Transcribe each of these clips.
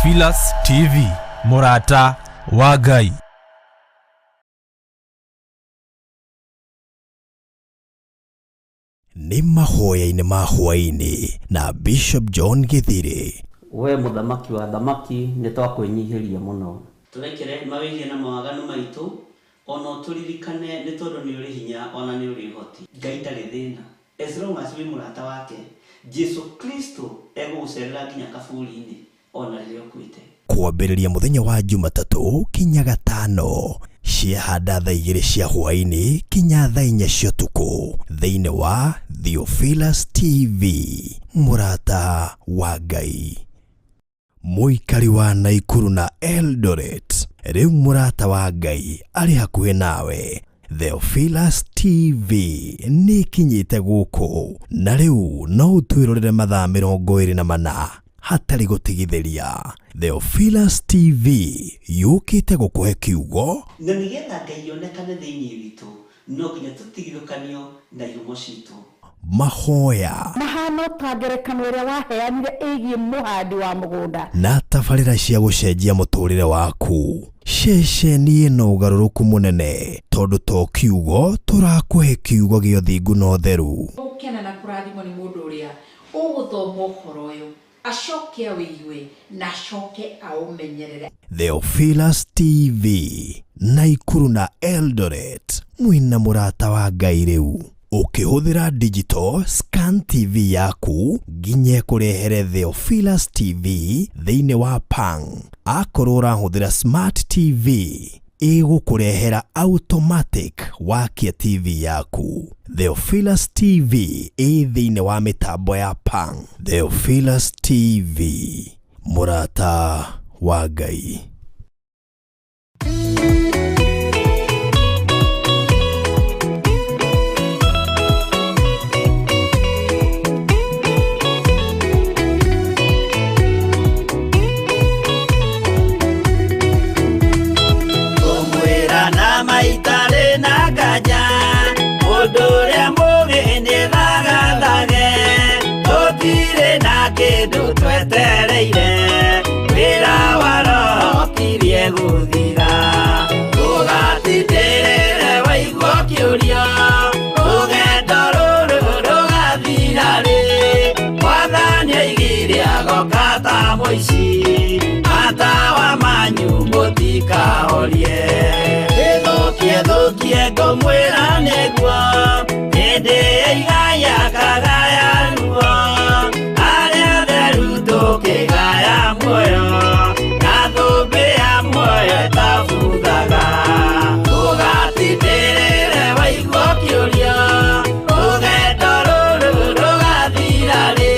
Theophilus TV, mũrata wa Ngai. Nĩ mahoya-inĩ ma hwaĩ-inĩ na Bishop John Gĩthirĩ. We mũthamaki wa athamaki, nĩ twakwĩnyihĩria mũno. Tũrekere mawĩhia na mawaganu maitũ, o na ũtũririkane, nĩ tondũ nĩ ũrĩ hinya o na nĩ ũrĩ ũhoti. Ngai ndarĩ thĩna as long as wĩ mũrata wake, Jesu Kristo egũgũcerera nginya kaburi-inĩ ona rĩrĩa ũkuĩte. Kwambĩrĩria mũthenya wa Jumatatũ kinya Gatano ciahanda thaa 2 cia hwaĩ-inĩ kinya thaa 4 cia ũtukũ thĩinĩ wa Theophilus TV, mũrata wa Ngai. Mũikari wa Naikuru na Eldoret, rĩu mũrata wa Ngai arĩ hakuhĩ nawe. Theophilus TV nĩ ĩkinyĩte gũkũ na rĩu no ũtwĩrorere mathaa 24 hatarĩ gũtigithĩria. Theophilus TV yũkĩte gũkũhe kiugo Na nĩgetha Ngai onekane thĩinĩ witũ, no nginya tũtigithũkanio na ihumo citũ. Mahoya Mahana ta ngerekano ĩrĩa waheanire ĩgiĩ mũhandi wa mũgũnda. Na tabarĩra cia gũcenjia mũtũrĩre waku. Ceceni ĩno ũgarũrũku mũnene tondũ to kiugo tũrakũhe kiugo gĩa ũthingu na ũtheru. Gũkena na kũrathimwo nĩ mũndũ ũrĩa ũgũthoma ũhoro ũyũ, acoke awĩigue na acoke aũmenyerere. Theophilus TV, Naikuru na Eldoret, mwĩna mũrata wa Ngai rĩu. Ũkĩhũthĩra digital scan TV yaku nginya ĩkũrehere Theophilus TV thĩinĩ wa Pang. Akorwo ũrahũthĩra smart TV, ĩgũkũrehera automatic wakia TV yaku. Theophilus TV ĩ thĩinĩ wa mĩtambo ya Pang. Theophilus TV, mũrata wa Ngai. Ngũmwĩra na maitarĩ na nganja, mũndũ ũrĩa mũgĩ nĩ thagathage, tũtirĩ na kĩndũ twetereire, wĩra wa Roho kirie gũthira. Ũgatindĩrĩre waigua ũkĩũria, rũgendo rũrũ rũgathira rĩ, Mwathani oigire agoka ta mũici, matawa manyu mũtikahorie. Ĩthũkie thũkie ngũmwĩra nĩguo, hĩndĩ ĩigaya kagaya ruo, arĩa atheru tũkĩgaya muoyo, na thũmbĩ ya muoyo ĩtabuthaga. Ũgatindĩrĩre waigua ũkĩũria, rũgendo rũrũ rũgathira rĩ,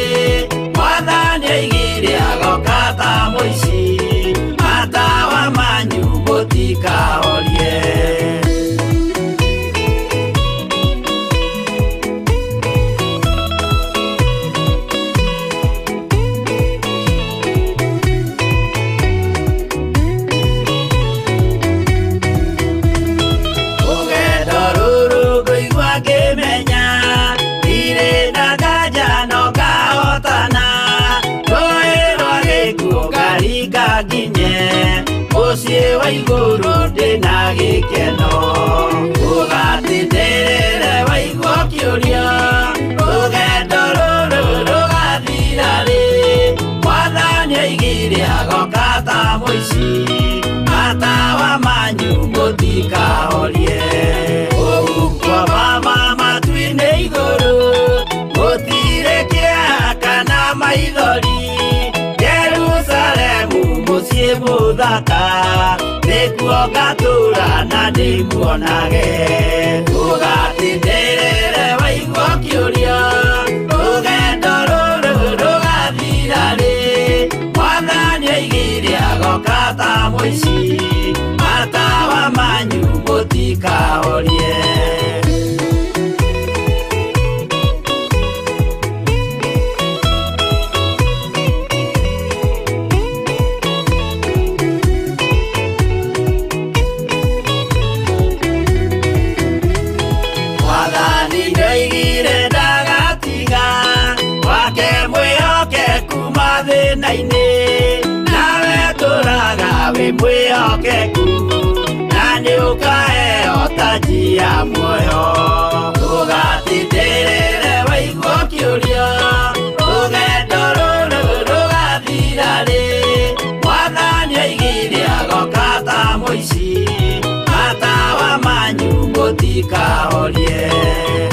Mwathani oigire agoka ta mũici, matawa manyu mũtikahorie. Rũgendo rũrũ ngũigua ngĩmenya, ndirĩ na nganja no ngahotana, rũĩ rwa gĩkuũ ngaringa nginye, mũciĩ wa igũrũ ndĩna gĩkeno. Ũgatindĩrĩre waigua ũkĩũria, rũgendo rũrũ rũgathira rĩ, Mwathani oigire agoka ta mũici, matawa manyu mũtikahorie. Kũu kwa mama matu-inĩ igũrũ, gũtirĩ kĩeha kana maithori, Jerusalemu mũciĩ mũthaka, nĩkuo ngatũũra na ndĩmuonage. Ũgatindĩrĩre waigua ũkĩũria, rũgendo rũrũ rũgathira rĩ, Mwathani oigire agoka ta mũici, matawa manyu mũtikahorie. Mwathani nĩoigire ndagatiga, wake mwĩhokeku mathĩna-inĩ, nawe Wĩ mwĩhokeku na nĩ ũkaheo taji ya muoyo. Ndũgatindĩrĩre waigua ũkĩũria rũgendo rũrũ rũgathira rĩ. Mwathani oigire agoka ta mũici, matawa manyu mũtikahorie.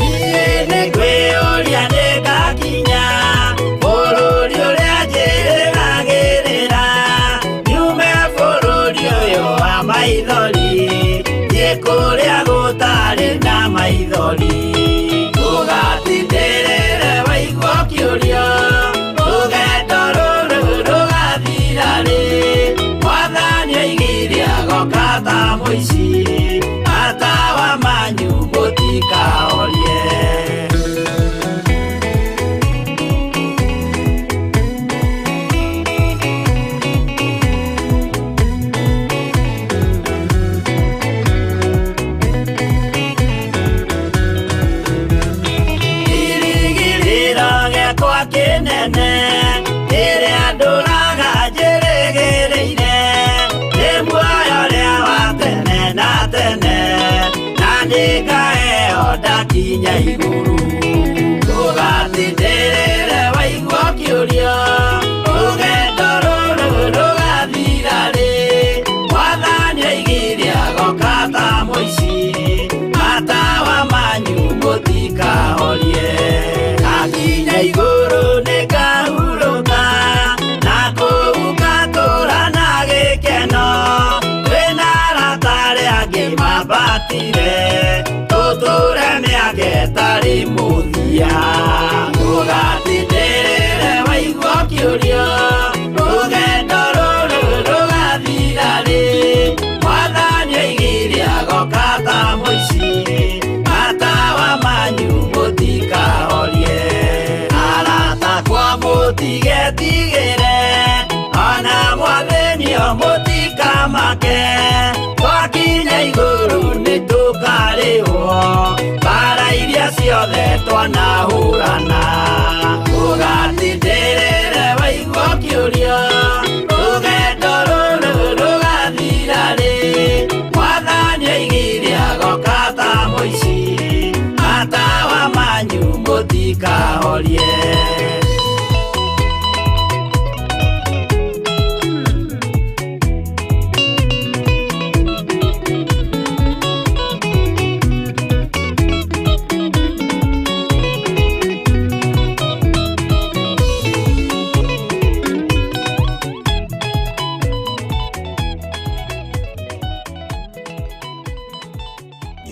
Niĩ nĩngwĩyũria nĩngakinya bũrũri ũrĩa njĩrĩgagĩrĩra, nyume bũrũri ũyũ wa maithori, thiĩ kũrĩa gũtarĩ na maithori. Ndũgatindĩrĩre waigua ũkĩũria rũgendo rũrũ rũgathira rĩ. Mwathani oigire agoka ta mũici, matawa manyu mũtikahorie. Kĩrĩgĩrĩro gĩakwa kĩnene kĩrĩa ndũraga njĩrĩgĩrĩire, nĩ muoyo ũrĩa wa tene na tene, na nĩngaheo ndakinya igũrũ. Ndũgatindĩrĩre waigua ũkĩũria rũgendo rũrũ rũgathira rĩ. Mwathani oigire agoka ta mũici, matawa manyu mũtikahorie. Ndakinya igũrũ nĩngahurũka, na kũu ngatũũra na gĩkeno. Twĩna arata arĩa angĩ mambatire, tũtũũre mĩaka ĩtarĩ mũthia. Ndũgatindĩrĩre waigua ũkĩũria rũgendo rũrũ rũgathira rĩ. Mwathani oigire agoka ta mũici, matawa manyu mũtikahorie. Arata akwa mũtigetigĩre, ona mwathĩnio mũtikamake. Twakinya igũrũ nĩtũkarĩhwo mbara iria ciothe twanahũrana. Ndũgatindĩrĩre waigua ũkĩũria rũgendo rũrũ rũgathira rĩ. Mwathani oigire agoka ta mũici, matawa manyu mũtikahorie.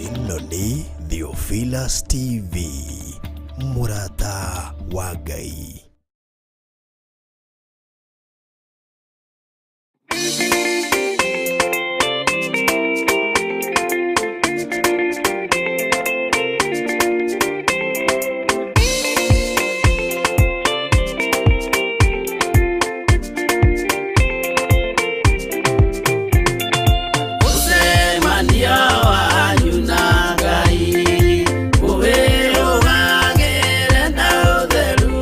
Ĩno nĩ Theophilus TV, mũrata wa Ngai. Mũcemanio wanyu na Ngai ũwĩrũgagĩre na ũtheru.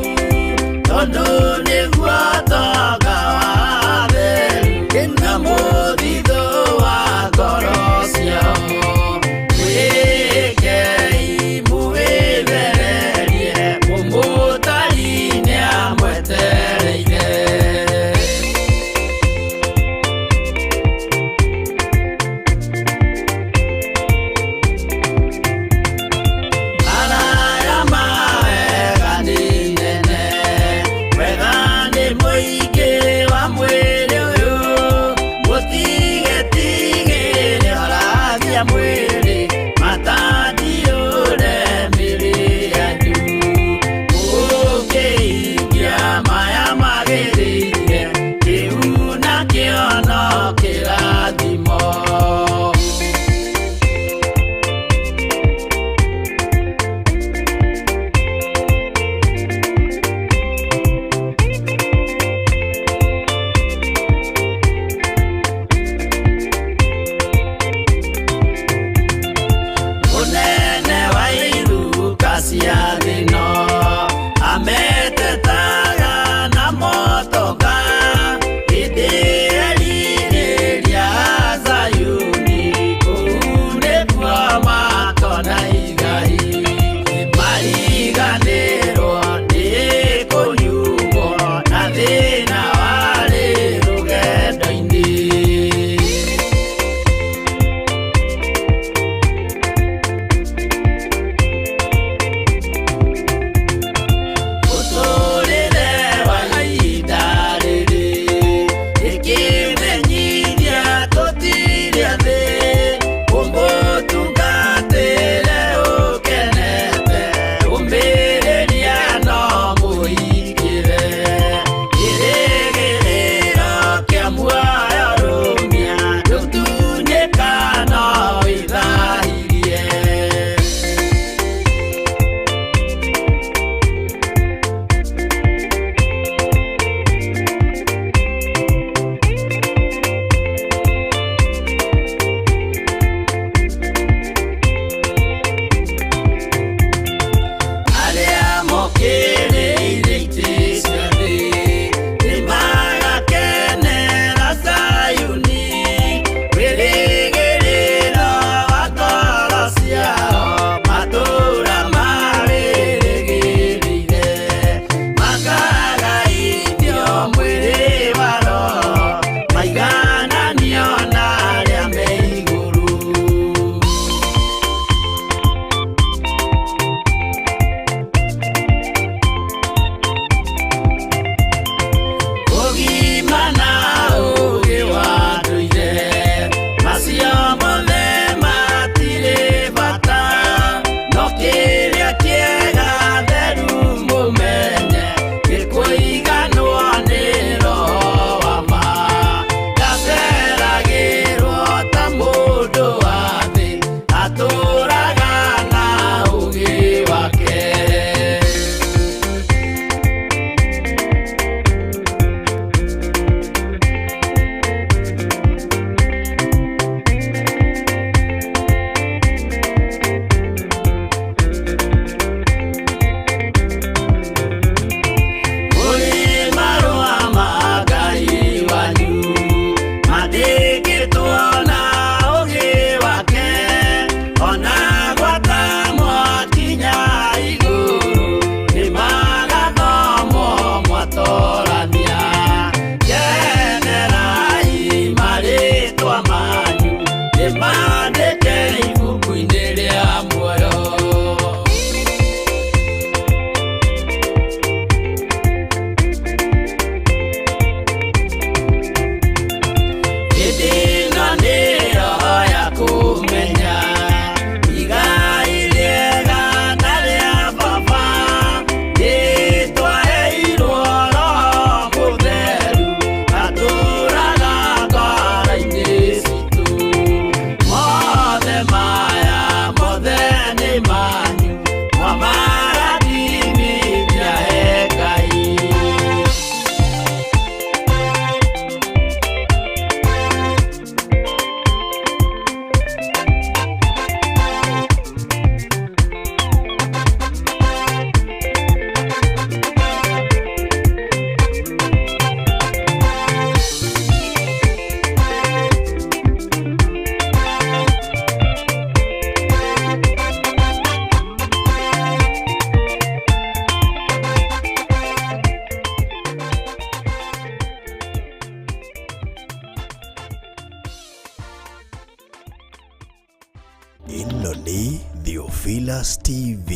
Theophilus TV,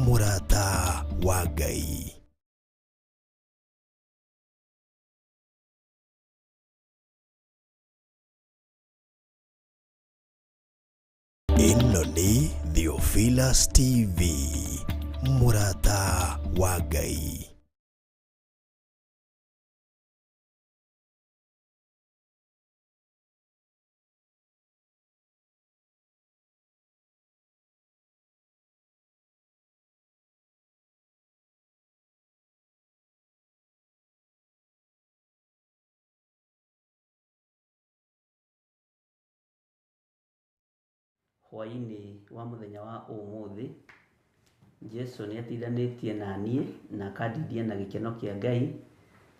mũrata wa Ngai. Ĩno nĩ Theophilus TV, mũrata wa Ngai. Hwaĩ-inĩ wa mũthenya wa ũmũthĩ, Jesu nĩ atindanĩtie na niĩ na akandindia na gĩkeno kĩa Ngai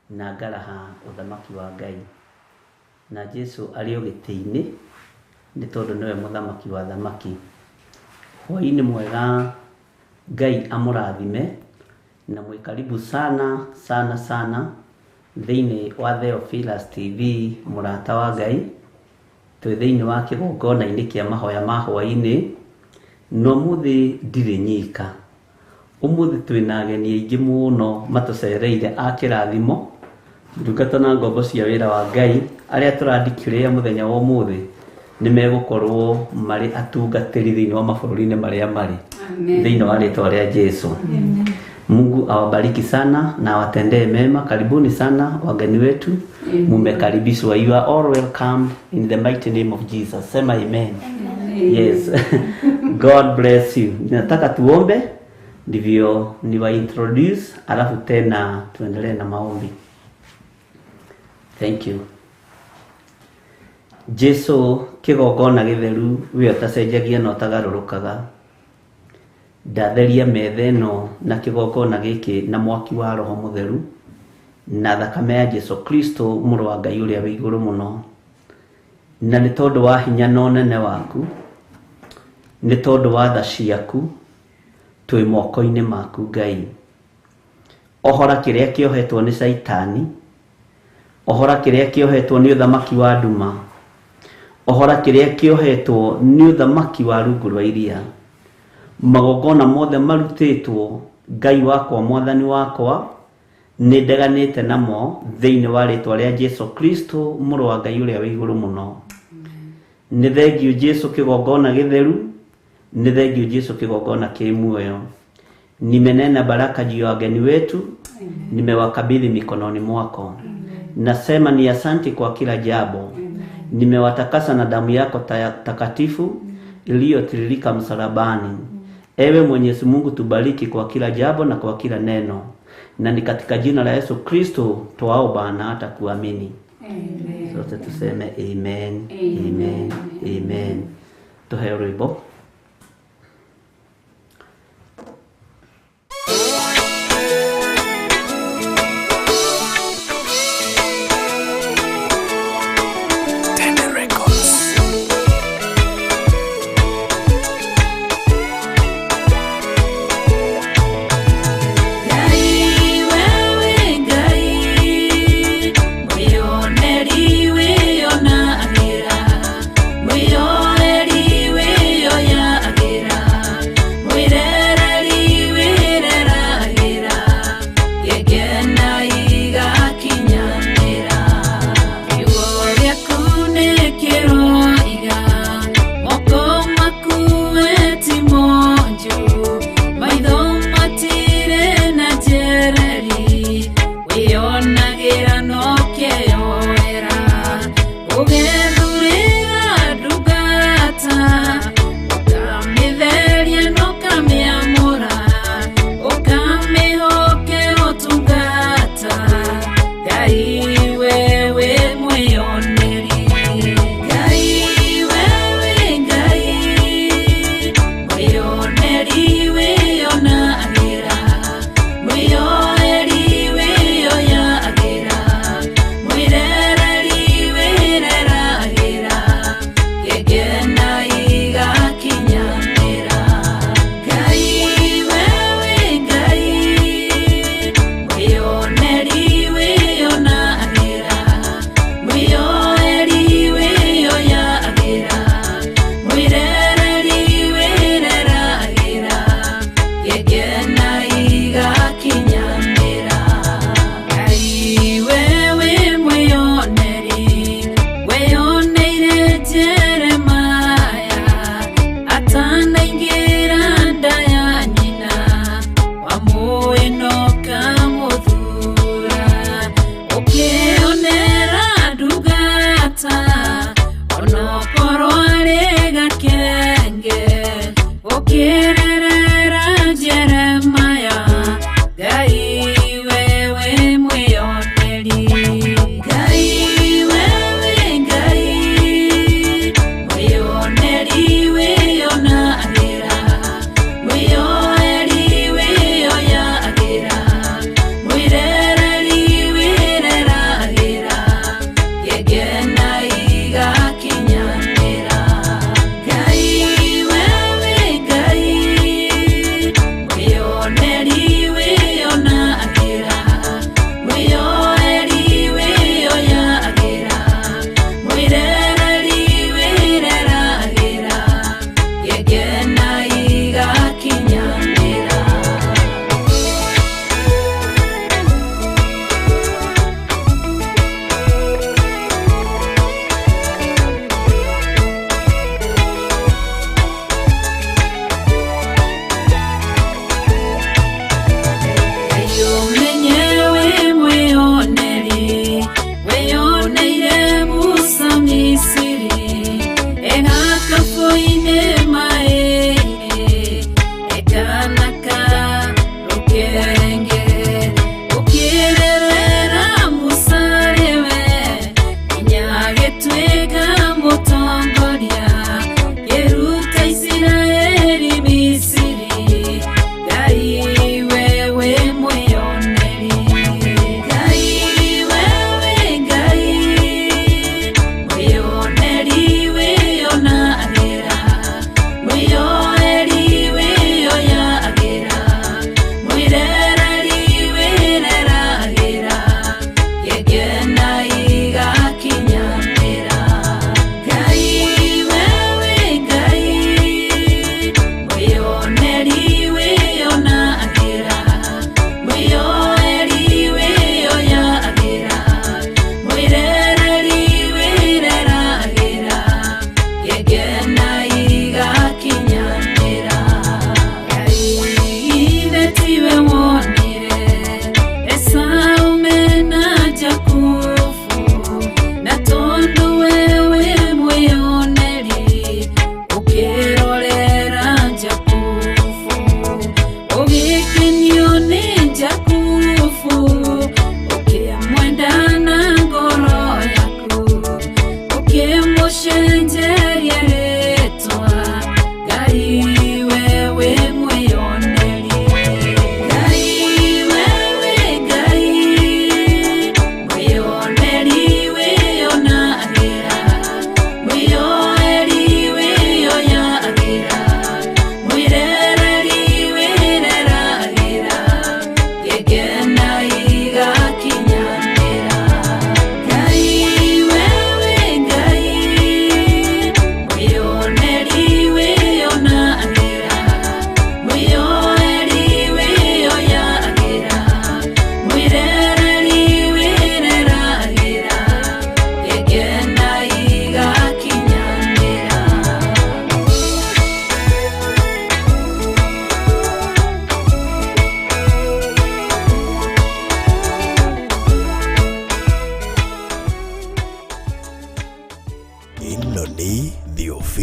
na ngaraha ũthamaki wa Ngai. Na Jesu arĩ o gĩtĩ-inĩ nĩ tondũ nĩwe mũthamaki wa thamaki. Hwaĩ-inĩ mwega, Ngai amũrathime na mwĩ karibu sana sana sana thĩinĩ wa Theophilus TV, mũrata wa Ngai. Twĩ thĩinĩ wa kĩgongona-inĩ kĩa mahoya ma hwaĩ-inĩ, na ũmũthĩ ndirĩ nyika. Ũmũthĩ twĩna ageni aingĩ mũno matũcereire a kĩrathimo, ndungata na ngombo cia wĩra wa Ngai, arĩa tũrandikĩrĩa mũthenya wa ũmũthĩ nĩ megũkorwo marĩ atungatĩri thĩinĩ wa mabũrũri-inĩ marĩa marĩ thĩinĩ wa rĩtwa rĩa Jesu. Mungu awabariki sana na awatendee mema. Karibuni sana wageni wetu, mumekaribishwa. You are all welcome in the mighty name of Jesus. Sema amen. Yes. God bless you. Nataka tuombe ndivyo niwa introduce, alafu tena tuendelee na maombi. Thank you. Jesu kĩgongona gĩtheru we ũtacenjagia na ũtagarũrũkaga, ndatheria metha ĩno na kĩgongona gĩkĩ na mwaki wa Roho Mũtheru na thakame ya Jesu Kristo mũrũ wa Ngai ũrĩa wĩ igũrũ mũno, na nĩ tondũ wa hinya na ũnene waku, nĩ tondũ wa tha ciaku, twĩ moko-inĩ maku Ngai. Ohora kĩrĩa kĩohetwo nĩ Caitani, ohora kĩrĩa kĩohetwo nĩ ũthamaki wa nduma, ohora kĩrĩa kĩohetwo nĩ ũthamaki wa rungu rwa iria. Magongona mothe marutĩtwo Ngai wakwa, mwathani wakwa, nĩ ndeganĩte namo thĩinĩ wa rĩtwa rĩa Jesu Kristo mũrũ wa Ngai ũrĩa wĩ igũrũ mũno. Nĩ thengiũ Jesu kĩgongona gĩtheru, nĩ thengiũ Jesu kĩgongona kĩ muoyo. Nimenena baraka juu ya wageni wetu, nimewakabidhi mikononi mwako. Nasema ni asanti kwa kila jambo. Nimewatakasa na damu yako takatifu iliyotiririka msalabani. Ewe Mwenyezi Mungu, tubariki kwa kila jambo na kwa kila neno, na ni katika jina la Yesu Kristo twaomba na hata kuamini. Sote tuseme amen, amen, amen. Tuhe rwimbo. Ngai wewe Ngai, mwĩoneri wĩyonagĩra, mwĩyoeri wĩyoyagĩra.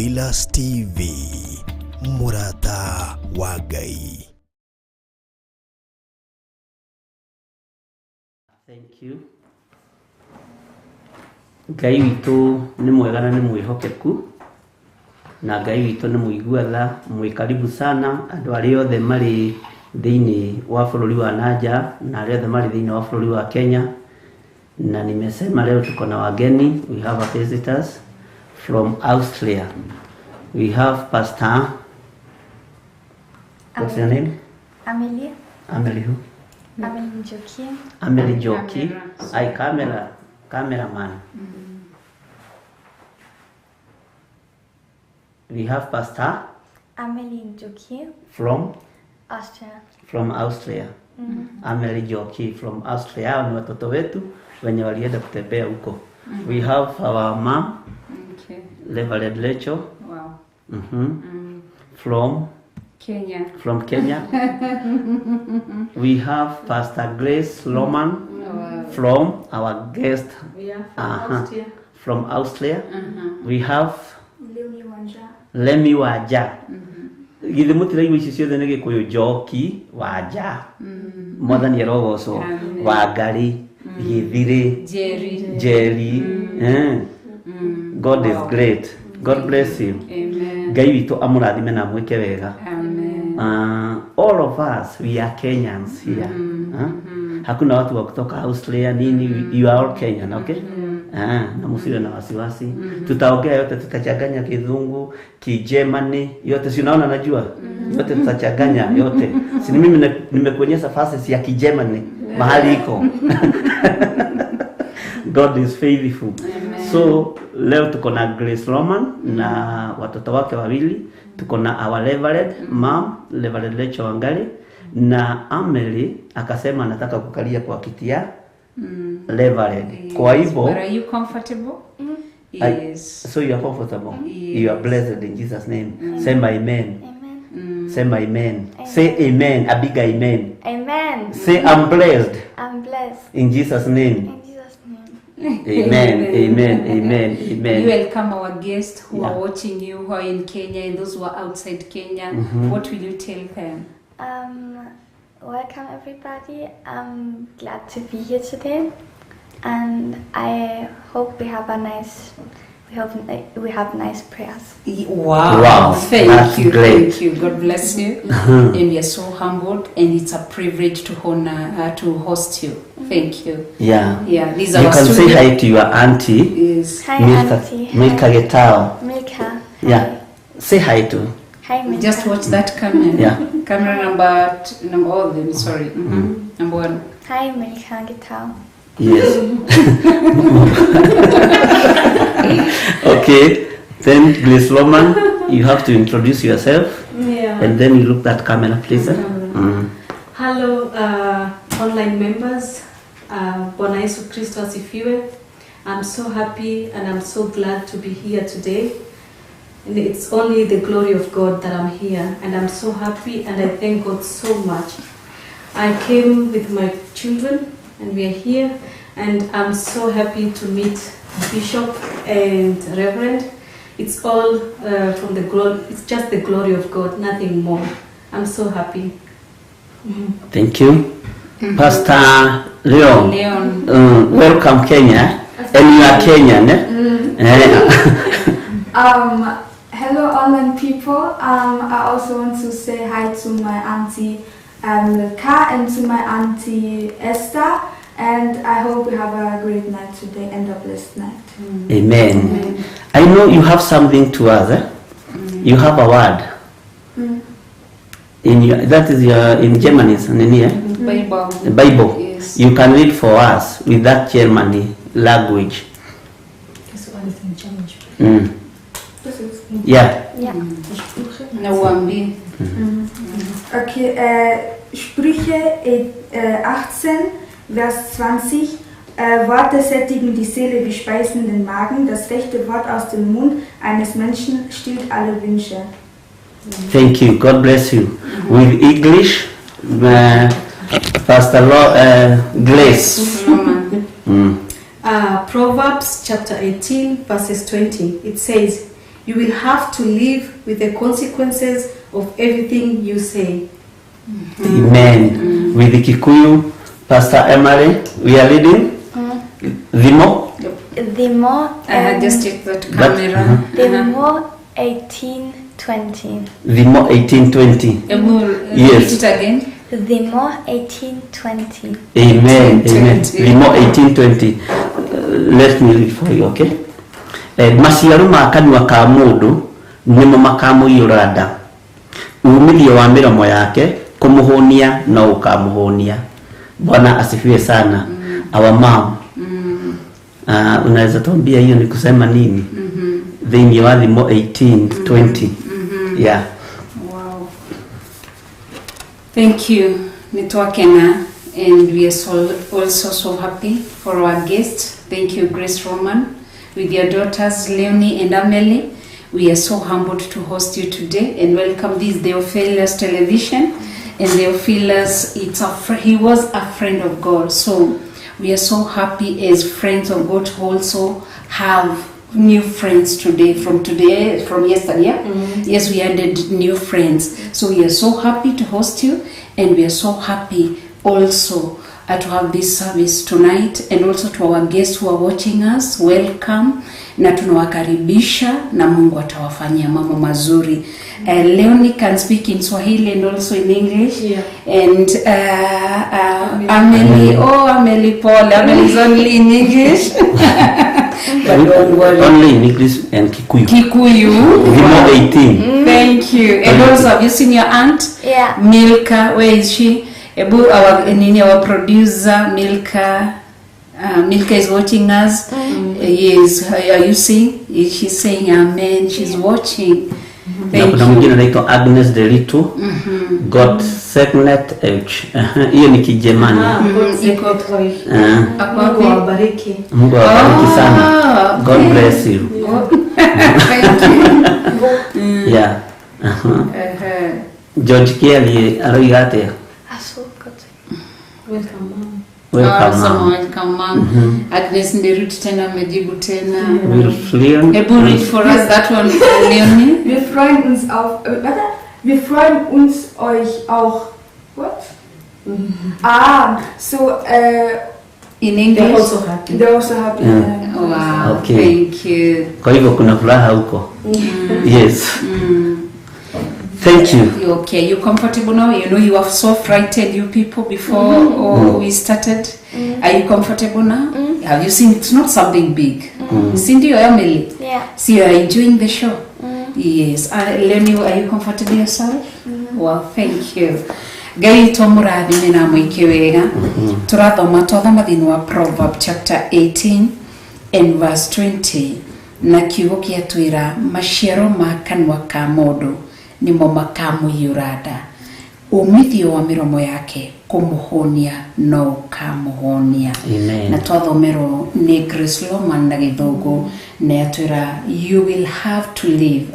Theophilus TV, mũrata wa Ngai. Thank you. Ngai witũ nĩ mwega na nĩ mwĩhokeku, na Ngai witũ nĩ mũigua tha. Mwĩ karibu sana andũ arĩa othe marĩ thĩinĩ wa bũrũri wa nanja na arĩa othe marĩ thĩinĩ wa bũrũri wa Kenya. Na nimesema leo tuko na wageni, we have a visitors from Austria. We have Pastor, what's your name? Amelie. Amelie who? Amelie Njoki. Amelie Njoki. I cameraman. We have Pastor Amelie Njoki from Austria. From Austria. Amelie Njoki from Austria. Hao ni watoto wetu wenye walienda kutembea huko. We have our mom. Okay. Reverend Lecho. Wow. From Kenya. From Kenya. We have Pastor Grace Loman. Wow. From our guest. Yeah, from Austria. From Austria. We have Lemi Wanja. Lemi Wanja. Githĩ mũtiraigua icio ciothe nĩ Gĩkũyũ? Njoki Wanja, Mwathani arogocwo. Wangari, Githirĩ, Jerry. Jerry. God is great. God bless you. Amen. Ngai witũ amũrathime na amwĩke wega. Amen. All of us, we are Kenyans here. Hakuna watu wa kutoka Australia nini, you are all Kenyan, okay? Na msiwe na wasiwasi. Tutaongea yote, tutachanganya Kizungu, Kijerumani, yote si unaona najua? Yote tutachanganya yote. Si mimi nimekuonyesha faces ya Kijerumani mahali iko. God is faithful. Amen. So leo tuko na Grace Roman na watoto wake wawili, tuko na our Reverend Mom, Reverend Lecho Wangari, na Amelie akasema anataka kukalia kwa kiti ya Reverend. Yes. Kwa hivyo, But are you comfortable? Yes. So you are comfortable. Yes. You are blessed in Jesus name. Say my amen. Amen. Say my amen. Amen. Say amen, a big amen. Amen. Say I'm blessed I'm blessed. in Jesus name. In Jesus name. Amen, amen, amen, amen. You welcome our guests who Yeah. are watching you, who are in Kenya and those who are outside Kenya. What will you tell them? Welcome everybody. I'm glad to be here today, and I hope we have a nice, we have nice prayers. Wow. Wow. Thank That's you. great. Thank you. God bless you. And we are so humbled, and it's a privilege to honor, to host you. Thank you. Yeah. Yeah. These are You our can say students. hi to your auntie. Yes. Hi, Milka, auntie. Milka Hi. Getao. Milka. Yeah. Say hi to. Hi, Milka. Just watch that camera. Yeah. Camera number all of them. Sorry. Number one. Hi, Milka Getao. Yes. Okay. Then Grace Loman, you have to introduce yourself. Yeah. And then you look that camera, please. Hello, online members. Bwana Yesu Kristo asifiwe. I'm so happy and I'm so glad to be here today. And it's only the glory of God that I'm here. And I'm so happy and I thank God so much. I came with my children and we are here. And I'm so happy to meet Bishop and Reverend. It's all from the glory. It's just the glory of God, nothing more. I'm so happy. Thank you. Pastor Leon. Leon. Welcome Kenya. And you are Kenyan, eh? Hello online people. I also want to say hi to my auntie Milka and to my auntie Esther, and I hope we have a great night today and a blessed night. Amen. Amen. I know you have something to us, eh? You have a word. In your, that is your in Germany, eh? Bible. The Bible. Yes. You can read for us with that Germany language. This one is in German. Yeah. Yeah. Okay, Sprüche 18, Vers 20. Worte sättigen die Seele wie Speisen den Magen. Das rechte Wort aus dem Mund eines Menschen stillt alle Wünsche. Thank you. God bless you. With English, Pastor Grace. Proverbs chapter 18, verses 20. It says, You will have to live with the consequences of everything you say. Amen. With the Kikuyu, Pastor Emily, we are reading Thimo. Thimo. Just take that camera. Thimo 18:20. Thimo 18:20. Yes. Repeat it again. Thimo 18:20. Amen. Amen. Thimo 18:20. Let me read for you, okay? Maciaro ma kanua ka mundu nimo makamũiyũra nda, umithio wa mĩromo yake kũmũhũnia no ũkamũhũnia. Bwana asifiwe sana. Our mom, unaweza tuambia hiyo ni kusema nini? Thĩinĩ wa Thimo 18:20. Yeah. Wow. Thank you, Nitwakena, and we are also so happy for our guest. Thank you, Grace Roman, with your daughters Leonie and Amelie. We are so humbled to host you today and welcome this Theophilus Television. And Theophilus, he was a friend of God. So we are so happy as friends of God to also have new friends today, from yesterday. Yeah? Yes, we added new friends. So we are so happy to host you, and we are so happy also to have this service tonight, and also to our guests who are watching us, welcome, na tunawakaribisha na Mungu atawafanyia mambo mazuri. Leonie can speak in Swahili and also in English. Yeah. And Amelie, oh Amelie Paul, Amelie is only in English. But don't worry. Only in English and Kikuyu. Kikuyu. Thimo 18. Thank you. And also, have you seen your aunt? Yeah. Milka, where is she? Ebu, our producer, Milka. Milka is watching us. Yes, are you seeing? She's saying amen. She's watching. Na kuna mwingine anaitwa Agnes Delitu. God segnet H. Hiyo ni Kijerumani. Mungu awabariki. Mungu awabariki sana. God bless you. Thank you. Yeah. George Kelly aroiga atia? Welcome mom. Welcome, mom. Welcome mom. Agnes Nderut tena amejibu tena. Ebu read for us that one, Leonie. Wir freuen uns auf wir freuen uns euch auch. What? So in English. They're also happy. They're also happy. Yeah. Wow. Okay. Thank you. Kwa hivyo kuna furaha huko. Yes. Thank you. You okay? You comfortable now? You know you were so frightened, you people, before we started. Are you comfortable now? Have you seen? It's not something big. Cindy or Emily? Yeah. So you are enjoying the show? Yes. Leonie, are you comfortable yourself? Well, thank you. Ngai twamũrathime na mwĩke wega. Tũrathoma twathoma thĩinĩ wa Proverb chapter 18 and verse 20, na kiugo gĩatwĩra maciaro ma kanua ka mũndũ nĩmo makamũiyũra nda, umithio wa mĩromo yake kũmũhũnia no ũkamũhũnia. Amen. Na twathomerwo nĩ Grace Loman na Gĩthũngũ, na yatwĩra you will have to live.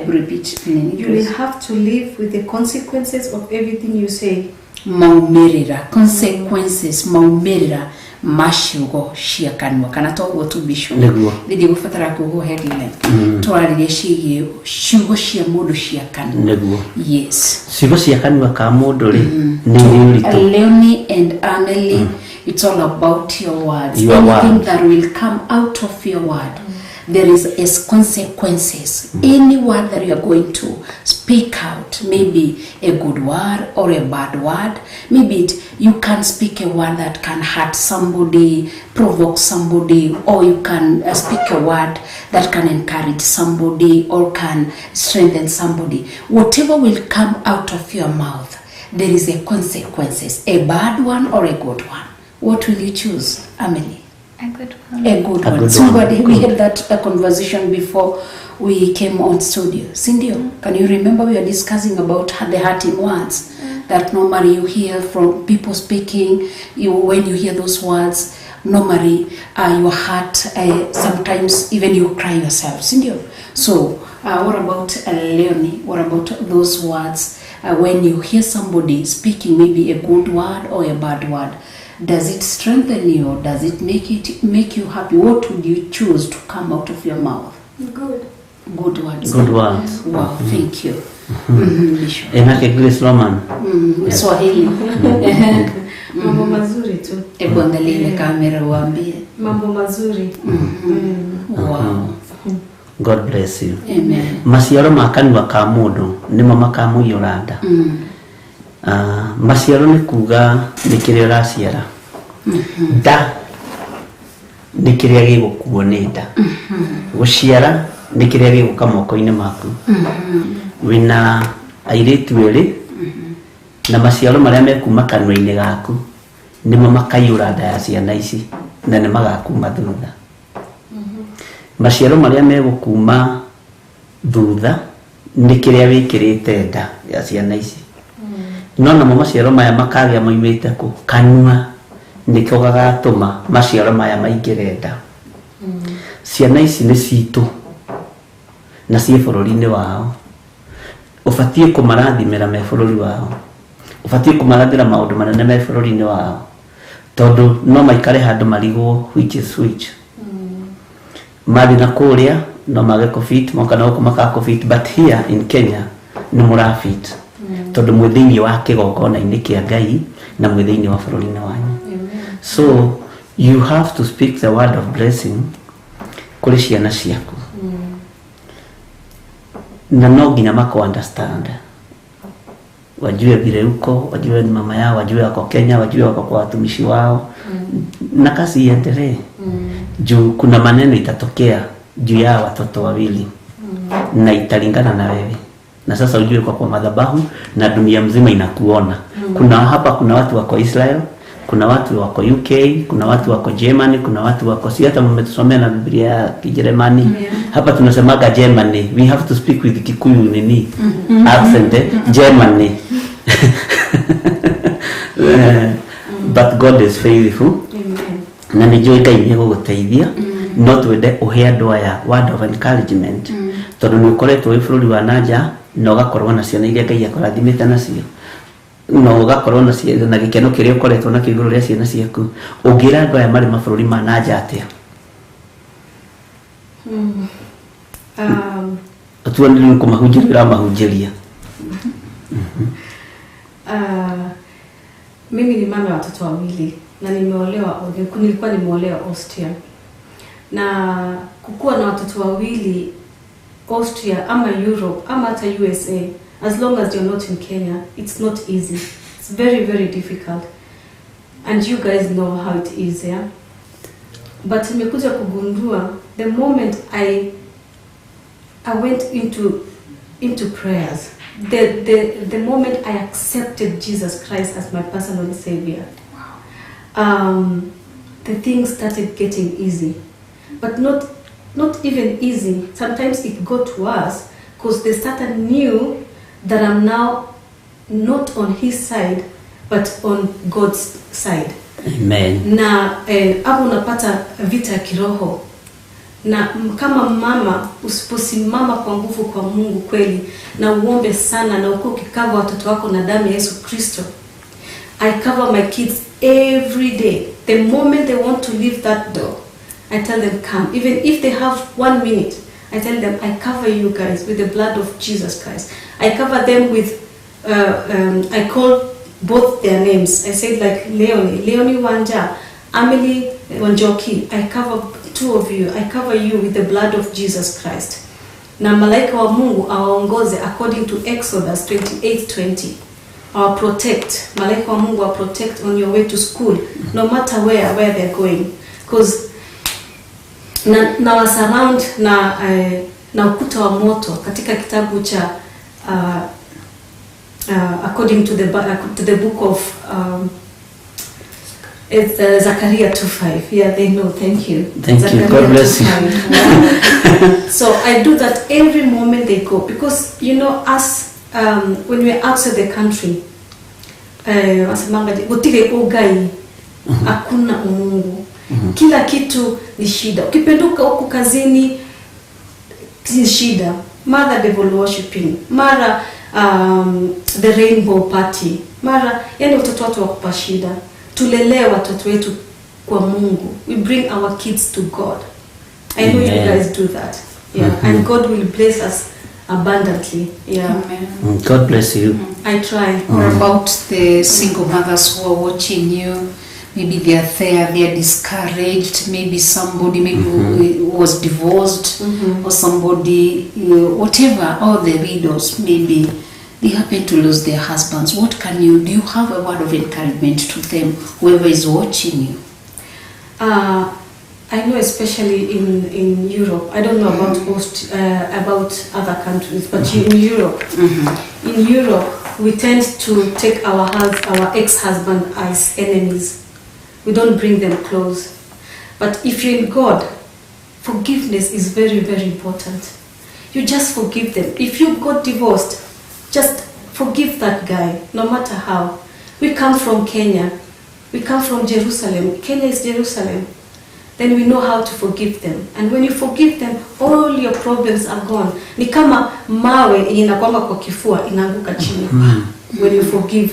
Repeat. You will have to live with the consequences of everything you say. Maumĩrĩra, consequences, maumĩrĩra ma ciugo cia kanua, kana toguo tu Bishop. Nĩguo. Thĩinĩ gũbatara kuguo headline. Twarĩrie ciĩgiĩ ciugo cia mũndũ cia kanua. Nĩguo. Yes. Ciugo cia kanua ka mũndũ rĩ nĩ ũritũ. Leonie and Amelie, it's all about your words. Your Anything word. that will come out of your word, there is consequences. Any word that you are going to speak out, maybe a good word or a bad word, maybe you can speak a word that can hurt somebody, provoke somebody, or you can speak a word that can encourage somebody or can strengthen somebody. Whatever will come out of your mouth, there is a consequences, a bad one or a good one. What will you choose, Amelie? A good one. A good one. Somebody, we had that conversation before we came on studio. Cindy, can you remember we were discussing about the hurting words that normally you hear from people speaking? When you hear those words, normally your heart, sometimes even you cry yourself. Cindy. So, what about Leonie? What about those words? When you hear somebody speaking, maybe a good word or a bad word, does it strengthen you? Or does it make you happy? What would you choose to come out of your mouth? Good. Good words. Good words. Wow, thank you. Bishop. Enake Grace Roman. Swahili. Mambo mazuri tu. Hebu angalia ile kamera uambie. Mambo mazuri. Wow. God bless you. Amen. Maciaro ma kanua ka mũndũ nĩmo makamũiyũra nda. Maciaro nĩ kuga nĩ kĩrĩa ũraciara. Nda nĩ kĩrĩa gĩgũkuo nĩ nda. Gũciara nĩ kĩrĩa gĩgũka moko-inĩ maku. Wĩna airĩtu erĩ na maciaro marĩa mekuma kanua-inĩ gaku nĩmo makaiyũra nda ya ciana ici na nĩ magakuma thutha. Maciaro marĩa megũkuma thutha nĩ kĩrĩa wĩkĩrĩte nda ya ciana ici. No namo maciaro maya makagĩa moimĩte kũ? Kanua nĩkĩo gagatũma maciaro maya maingĩre nda. Ciana ici nĩ citũ na ciĩ bũrũri-inĩ wao. Ũbatiĩ kũmarathimĩra me bũrũri wao. Ũbatiĩ kũmarathĩra maũndũ manene me bũrũri-inĩ wao. Tondũ no maikare handũ marigwo which is which. Mathi na kũrĩa no mage kũfit, moka na gũkũ makaga kũfit, but here in Kenya nĩ mũrafit. Tondũ mwĩ thĩinĩ wa kĩgongona-inĩ kĩa Ngai na mwĩ thĩinĩ wa bũrũri-inĩ wanyu. So you have to speak the word of blessing kũrĩ ciana ciaku. Na no nginya mako understand. Wajue vile uko, wajue ni mama yao, wajue wako Kenya, wajue wako kwa watumishi wao. Na kazi iendelee. Juu kuna maneno itatokea juu ya watoto wawili. Na italingana na wewe. Na sasa ujue kwa madhabahu na dunia mzima inakuona. Kuna hapa kuna watu wako Israel, kuna watu wako UK, kuna watu wako Germany, kuna watu wako si hata mmetusomea na Biblia ya Kijerumani. Hapa tunasemaga Germany. We have to speak with Kikuyu nini? Accent, Germany. But God is faithful. Na nijui Ngai nĩ egũgũteithia. No twende ũhe andũ aya word of encouragement. Tondũ nĩ ũkoretwo wĩ bũrũri wa nanja na ũgakorwo na ciana iria Ngai akũrathimĩte nacio. Na ũgakorwo na ciana na gĩkeno kĩrĩa ũkoretwo nakĩo igũrũ rĩa ciana ciaku. Ũngĩra andũ aya marĩ mabũrũri ma nanja atĩa? Tuone nĩ kũmahunjĩria ũramahunjĩria. Mimi ni mama wa watoto wawili na nimeolewa, nilikuwa nimeolewa Austria. Na kukuwa na watoto wawili Austria ama Europe ama hata USA, as long as you're not in Kenya, it's not easy. It's very, very difficult. And you guys know how it is, yeah? But nimekuja kugundua the moment I went into prayers, the moment I accepted Jesus Christ as my personal savior, the things started getting easy. But not even easy. Sometimes it got worse because the Satan knew that I'm now not on his side, but on God's side. Amen. Na hapo unapata vita ya kiroho. Na kama mama usiposimama kwa nguvu kwa Mungu kweli na uombe sana na uko ukikava watoto wako na damu ya Yesu Kristo. I cover my kids every day. The moment they want to leave that door, I tell them come. Even if they have 1 minute, I tell them I cover you guys with the blood of Jesus Christ. I cover them with, I call both their names. I said like Leonie Wanja, Amelie Wanjoki. I cover two of you. I cover you with the blood of Jesus Christ. Na malaika wa Mungu awaongoze according to Exodus 28:20. Our protect, malaika wa Mungu our protect on your way to school, no matter where they're going. Because na wasurround na ukuta wa moto katika kitabu cha according to the book of it's Zechariah 2:5. Yeah, they know. Thank you. Thank Zechariah you. God bless you. So I do that every moment they go, because you know us when we're outside the country, wasemanga gutire ugai, hakuna umungu. Kila kitu ni shida. Ukipenduka huku kazini ni shida. Mara devil worshiping, mara the rainbow party, mara yani watoto watu wakupa shida. Tulelee watoto wetu kwa Mungu. We bring our kids to God. I know you guys do that. Yeah, and God will bless us abundantly. Yeah. Amen. God bless you. I try. What about the single mothers who are watching you? Maybe they are there, they are discouraged. Maybe somebody who was divorced, or somebody, whatever, or the widows, maybe they happen to lose their husbands. What can you do? You have a word of encouragement to them, whoever is watching you? I know, especially in Europe. I don't know about about other countries, but in Europe, in Europe, we tend to take our ex-husband as enemies. We don't bring them close. But if you're in God, forgiveness is very, very important. You just forgive them. If you got divorced, just forgive that guy, no matter how. We come from Kenya. We come from Jerusalem. Kenya is Jerusalem. Then we know how to forgive them. And when you forgive them, all your problems are gone. Ni kama mawe inakwama kwa kifua, inaanguka chini. When you forgive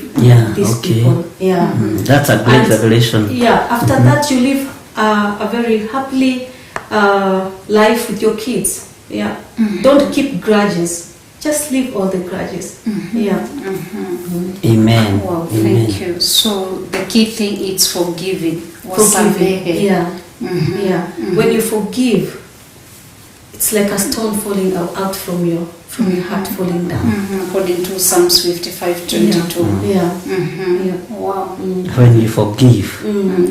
these people. Yeah. That's a great revelation. Yeah, after that you live a very happily life with your kids. Yeah. Don't keep grudges. Just leave all the grudges. Yeah. Amen. Wow, Amen. Thank you. So the key thing is forgiving. Forgiving. Yeah. Yeah. When you forgive, it's like a stone falling out from your heart, falling down. According to Psalms 55:22. Yeah. Yeah. Wow. When you forgive,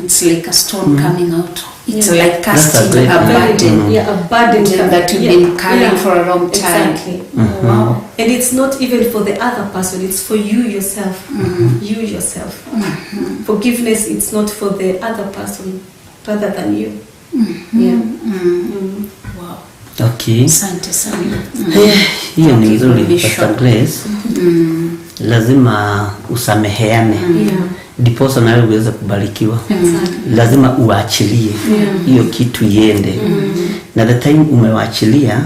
it's like a stone coming out. It's like casting a a burden. Yeah, a burden that you've been carrying for a long time. Exactly. Wow. And it's not even for the other person, it's for you yourself. You yourself. Forgiveness, it's not for the other person rather than you. Yeah. Wow. Okay. Asante sana. Hiyo ni nzuri, Pastor Grace. Lazima usameheane. Ndiposa nawe uweze kubarikiwa. Lazima uachilie hiyo kitu iende. Na the time umewaachilia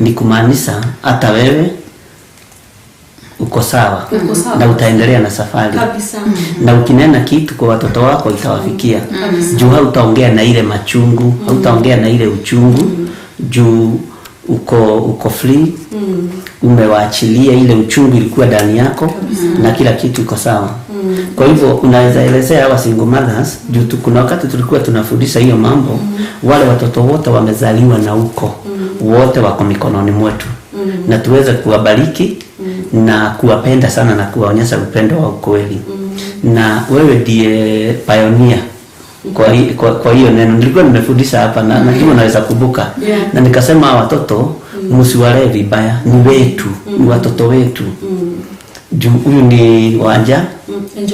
ni kumaanisha hata wewe uko sawa na utaendelea na safari kabisa. Na ukinena kitu kwa watoto wako itawafikia. Juu hautaongea na ile machungu, hautaongea na ile uchungu. Juu uko free. Umewaachilia ile uchungu ilikuwa ndani yako. Na kila kitu iko sawa. Kwa hivyo unaweza elezea hawa single mothers, juu kuna wakati tulikuwa tunafundisha hiyo mambo. Wale watoto wote wamezaliwa na huko, wote wako mikononi mwetu. Na tuweze kuwabariki na kuwapenda sana na kuwaonyesha upendo wa ukweli. Na wewe ndiye pioneer kwa hiyo neno. Nilikuwa nimefundisha hapa na najua naweza kumbuka. Na nikasema watoto msiwalee vibaya, ni wetu, ni watoto wetu. Juu huyu ni Wanja,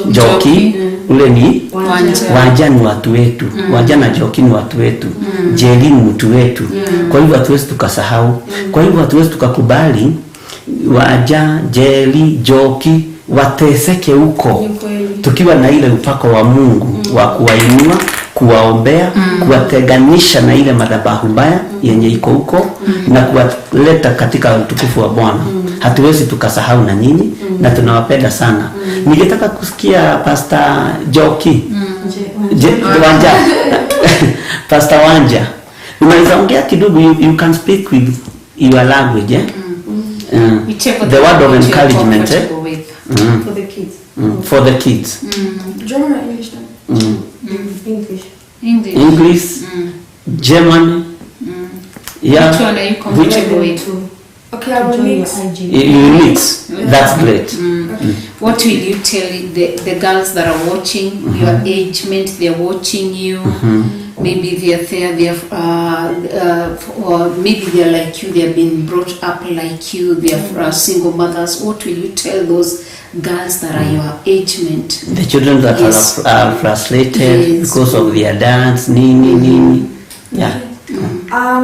Njoki, ule ni Wanja. Wanja ni watu wetu. Wanja na Njoki ni watu wetu. Jeli ni mtu wetu. Kwa hivyo hatuwezi tukasahau. Kwa hivyo hatuwezi tukakubali Wanja, Jeli, Njoki wateseke huko, tukiwa na ile upako wa Mungu wa kuwainua, kuwaombea, kuwatenganisha na ile madhabahu mbaya yenye iko huko na kuwaleta katika utukufu wa Bwana. Hatuwezi tukasahau na nyinyi, na tunawapenda sana. Ningetaka kusikia Pastor Njoki. Wanja. Pastor Wanja, unaweza ongea kidogo? You can speak with your language, eh? The word of encouragement, eh? For the kids. For the kids. German or English then? English. English. German. Yeah. Which one are you comfortable with? Okay, I will mix. You mix. That's great. What will you tell the girls that are watching, your age mate, they're watching you? Maybe they're there, they're, or maybe they're like you, they've been brought up like you, they're single mothers. What will you tell those girls that are your age mate? The children that are frustrated because of their dance, nini. Yeah.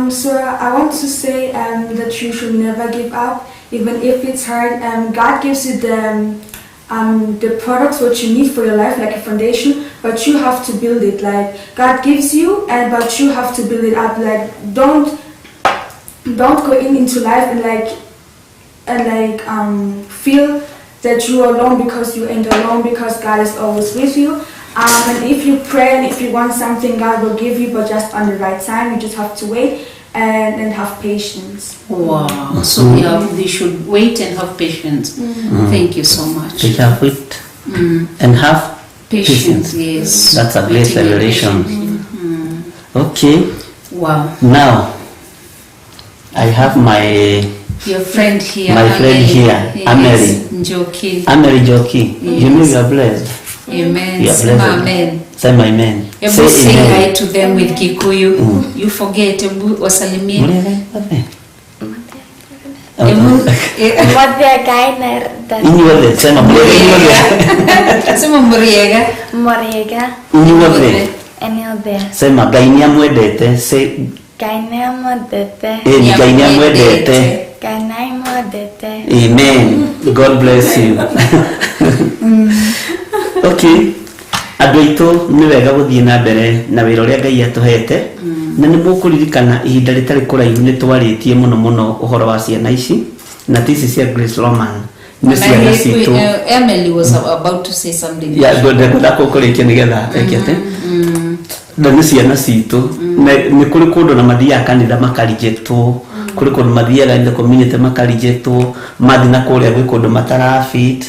So I want to say that you should never give up, even if it's hard. God gives you the products what you need for your life, like a foundation, but you have to build it. Like God gives you, but you have to build it up. Like don't go into life and feel that you are alone because you ain't alone, because God is always with you. And if you pray and if you want something, God will give you, but just on the right time. You just have to wait. and have patience. Wow. So yeah, they should wait and have patience. Thank you so much. They have wait and have Patience, yes. That's a great Waiting and revelation. patience. Okay. Wow. Now, I have my Your friend here. My friend here, Yes, Amelie. Njoki. Amelie Joki. You know you are blessed. Amen. You are blessed. Amen. Say my man. Ebu say amen. hi to them with Kikuyu. You forget. Ebu wasalimie. Ebu Inyuothe sema muriega inyuothe. sema muriega. Moriega. Inyuothe Enyothe. sema Ngai nĩamwendete. Say Ngai nĩamwendete. eh, Ngai nĩamwendete. Ngai nĩamwendete. Amen. God bless you. Okay. Andũ aitũ nĩ wega gũthiĩ na mbere na wĩra ũrĩa Ngai atũhete na nĩ mũkũririkana ihinda rĩtarĩ kũraihu nĩ twarĩtie mũno mũno ũhoro wa ciana ici na ti ici cia Grace Roman nĩ ciana citũ. Emily was about to say something. Ya ngwenda kũrĩkia nĩgetha eke atĩ na nĩ ciana citũ na nĩ kũrĩ kũndũ na mathiaga kanitha makarijectwo kũrĩ kũndũ mathiaga in the community makarijectwo mathiĩ na kũrĩa gwĩ kũndũ matarafit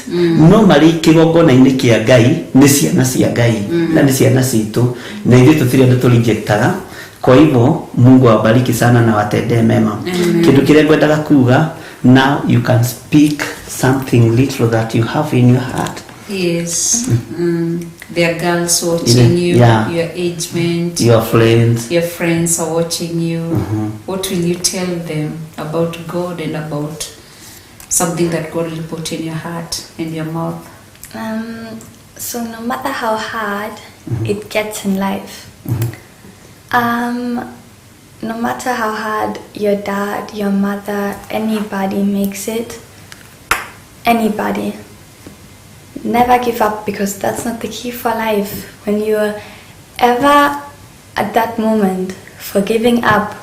no marĩ kĩgongona-inĩ kĩa Ngai nĩ ciana cia Ngai na nĩ ciana citũ na ithuĩ tũtirĩ andũ tũrejectaga. Kwa hivyo Mungu awabariki sana na watendee mema. Kĩndũ kĩrĩa ngwendaga kuga, now you can speak something little that you have in your heart. Yes. There are girls watching you, Yeah. your age mate, Your friends. your friends are watching you. What will you tell them about God and about something that God will put in your heart and your mouth? So no matter how hard it gets in life, no matter how hard your dad, your mother, anybody makes it, anybody, never give up, because that's not the key for life. When you're ever at that moment for giving up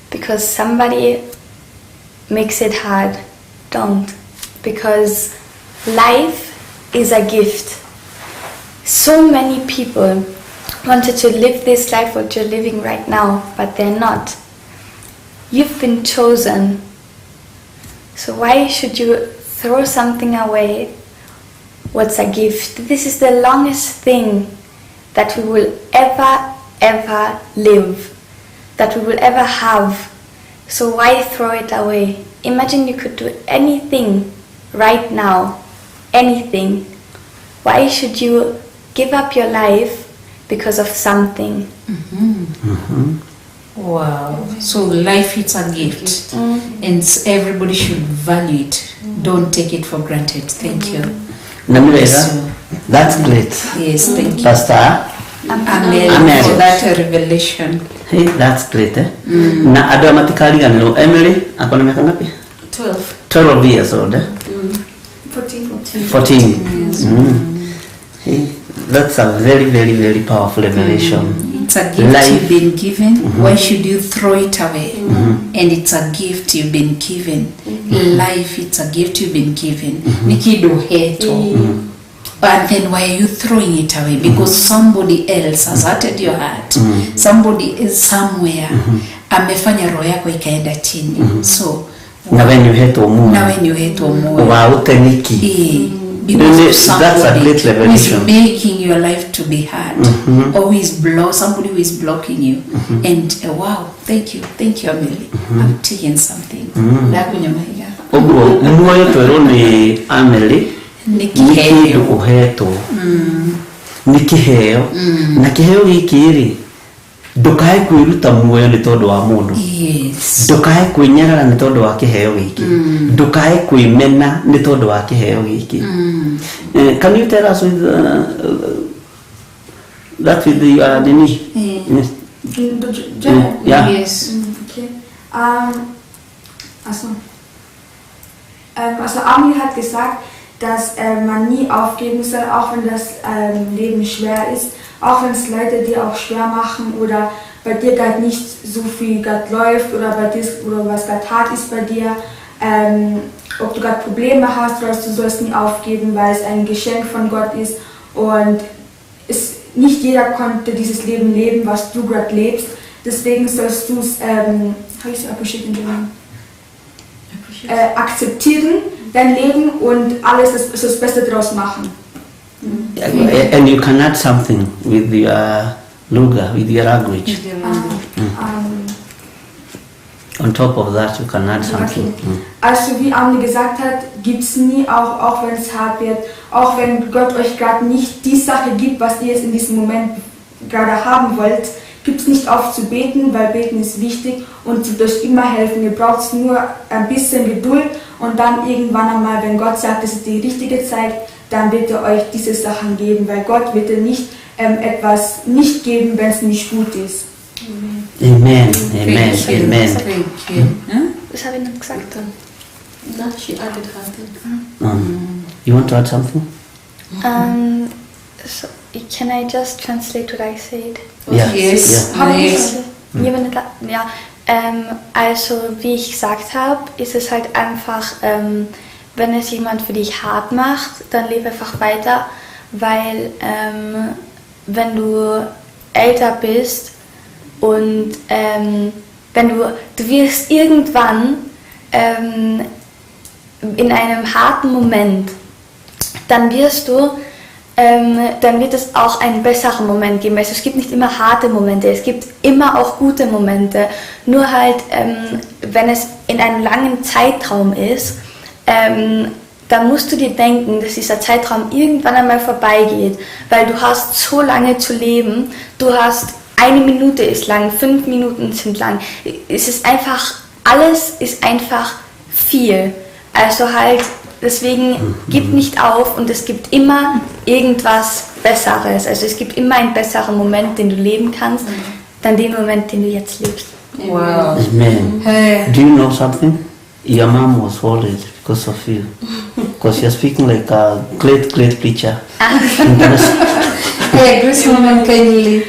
because somebody makes it hard, don't. Because life is a gift. So many people wanted to live this life what you're living right now, but they're not. You've been chosen. So why should you throw something away? What's a gift? This is the longest thing that we will ever, ever live, that we will ever have. So why throw it away? Imagine you could do anything right now, anything. Why should you give up your life because of something? Wow. So life is a gift, and everybody should value it. Don't take it for granted. Thank you. Na nĩ wega. That's great. Yes, thank you. Pastor Amen. Amen. For that revelation. Hey, that's great, eh? Na andũ aya matikariganĩrwo Emily akona miaka ngapi? 12. 12 years old, eh? 14. 14. Hey, that's a very, very, very powerful revelation. It's a gift Life. you've been given. Why should you throw it away? And it's a gift you've been given. Life, it's a gift you've been given. Nikido heto. But then why are you throwing it away? Because somebody else has hurted your heart. Somebody is somewhere. Amefanya roho yako ikaenda chini. So Na we nĩ ũhetwo muoyo nawe ni uhetwo moyo. wa ũteniki. Eh, because Really, of that's a somebody great who is revelation. making your life to be hard, or who is somebody who is blocking you. And wow, thank you, Amelie. I'm taking something. Ndakunyamahiga. Ũguo muoyo twerwo nĩ Amelie Nĩ nĩ kĩheo. kĩndũ ũhetwo nĩ kĩheo na kĩheo gĩkĩ rĩ ndũkae kwĩruta muoyo nĩ tondũ wa mũndũ. Yes. Ndũkae kwĩnyarara nĩ tondũ wa kĩheo gĩkĩ. Ndũkae kwĩmena nĩ tondũ wa kĩheo gĩkĩ. Can you tell us with that with your nini? Yes. Yeah. Yes. Okay. Also Amelie hat gesagt, dass man nie aufgeben soll, auch wenn das Leben schwer ist, auch wenn es Leute dir auch schwer machen oder bei dir gerade nicht so viel gerade läuft oder bei dir oder was gerade hart ist bei dir, ob du gerade Probleme hast oder du sollst nie aufgeben, weil es ein Geschenk von Gott ist und es, nicht jeder konnte dieses Leben leben, was du gerade lebst. Deswegen sollst du es, how you say appreciate in German? Akzeptieren, dein Leben und alles das Beste draus machen. And you can add something with your lugha, with your language. On top of that, you can add something. Okay. Also wie Amni gesagt hat, gibt's nie, auch wenn es hart wird, auch wenn Gott euch gerade nicht die Sache gibt, was ihr jetzt in diesem Moment gerade haben wollt, gibt's nicht auf zu beten, weil beten ist wichtig und wird euch immer helfen. Ihr braucht nur ein bisschen Geduld und dann irgendwann einmal, wenn Gott sagt, es ist die richtige Zeit, dann wird er euch diese Sachen geben, weil Gott wird dir nicht etwas nicht geben, wenn es nicht gut ist. Amen. Amen. Amen. Thank you. Das habe ich noch gesagt dann. No, she added her thing. You want to add something? So, can I just translate what I said? Yeah. Yes. Yeah. Yes. Ja, also wie ich gesagt habe, ist es halt einfach, wenn es jemand für dich hart macht, dann lebe einfach weiter, weil wenn du älter bist und wenn du wirst irgendwann in einem harten Moment, dann wirst du, dann wird es auch einen besseren Moment geben. Also es gibt nicht immer harte Momente, es gibt immer auch gute Momente. Nur halt, wenn es in einem langen Zeitraum ist, dann musst du dir denken, dass dieser Zeitraum irgendwann einmal vorbeigeht, weil du hast so lange zu leben, du hast 1 Minute ist lang, 5 Minuten sind lang. Es ist einfach, alles ist einfach viel. Also halt, deswegen gib nicht auf und es gibt immer irgendwas Besseres. Also es gibt immer einen besseren Moment, den du leben kannst, dann den Moment, den du jetzt lebst. Wow. Amen. Hey. Do you know something? Your mom was worried because of you. Because you're speaking like a great, great preacher. Hey, Grace Woman, kindly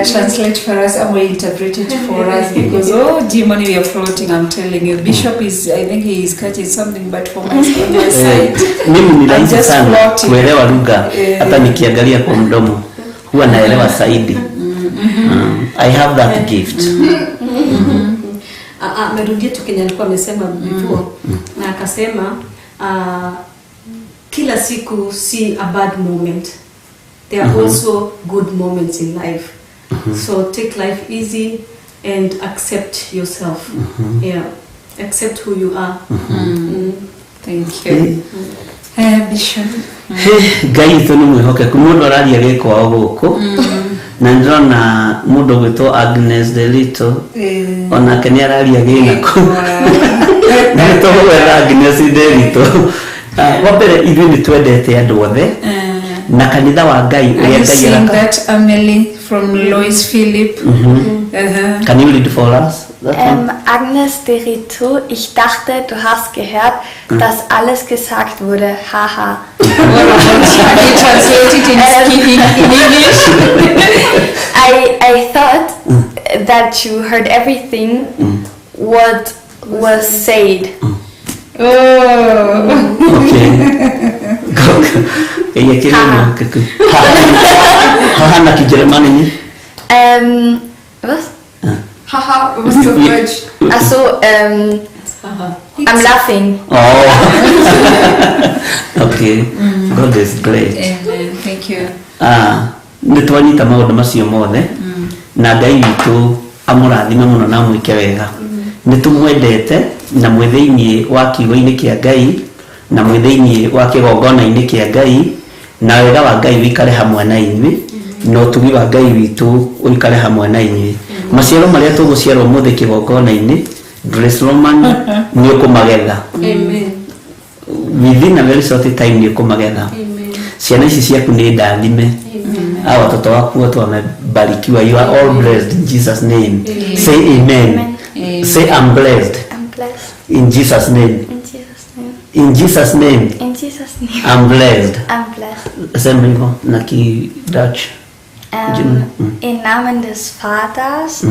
translate for us and we interpret it for us because, oh, demon, we are floating, I'm telling you. Bishop is, I think he is catching something, but for my side, Mimi ni rahisi I'm just sana floating. kuelewa lugha, hata nikiangalia kwa mdomo huwa naelewa zaidi. I have that gift. Amerudia tu kenye alikuwa amesema before na akasema kila siku si a bad moment. There are also good moments in life. So take life easy and accept yourself. Yeah, accept who you are. Thank you. Bishop. Ngai witũ nĩ mwĩhokeku mũndũ araria gĩkwao gũkũ na ndĩrona mũndũ ũgwĩtwo Agnes Delito onake nĩ araria gĩnaku na nĩ tũgũgwetha Agnes Delito. Wa mbere ithuĩ nĩ twendete andũ othe na kanitha wa Ngai Are ũrĩa you Ngai seeing araka. that, Amelie, from Lois Philip? Can you read for us that one? Agnes Derito, ich dachte, du hast gehört, dass alles gesagt wurde. Haha. Can you translate it in English? I thought that you heard everything what was said. Oh. Okay. Haha na Kijerumani ni? Was? Haha, was ist auf Deutsch? Ach so, I'm laughing. Oh. Okay. God is great. Amen. Thank you. Nĩ twanyita maũndũ macio mothe na Ngai witũ amũrathime mũno na amwĩke wega. Nĩ tũmwendete na mwĩ thĩinĩ wa kiugo-inĩ kĩa Ngai na mwĩ thĩinĩ wa kĩgongona-inĩ kĩa Ngai na wega wa Ngai wĩikare hamwe na inyuĩ na ũtugi wa Ngai witũ ũikare hamwe na inyuĩ. Maciaro marĩa tũgũciara ũmũthĩ kĩgongona-inĩ Grace Roman nĩ ũkũmagetha. Amen. Within a very short time nĩ ũkũmagetha. Amen. Ciana ici ciaku nĩ ndathime. Hawa watoto wako wote wamebarikiwa. You are all blessed in Jesus name. Amen. Say amen. Amen. Say I'm blessed. I'm blessed. In Jesus name. In Jesus name. In Jesus name. In Jesus name. I'm blessed. I'm blessed. Sema hivyo na ki Dutch. Im Namen des Vaters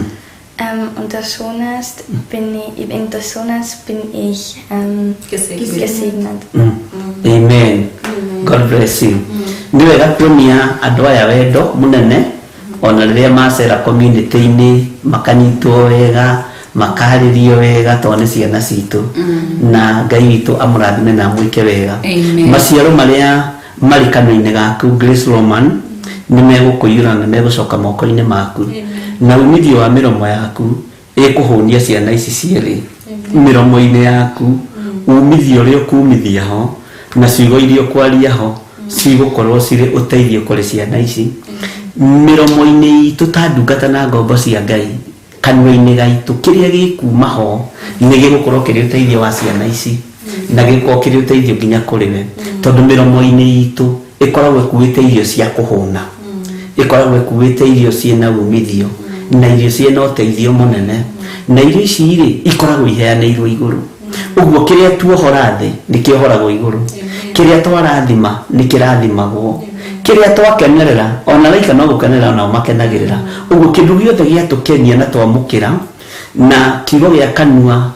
und des Sohnes bin ich, in des Sohnes bin ich gesegnet. Amen. God bless you. Nĩ wega kuonia andũ aya wendo mũnene Ona rĩrĩa macera community-inĩ makanyitwo wega, makarĩrio wega tondũ nĩ ciana citũ. Na Ngai witũ amũrathime na amwĩke wega. Amen. Maciaro marĩa marĩ kanua-inĩ gaku Grace Roman nĩ megũkũiyũra na megũcoka moko-inĩ maku. Na umithio wa mĩromo yaku ĩkũhũnia ciana ici cierĩ mĩromo-inĩ yaku. Umithio ũrĩa ũkumithia ho na ciugo iria ũkwaria ho cigũkorwo cirĩ ũteithio kũrĩ ciana ici. Mĩromo-inĩ itũ ta ndungata na ngombo cia Ngai, kanua-inĩ gaitũ kĩrĩa gĩkuma ho nĩ gĩgũkorwo kĩrĩ ũteithio wa ciana ici na gĩgũkorwo kĩrĩ ũteithio nginya kũrĩ we, tondũ mĩromo-inĩ itũ ĩkoragwo ĩkuĩte irio cia kũhũna, ĩkoragwo ĩkuĩte irio ciĩna umithio na irio ciĩna ũteithio mũnene, na irio ici rĩ ikoragwo iheanĩirwo igũrũ. Ũguo kĩrĩa tuohora thĩ nĩ kĩohoragwo igũrũ, kĩrĩa twarathima nĩ kĩrathimagwo, kĩrĩa twakenerera ona raika no gũkenerera nao makenagĩrĩra. Ũguo kĩndũ gĩothe gĩatũkenia na twamũkĩra na kiugo gĩa kanua,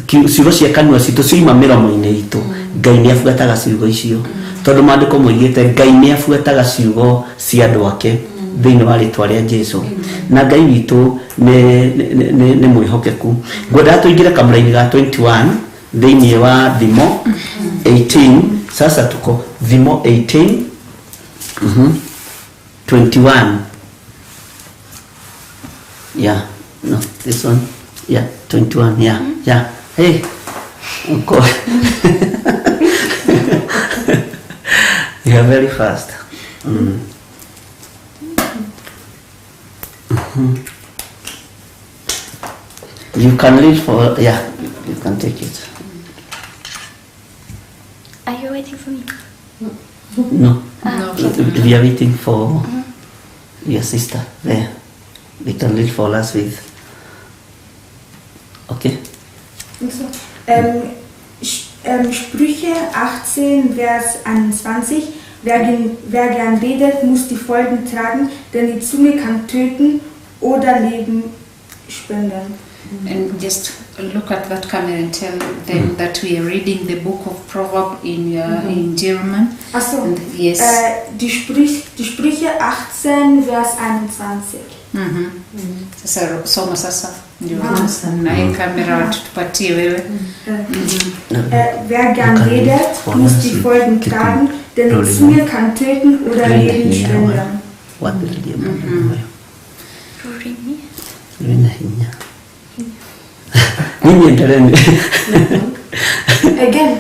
ciugo cia kanua citũ ciuma mĩromo-inĩ itũ, Ngai nĩ abuataga ciugo icio, tondũ maandĩko moigĩte Ngai nĩ abuataga ciugo cia andũ ake thĩinĩ wa rĩtwa rĩa Jesu. Na Ngai witũ nĩ mwĩhokeku. Ngwendaga tũingĩre kamũra-inĩ ga 21 thĩinĩ wa Thimo 18. Sasa tuko Thimo 18 21. Yeah, no, this one. Yeah, 21. Yeah, yeah. Hey, uncle. You are very fast. You can read for, yeah, you can take it. Are you waiting for me? No. Ah. We are waiting for your sister there. They can read for us with. Okay. So, Sprüche 18, Vers 21. Wer gern redet, muss die Folgen tragen, denn die Zunge kann töten oder Leben spenden. And just look at that camera and tell them that we are reading the book of Proverbs in German. Ach so. And yes. Die Sprüche 18, Vers 21. Sasa soma sasa ndio na hii kamera tupatie wewe. Wer gern redet, muss die Folgen tragen, denn die Zunge kann töten oder Leben spenden. Again.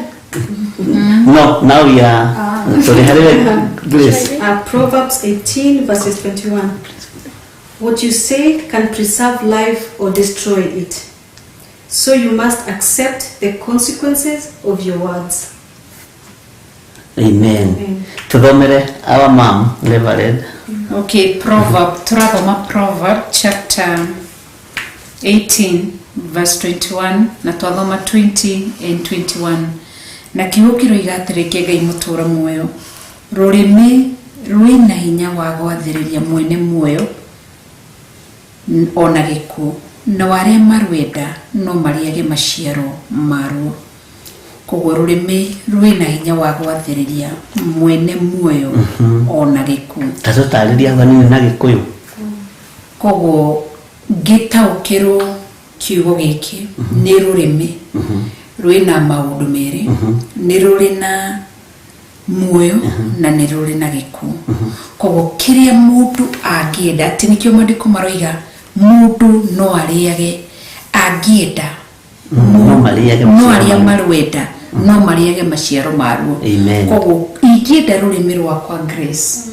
No, now we are. Sorry, please. Proverbs 18, verses 21. What you say can preserve life or destroy it. So you must accept the consequences of your words. Amen. Tuthomere our mom, Reverend. Okay, Proverb, turathoma Proverb chapter 18 verse 21 na twathoma 20 and 21. Na kiugo kĩroiga atĩrĩ kĩa Ngai mũtũũra muoyo, rũrĩmĩ rwĩna hinya wa gwathĩrĩria mwene muoyo ona gĩkuũ, na arĩa marwenda no marĩage maciaro maruo. Koguo rũrĩmĩ rwĩna hinya wa gwathĩrĩria mwene muoyo ona gĩkuũ. Ta tũtarĩria hanini na Gĩkũyũ. Koguo ngĩtaũkĩrwo kiugo gĩkĩ nĩ rũrĩmĩ rwĩna maũndũ merĩ, nĩ rũrĩ na muoyo na nĩ rũrĩ na gĩkuũ. Koguo kĩrĩa mũndũ angĩenda, atĩ nĩkĩo maandĩko maroiga mũndũ no arĩage angĩenda, no arĩa marwenda no marĩage maciaro maruo. Koguo ingĩenda rũrĩmĩ rwakwa Grace,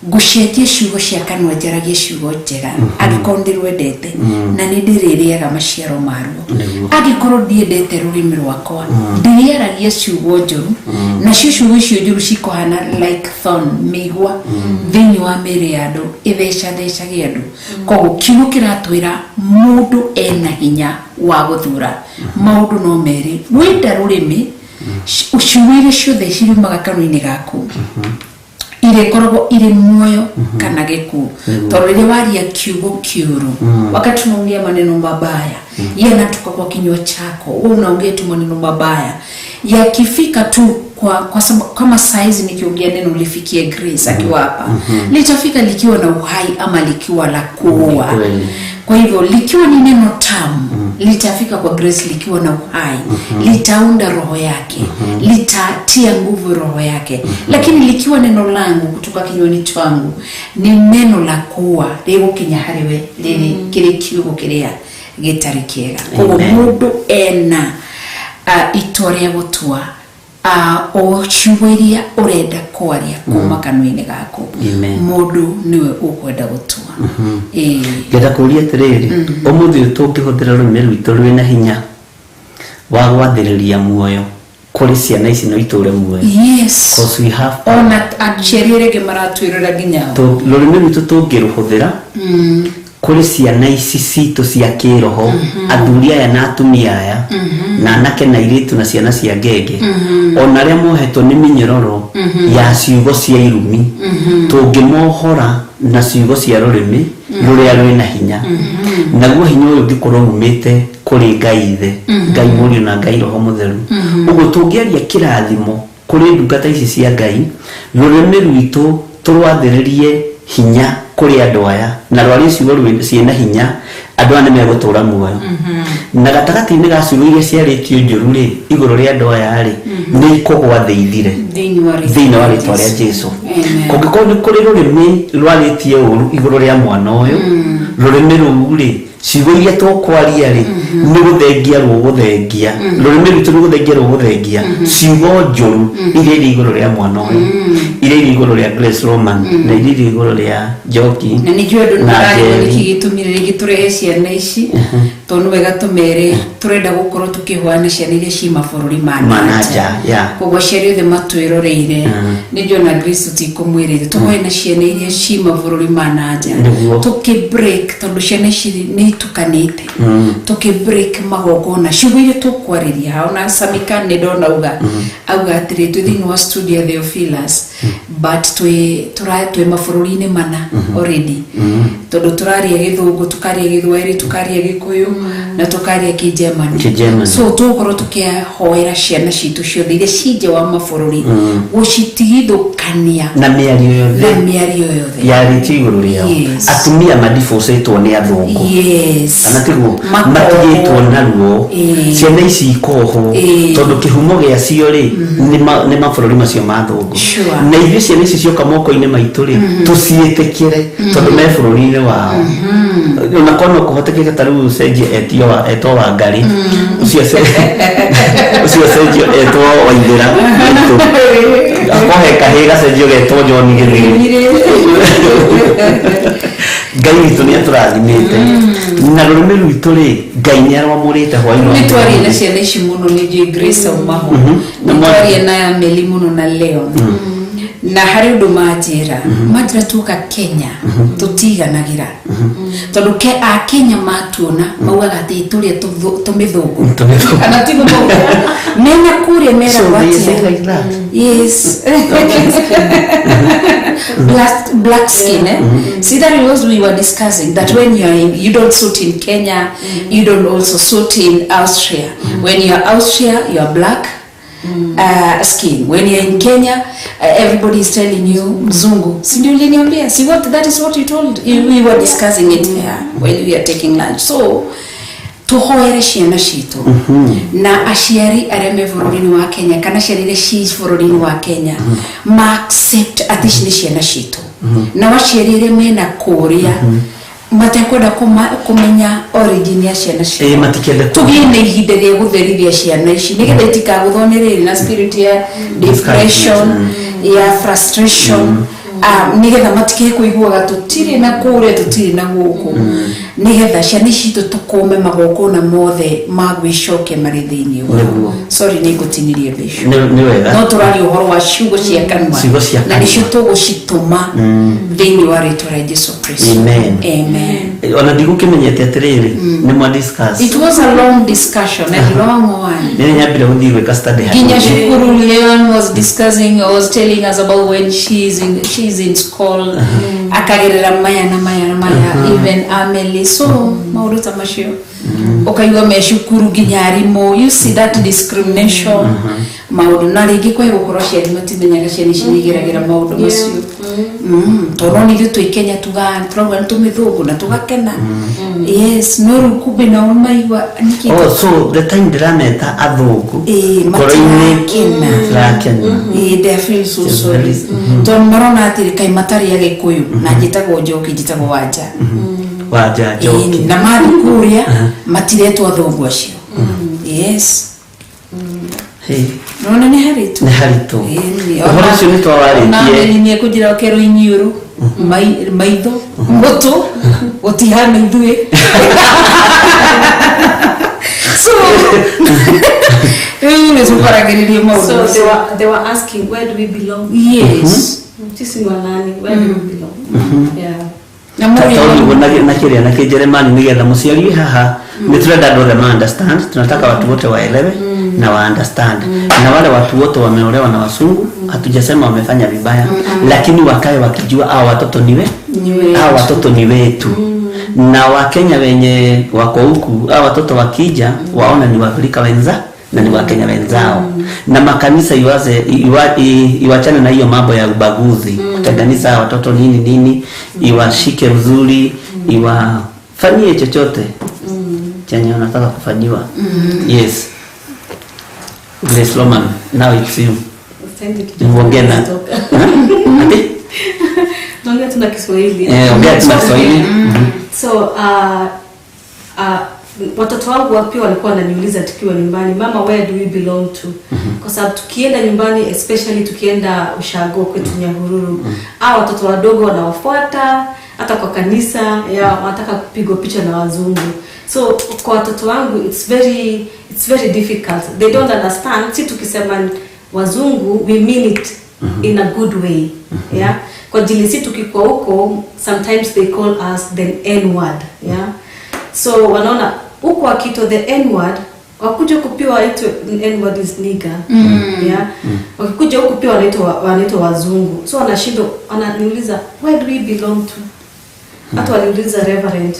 ngũcenjie ciugo cia kanua njaragie ciugo njega angĩkorwo ndĩrwendete na nĩ ndĩrĩrĩaga maciaro maruo. Angĩkorwo ndiendete rũrĩmĩ rwakwa, ndĩrĩaragia ciugo njũru, nacio ciugo icio njũru cikũhana like thorn, mĩigua thĩinĩ wa mĩĩrĩ ya andũ, ĩthecathecage andũ. Koguo kiugo kĩratwĩra mũndũ ena hinya wa gũthura maũndũ no merĩ, wenda rũrĩmĩ, ciugo iria ciothe ciumaga kanua-inĩ gaku irekoragwo iri muoyo kana gĩkuũ. Tondũ rĩrĩa waria kiugo kĩũru, wakati unaongea maneno mabaya yanatoka kwa kinywa chako, wewe unaongea tu maneno mabaya, yakifika tu kwa sababu kama saizi nikiongea neno lifikie Grace akiwa hapa, litafika likiwa na uhai ama likiwa la kuua. Kweli. Kwa hivyo likiwa ni neno tamu, litafika kwa Grace likiwa na uhai, litaunda roho yake, litatia nguvu roho yake. Lakini likiwa neno langu kutoka kinywani changu ni neno la kuua, rĩgũkinya harĩ we rĩrĩ kĩrĩ kiugo kĩrĩa gĩtarĩ kĩega. Koguo Amen. mũndũ ena itua rĩa gũtua o ciugo iria ũrenda kwaria kuma kanua-inĩ gaku. Amen. Mũndũ nĩwe ũkwenda gũtua. Ĩĩ. Ngenda kũria atĩrĩrĩ, ũmũthĩ ũyũ tũngĩhũthĩra rũrĩmĩ rwitũ rwĩna hinya wa gwathĩrĩria muoyo kũrĩ ciana ici no itũre muoyo? Yes. 'Cause we have Ona aciari arĩa angĩ maratwĩrora nginya o. Rũrĩmĩ rwitũ tũngĩrũhũthĩra kũrĩ ciana ici citũ cia kĩroho, athuri aya na atumia aya na anake na airĩtu na ciana cia ngenge, ona arĩa mohetwo nĩ mĩnyororo ya ciugo cia irumi, tũngĩmohora na ciugo cia rũrĩmĩ rũrĩa rwĩna hinya, naguo hinya ũyũ ũngĩkorwo umĩte kũrĩ Ngai Ithe, Ngai Mũriũ na Ngai Roho Mũtheru, ũguo tũngĩaria kĩrathimo kũrĩ ndungata ici cia Ngai, rũrĩmĩ rwitũ tũrwathĩrĩrie hinya kũrĩ andũ aya na rwarie ciugo ciĩna hinya, andũ aya nĩ megũtũra muoyo. Na gatagatĩ-inĩ ga ciugo iria ciarĩtio njũru rĩ igũrũ rĩa andũ aya rĩ, nĩ ikũgwa thĩ ithire thĩinĩ wa thĩinĩ wa rĩtwa rĩa Jesu. Amen. Kũngĩkorwo nĩ kũrĩ rũrĩmĩ rwarĩtie ũru igũrũ rĩa mwana ũyũ, rũrĩmĩ rũu rĩ, ciugo iria tũkwaria rĩ, nĩ gũthengia rũgũthengia, rũrĩmĩ rwitũ nĩ gũthengia rũgũthengia ciugo njũru iria irĩ igũrũ rĩa mwana ũyũ, iria irĩ igũrũ rĩa Grace Roman na iria irĩ igũrũ rĩa Njoki na nĩnjũĩ andũ na nĩmararigwo Njeri. nĩkĩ gĩtũmire rĩngĩ tũrehe ciana ici, tondũ nĩ wega tũmere tũrenda gũkorwo tũkĩhoana ciana iria ci mabũrũri ma Ma na na nja, yeah. Koguo aciari othe matwĩroreire, nĩnjũĩ ona Grace tũtikũmwĩrĩte tũhoe na ciana iria ci mabũrũri ma na nja. Nĩguo. Tũkĩ break, tondũ ciana ici nĩ itukanĩte, tũkĩ break magongona ciugo iria tũkwarĩria hao. Na Samika nĩ ndona auga atĩrĩ, twĩ thĩinĩ wa studio ya Theophilus, but twĩ mabũrũri-inĩ mana already, tondũ tũraria Gĩthũngũ, tũkaria Gĩthwaĩri, tũkaria Gĩkũyũ na tũkaria Kĩnjemani. Kĩnjemani. So tũgũkorwo tũkĩhoera ciana citũ ciothe iria ci nja wa mabũrũri, gũcitigithũkania na mĩario na yothe mĩario yothe yarĩtio igũrũ rĩao. Yes. Atumia madibũcĩtwo nĩ athũngũ, Yes. kana tiguo? Makohwo. Matigĩtwo na ruo. Ĩĩ. Ciana ici ikohwo Ĩĩ. tondũ kĩhumo gĩacio rĩ nĩ mabũrũri macio ma thũngũ. Sure. Na ithuĩ ciana ici cioka moko-inĩ maitũ rĩ, tũciĩtĩkĩre tondũ me bũrũri-inĩ wao, ona korwo no kũhotekeke ta rĩu cenjie etio wa etwo Wangari, ũcio cenjio etwo Waithĩra maitũ, akohe kahĩĩ gacenjio getwo John Gĩthiri. Ngai witũ nĩ atũrathimĩte na rũrĩmĩ rwitũ rĩ, Ngai nĩ arwamũrĩte hwainĩ wa Nĩ twarie na mũthenya. ciana ici mũno, nĩ njũĩ Grace aumaho. Na Nĩ twarie na Meli mũno na Leon, na harĩ ũndũ manjĩra tuoka Kenya tũtiganagĩra, tondũ ke a Kenya matuona maugaga atĩ tũrĩa tũmĩthũngũ. Tũmĩthũngũ. Kana tiguo maugaga mena kũrĩa So meragwo they say atĩa? like that. Yes. Black skin, eh? See, that was we were discussing that when you are in, you don't suit in Kenya, you don't also suit in Austria. When you are Austria, you are black skin. When you're in Kenya, everybody is telling you mzungu. Si ndio uliniambia? See what that is what you told. We were discussing it there when we are taking lunch. So tuhoere ciana citũ na aciari arĩa me bũrũri-inĩ wa Kenya kana ciana iria ci bũrũri-inĩ wa Kenya ma accept atĩ ici nĩ ciana citũ, na aciari arĩa mena kũrĩa matekwenda kũmenya origin ya ciana ciao, Ĩĩ, matikende tũgĩe na ihinda rĩa gũtherithia ciana ici nĩgetha itikagũthwo nĩ rĩrĩ na spirit ya depression, ya frustration, nĩgetha matige kũiguaga tũtirĩ na kũrĩa, tũtirĩ na gũkũ, nĩgetha ciana ici citũ tũkũme magongona mothe ma gwĩcokia marĩ thĩinĩ Nĩguo. wao. Sorry, nĩ ngũtinirie mbeca. Nĩ wega. No tũraria ũhoro wa ciugo cia kanua. Ciugo cia na nĩcio kanua. tũgũcitũma thĩinĩ wa rĩtwa rĩa Jesu Kristo. Amen. Amen. Ona ndigũkĩmenyete atĩrĩrĩ nĩ mwa discuss. It was a long discussion, a long one. Nĩ nyambire gũthiĩ gwĩka study Ginya hanini. Shukuru Leon was discussing, was telling us about when she's in school, akagerera maya na maya na maya, even Amelie. So maũndũ ta macio ũkaigua me cukuru nginya arimũ, you see that discrimination maũndũ na rĩngĩ kwahe gũkorwo aciari matimenyaga ciana ici nĩigeragĩra maũndũ macio. Tondũ no nithuĩ twĩ Kenya tugaga tũrauga nĩ tũmĩthũngũ na tũgakena, yes, no rĩu kumbe nao maigua nĩkĩ. Oh, so the time ndĩrameta athũngũ Ĩĩ, ngoro-inĩ matirakena. matirakena. Ĩĩ, they feel so It's sorry tondũ marona atĩrĩ kaĩ matarĩ agĩkũyũ na njĩtagwo Njoki, njĩtagwo Wanja. Wanja Njoki. Ĩĩ, na mathiĩ kũrĩa matiretwo athũngũ acio, yes. Hey, nona nĩ haritũ. Nĩ haritũ. Ĩĩ, Ũhoro ũcio nĩ twawarĩtie. Nĩ ekũnjĩra ũkerwo iniũrũ, maitho, mũtũ gũtihana ithuĩ, so rĩu nĩ tũkoragĩrĩria maũndũ So macio. they were asking, where do we belong? Yes. Sisi ni wanani? Where do we belong? Yeah. Na Ta mũrĩ ũguo na kĩrĩa na kĩnjeremani nĩgetha mũciari wĩ haha nĩ turenda andũ othe ma understand, tunataka watu wote waelewe na wa understand, na wale watu wote wameolewa na wasungu, hatujasema wamefanya vibaya, lakini wakae wakijua hao watoto ni we Ni wetu. hao watoto ni wetu, na Wakenya wenye wako huku, hao watoto wakija waona ni Waafrika wenza na ni Wakenya wenzao, na makanisa iwaze iwachane na hiyo mambo ya ubaguzi, kutenganisha hawa watoto nini nini, iwashike vizuri, iwafanyie chochote chenye wanataka kufanyiwa. Yes, Grace Loman, now it's you. Send it. Muongee na Ati? Tuongee tu na Kiswahili. Eh, ongea tu na Kiswahili. So watoto wangu pia walikuwa wananiuliza tukiwa nyumbani, mama, where do we belong to? Kwa sababu tukienda nyumbani, especially tukienda ushago kwetu Nyahururu, hao watoto wadogo wanawafuata hata kwa kanisa ya wanataka kupigwa picha na wazungu. So kwa watoto wangu it's very difficult. They don't understand. Si tukisema wazungu, we mean it in a good way. Yeah. Kwa ajili si tukikuwa huko, sometimes they call us the N word. Yeah. So wanaona huko wakiitwa the N word, wakuja huku pia waitwe N word is nigger. Yeah. Wakikuja huku pia wanaitwa wazungu. So wanashindwa, wananiuliza, where do we belong to? Hata waliuliza reverend,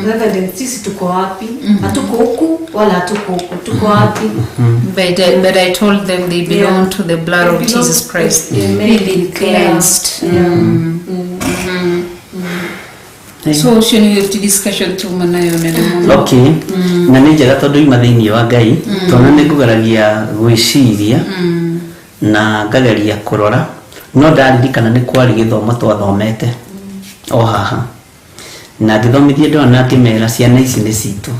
reverend, sisi tuko wapi? Hatuko huku wala hatuko huku. Tuko wapi? But I told them they belong to the blood They of belong Jesus Christ. Amen. They've been cleansed. Yeah. Hey. So ũcio nĩ fifty discussion tuma nayo nene mũno. Okay, na nĩ njega tondũ ima thĩinĩ wa Ngai tondũ nĩ ngũgeragia gwĩciria na ngageria kũrora, no ndaririkana nĩ kwarĩ gĩthomo twathomete o haha na ngĩthomithia ndona na ngĩmera ciana ici nĩ citũ,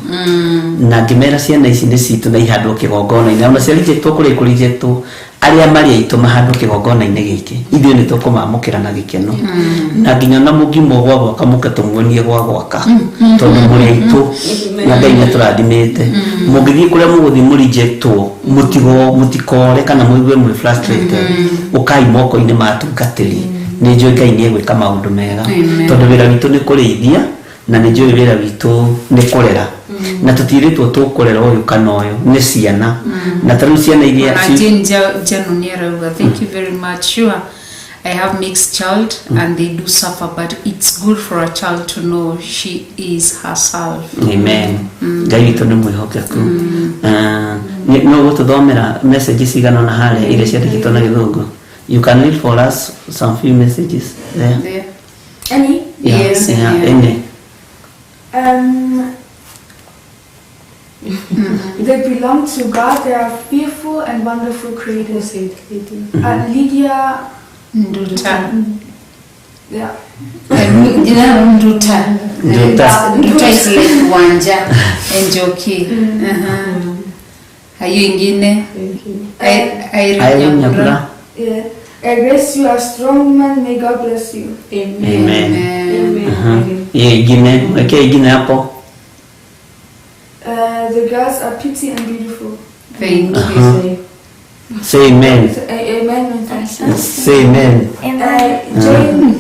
na ngĩmera ciana ici nĩ citũ na ihandwo kĩgongona-inĩ, ona ciarigĩtwo kũrĩa kũrigĩtwo arĩa marĩ aitũ mahandwo kĩgongona-inĩ gĩkĩ, ithuĩ nĩ tũkũmamũkĩra na gĩkeno, na nginya ona mũngimwo gwa gwaka mũke tũmuonie gwa gwaka tondũ mũrĩ aitũ na Ngai nĩ atũrathimĩte. Mũngĩthiĩ kũrĩa mũgũthiĩ mũrejectwo, mũtigo mũtikore kana mũigue mwĩ frustrated, ũkai moko-inĩ ma atungatĩri, nĩ njũĩ Ngai nĩ egwĩka maũndũ mega. Amen. Tondũ wĩra witũ nĩ kũrĩithia na nĩ njũĩ wĩra witũ nĩ kũrera, na tũtirĩtwo tũkũrera ũyũ kana ũyũ, nĩ ciana, na ta rĩu ciana iria Ona Jane Janu nĩ arauga, thank you very much. Sure, I have mixed child and they do suffer, but it's good for a child to know she is herself. Amen. Ngai witũ nĩ mwĩhokeku. Ah, no gũtũthomera message cigana ũna harĩa iria ciandĩkĩtwo na gĩthũngũ. You can read for us some few messages there. There. Any? Yeah, Yes, yeah, yeah. any. They belong to God. They are fearful and wonderful creators. Lydia. Nduta. Yeah. Jina Nduta. Nduta. Nduta is like Wanja and Njoki. Hayo ingine. Irene Irene Nyambura. Nyambura. Yeah. Grace, you are strong woman. May God bless you. Amen. Amen. Amen. Hiyo ingine, wekea ingine hapo. The girls are pretty and beautiful. Thank you. Say amen. So, amen. Say amen. Jane,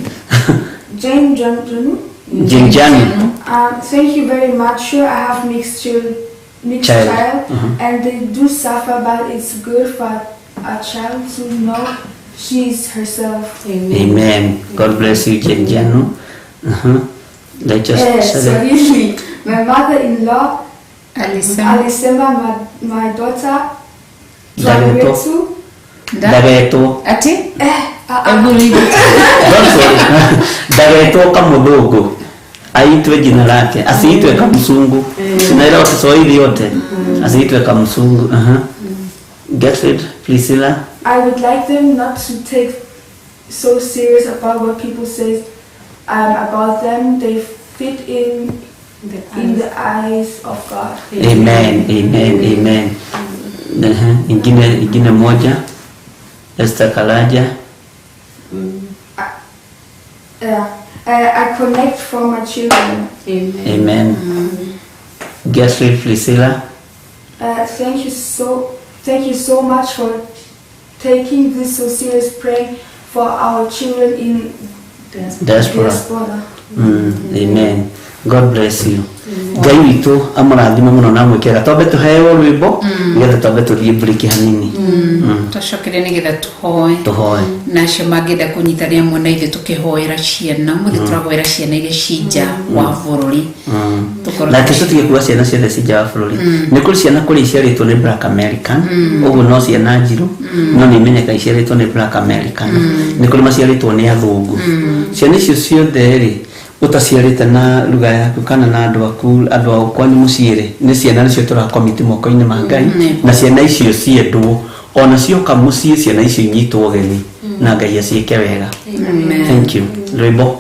Jane Janu. Jinjani. Thank you very much. Sure, I have mixed Child. child, and they do suffer, but it's good for a child to know she is herself. Amen. God bless you, Jinjanu. Let's just Sorry, my mother-in-law, Alisema, my daughter, Dageto. Dageto. Ati? Don't worry. Dageto kamuthungu. Aitwe jina lake, asiitwe kamsungu. Sinaelewa Kiswahili yote. Asiitwe kamsungu. Get it, Priscilla. I would like them not to take so serious about what people say about them. They fit in the eyes of God. Amen, amen, amen. Ingine moja. Esther Kalaja. I connect for my children. Amen. Amen. Get it, Priscilla. Thank you so much for taking this so serious, praying for our children in diaspora. Amen. God bless you. Ngai witũ amũrathime mũno na amwĩkĩra twambe tũheo rwĩmbo nĩgetha twambe tũthiĩ break hanini. Tũcokere nĩgetha tũhoe na acio mangĩenda kũnyitanĩra hamwe na ithuĩ tũkĩhoera ciana ũmũthĩ tũrahoera ciana iria ci nja wa bũrũri. Na tũtige kuga ciana ciothe ci nja wa bũrũri. Nĩ kũrĩ ciana kũrĩ iciarĩtwo nĩ Black American, ũguo no ciana njirũ, no nĩ imenyeka iciarĩtwo nĩ Black American. Nĩ kũrĩ maciarĩtwo nĩ athũngũ. Ciana icio ciothe rĩ utaciarĩte na lugha yaku kana na andũ aku andũ a kwanyu mũciĩ rĩ nĩ ciana nĩcio tũrakomiti moko-inĩ ma Ngai na ciana icio ciendwo ona cioka mũciĩ ciana icio inyitwo ũgeni na Ngai aciĩke wega. Thank you. Rwĩmbo.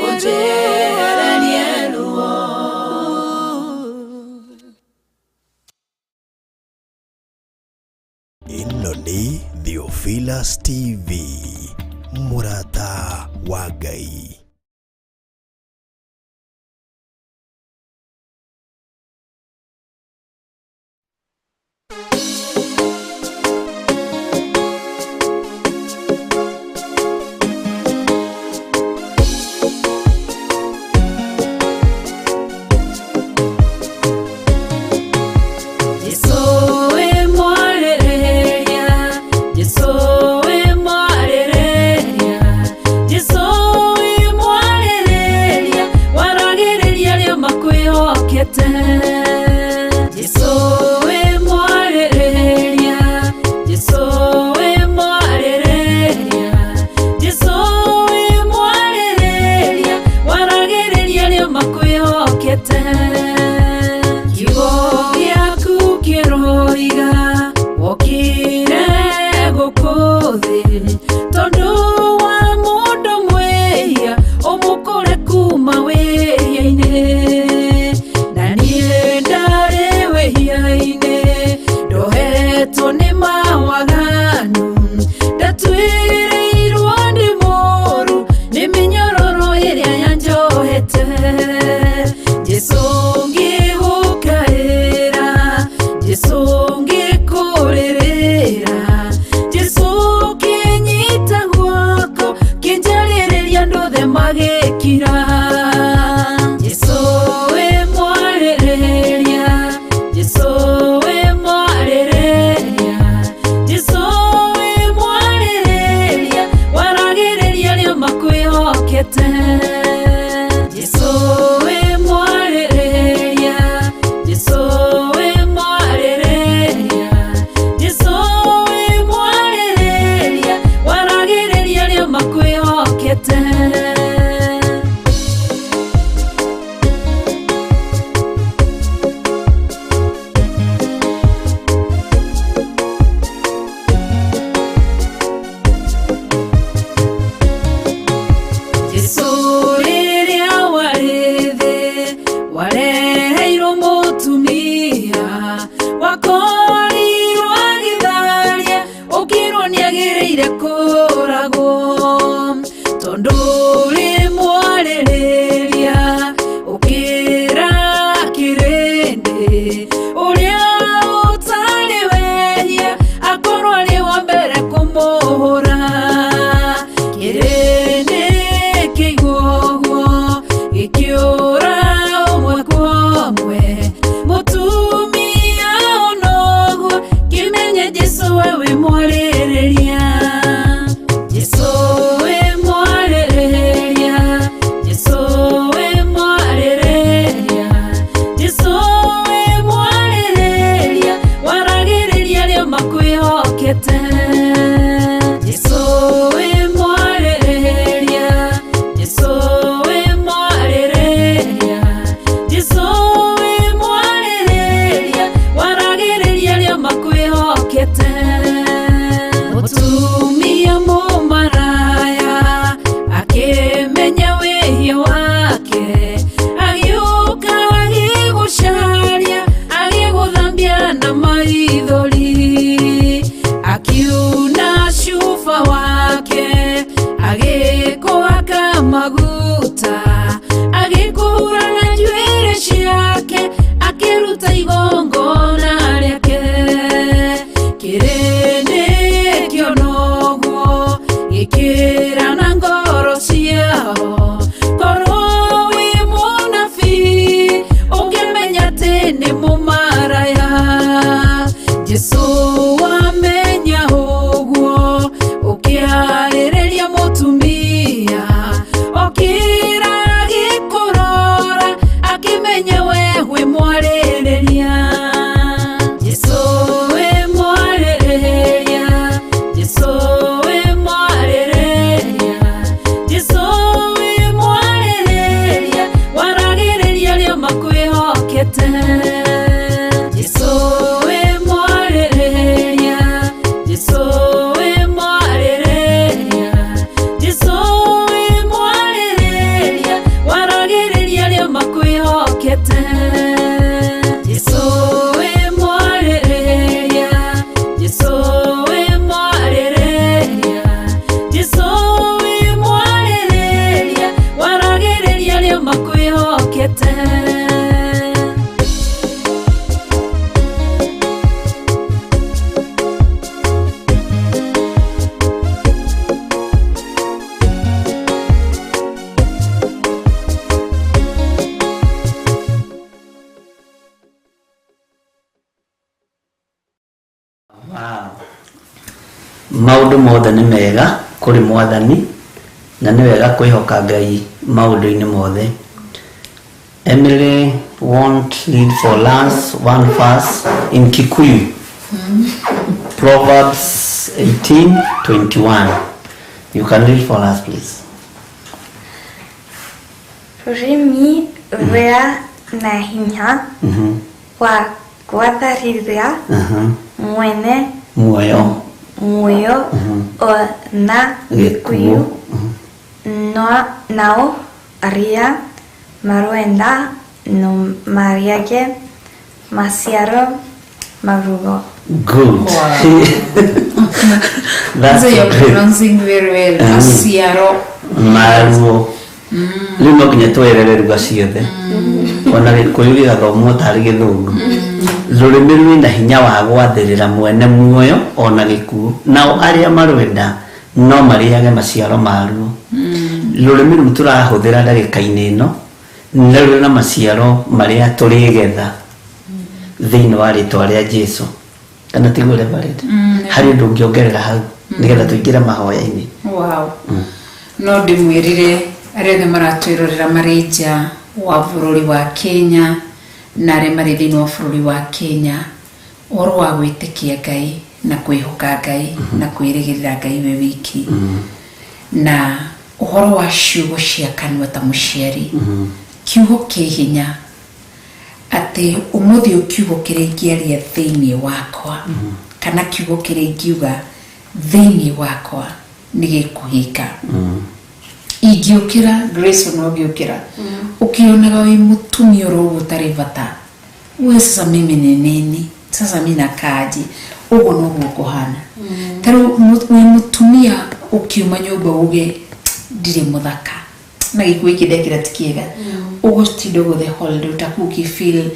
Ũnjehererie ruo. Ĩno nĩ Theophilus TV, mũrata wa Ngai. Jesu we mwarĩrĩria, Jesu we mwarĩrĩria, Jesu we mwarĩrĩria, waragĩrĩria arĩa makwĩhokete. Jesu we mwarĩrĩria, Jesu we mwarĩrĩria, Jesu we mwarĩrĩria, waragĩrĩria arĩa makwĩhokete. Kiugo gĩaku kĩroiga wokire gũkũ thĩ tondũ wa mũndũ mwĩhia ũmũkũre kuma wĩhia-inĩ, na niĩ ndarĩ wĩhia-inĩ ndohetwo nĩ mawaganu, ndatuĩrĩirwo nĩ mũũru nĩ mĩnyororo ĩrĩa yanjohete. Jesu ngĩgũkaĩra, Jesu ngĩkũrĩrĩra, Jesu kĩnyita guoko kĩnjarĩrĩria andũ othe magĩkira. Jesu we mwarĩrĩria, Jesu we mwarĩrĩria, Jesu we mwarĩrĩria, waragĩrĩria arĩa makwĩhokete. Jesu we mwarĩrĩria, Jesu we mwarĩrĩria, Jesu we mwarĩrĩria, waragĩrĩria arĩa makwĩhokete. Jesu rĩrĩa warĩ thĩ wareheirwo mũtumia wakorirwo agĩtharia ũkĩrwo nĩagĩrĩire kũragwo, tondũ ũrĩ mwarĩrĩria ũkĩra kĩrĩndĩ ũrĩa ũtarĩ wehia akorwo arĩ wa mbere kũmũhũra. Kĩrĩndĩ kĩigua ũguo gĩkĩũra ũmwe kwa ũmwe, mũtumia ona ũguo kĩmenye Jesu we wĩ mwarĩrĩria. Jesu we mwarĩrĩria, Jesu we mwarĩrĩria, Jesu we mwarĩrĩria, waragĩrĩria arĩa makwĩhokete. Jesu we mwarĩrĩria, Jesu we mwarĩrĩria, Jesu we mwarĩrĩria, waragĩrĩria arĩa makwĩhokete. Mũtumia mũmaraya akĩmenya wĩhia wake, agĩũka agĩgũcaria, agĩgũthambia na maithori, akiuna cuba wake, agĩkũhaka maguta, agĩkũhura na njuĩrĩ ciake, akĩruta igongona rĩake. Kĩrĩndĩ kĩona ũguo gĩkĩra na ngoro ciao, korwo wĩ mũnabii ũngĩmenya atĩ nĩ mũmaraya. Jesu wamenya ũguo ũkĩarĩrĩria mũtumia, okĩra agĩkũrora akĩmenya we wĩ mwarĩrĩria. Jesu we mwarĩrĩria, Jesu we mwarĩrĩria, Wow. Maũndũ mothe nĩ mega kũrĩ mwathani na nĩ wega kwĩhoka Ngai maũndũ-inĩ mothe. Emily won't read for us one verse in Kikuyu. Proverbs 18:21. You can read for us, please. Rũrĩmĩ rwĩ na hinya wa gwatharithia mwene Muoyo. Muoyo o na gĩkuũ. Gĩkuũ no nao arĩa marwenda no marĩage maciaro maruo. Good. That's So you're great. pronouncing very well. Maciaro. Maruo. Rĩu no nginya twerere ruga ciothe, ona Gĩkũyũ gĩgathomwo tarĩ Gĩthũngũ. Rũrĩmĩ rwĩna hinya wa gwathĩrĩra mwene muoyo ona gĩkuũ, nao arĩa marwenda no marĩage maciaro maruo. Rũrĩmĩ rũu tũrahũthĩra ndagĩka-inĩ ĩno nĩ rũrĩ na maciaro marĩa tũrĩgetha thĩinĩ wa rĩtwa rĩa Jesu, kana tiguo, Reverend? Harĩ ũndũ ũngĩongerera hau nĩgetha tũingĩre mahoya-inĩ? Wow. No ndĩmwĩrire arĩa othe maratwĩrorera marĩ nja wa bũrũri wa Kenya na arĩa marĩ thĩinĩ wa bũrũri wa Kenya, ũhoro wa gwĩtĩkia Ngai na kwĩhoka Ngai na kwĩrĩgĩrĩra Ngai we wiki, na ũhoro wa ciugo cia kanua ta mũciari, kiugo kĩ hinya, atĩ ũmũthĩ ũyũ kiugo kĩrĩa ingĩaria thĩinĩ wakwa kana kiugo kĩrĩa ingiuga thĩinĩ wakwa nĩ gĩkũhinga. Ingĩũkĩra, Grace, ona ũngĩũkĩra ũkĩonaga wĩ mũtumia oro ũguo ũtarĩ bata, uwe sasa mimi ni nini, sasa mi nakaaje, ũguo noguo kũhana. Ta rĩu wĩ mũtumia ũkiuma nyũmba uge ndirĩ mũthaka na gĩkuo gĩkĩ ndekĩra ti kĩega, ũgũtinda ũguo the whole day ũtakuo ũkĩfeel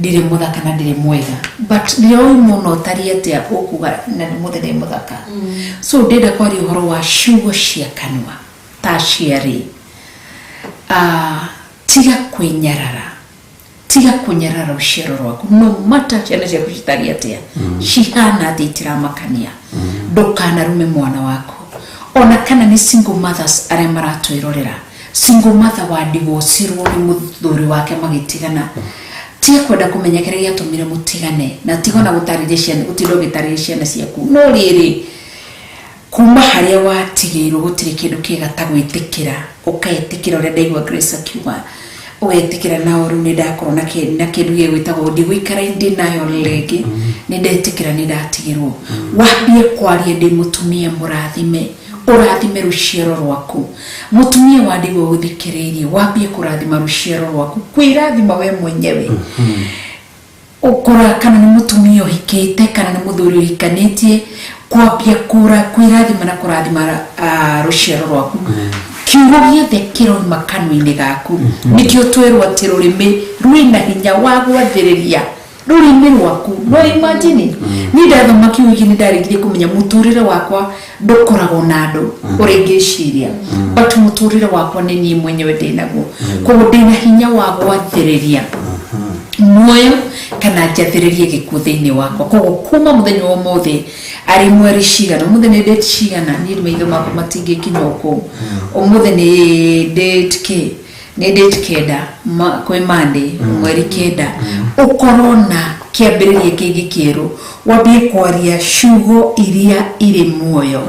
ndirĩ mũthaka na ndirĩ mwega, but rĩrĩa wauma ona ũtariĩ atĩa ũkuga na nĩ mũthĩ ndĩ mũthaka. So ndĩrenda kwaria ũhoro wa ciugo cia kanua ta aciari. Tiga kwĩnyarara, tiga kũnyarara rũciaro rwaku, no mata ciana ciaku citariĩ atĩa, cihana atĩa, itiramakania. Ndũkanarume mwana waku, ona kana nĩ single mothers arĩa maratwĩrorera, single mother wa ndigocirwo nĩ mũthuri wake magĩtigana, tiga kwenda kũmenya kĩrĩa gĩatũmire mũtigane, na tiga ona gũtarĩria ciana, ũtinde ũgĩtarĩria ciana ciaku. No rĩrĩ, kuma harĩa watigĩirwo gũtirĩ kĩndũ kĩega ta gwĩtĩkĩra, ũkaĩtĩkĩra ũrĩa ndaigua Grace akiuga, ũgetĩkĩra nao rĩu nĩ ndakorwo na kĩndũ gĩgwĩtagwo ndigũikara in denial rĩngĩ, nĩ ndetĩkĩra nĩ ndatigĩrwo. Wambie kwaria, ndĩ mũtumia mũrathime. Ũrathime rũciaro rwaku. Mũtumia wa ndigwa ũthikĩrĩirie, wambie kũrathima rũciaro rwaku, kwĩrathima we mwenyewe. Ũkora kana nĩ mũtumia ũhikĩte kana nĩ mũthuri ũhikanĩtie, kwambia kũra kwĩrathima na kũrathima rũciaro rwaku. Kiugo gĩothe kĩroima kanua-inĩ gaku, nĩkĩo twĩrwo atĩ rũrĩmĩ rwĩna hinya wa gwathĩrĩria rũrĩmĩ rwaku. No imagine, niĩ ndathoma kiugo gĩkĩ nĩ ndarĩkirie kũmenya mũtũrĩre wakwa ndũkoragwo na andũ ũrĩa ingĩciria, but mũtũrĩre wakwa nĩ niĩ mwenyewe ndĩnaguo. Koguo ndĩna hinya wa gwathĩrĩria muoyo kana njathĩrĩrie gĩkuũ thĩinĩ wakwa. Koguo kuma mũthenya wa ũmũthĩ, arĩ mweri cigana, ũmũthĩ nĩ date cigana? Niĩ maitho makwa matingĩkinya kũu. Ũmũthĩ nĩ date kĩ? Nĩ date 9, kwĩ Monday, mweri 9. Ũkorwo na kĩambĩrĩria kĩngĩ kĩerũ, wambie kwaria ciugo iria irĩ muoyo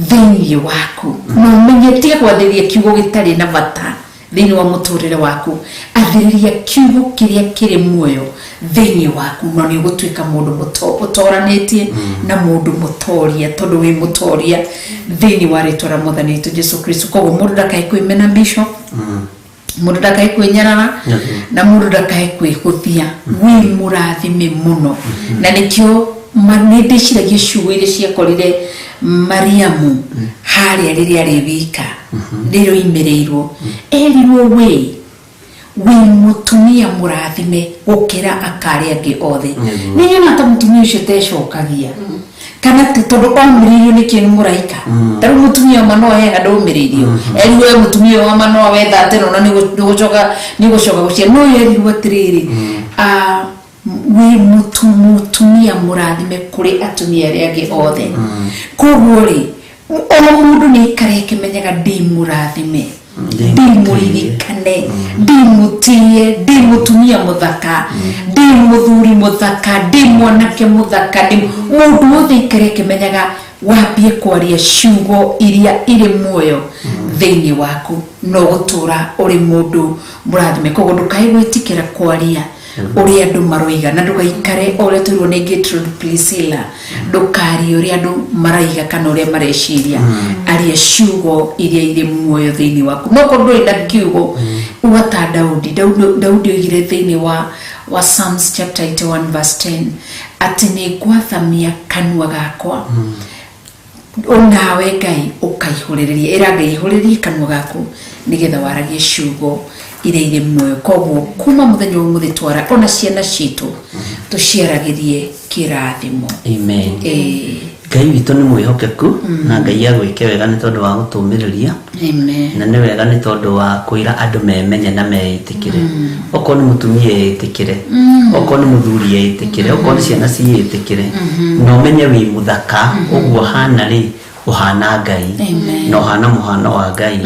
thĩinĩ waku, na ũmenye tiga gwathĩrĩria kiugo gĩtarĩ na bata thĩinĩ wa mũtũrĩre waku, athĩrĩria kiugo kĩrĩa kĩrĩ muoyo thĩinĩ waku, no nĩ ũgũtuĩka mũndũ ũtoranĩtie na mũndũ mũtoria, tondũ wĩ mũtoria thĩinĩ wa rĩtwa rĩa Mwathani witũ Jesu Kristo. Koguo mũndũ ndakae kwĩmena, bishop, mũndũ ndakae kwĩnyarara na mũndũ ndakae kwĩhũthia. Wĩ mũrathime mũno, na nĩkĩo nĩ ndĩciragia ciugo iria ciakorire Mariamu harĩa rĩrĩa arĩ wika, rĩrĩa oimĩrĩirwo, erirwo wĩ mũtumia mũrathime gũkĩra aka arĩa angĩ othe. Nĩ nyona ta mũtumia ũcio tecokagia kana atĩ tondũ omĩrĩirio nĩkĩ nĩ mũraika. Ta rĩu mũtumia wa Manoa, he handũ omĩrĩirio, erirwo we mũtumia wa Manoa, wetha atĩ nona nĩ gũcoka gũciara, no erirwo atĩrĩrĩ, ah, Wĩ mũtumia mũrathime kũrĩ atumia arĩa angĩ othe. Koguo rĩ, o mũndũ nĩ aikare akĩmenyaga ndĩ mũrathime, ndĩ mũririkane, ndĩ mũtĩe, ndĩ mũtumia mũthaka, ndĩ mũthuri mũthaka, ndĩ mwanake mũthaka, ndĩ mũndũ wothe aikare akĩmenyaga wambie kwaria ciugo iria irĩ muoyo thĩinĩ waku no gũtũra ũrĩ mũndũ mũrathime. Koguo ndũkae gwĩtĩkĩra kwaria ũrĩa andũ maroiga, na ndũgaikare o ũrĩa twĩrwo nĩ Gertrude Priscilla, ndũkarie ũrĩa andũ maraiga kana ũrĩa mareciria, aria ciugo iria irĩ muoyo thĩinĩ waku. No korwo ndũrĩ na kiugo, uga ta Daudi. Daudi oigire thĩinĩ wa Psalms chapter 81 verse 10 atĩ nĩ ngwathamia kanua gakwa, onawe Ngai ũkaihũrĩrĩria, ĩra Ngai ihũrĩrĩrie kanua gaku nĩgetha waragie ciugo iria irĩ muoyo. Koguo kuma mũthenya wa ũmũthĩ twara ona ciana citũ tũciaragĩrie kĩrathimo. Amen. Ĩĩ. Ngai witũ nĩ mwĩhokeku, na Ngai agwĩke wega nĩ tondũ wa gũtũmĩrĩria. Amen. Na nĩ wega nĩ tondũ wa kwĩra andũ memenye na meĩtĩkĩre. Okorwo nĩ mũtumia eĩtĩkĩre, okorwo nĩ mũthuri eĩtĩkĩre, okorwo nĩ ciana ciĩtĩkĩre, na ũmenye wĩ mũthaka ũguo hana rĩ, ũhana Ngai. Amen. Na ũhana mũhano wa Ngai.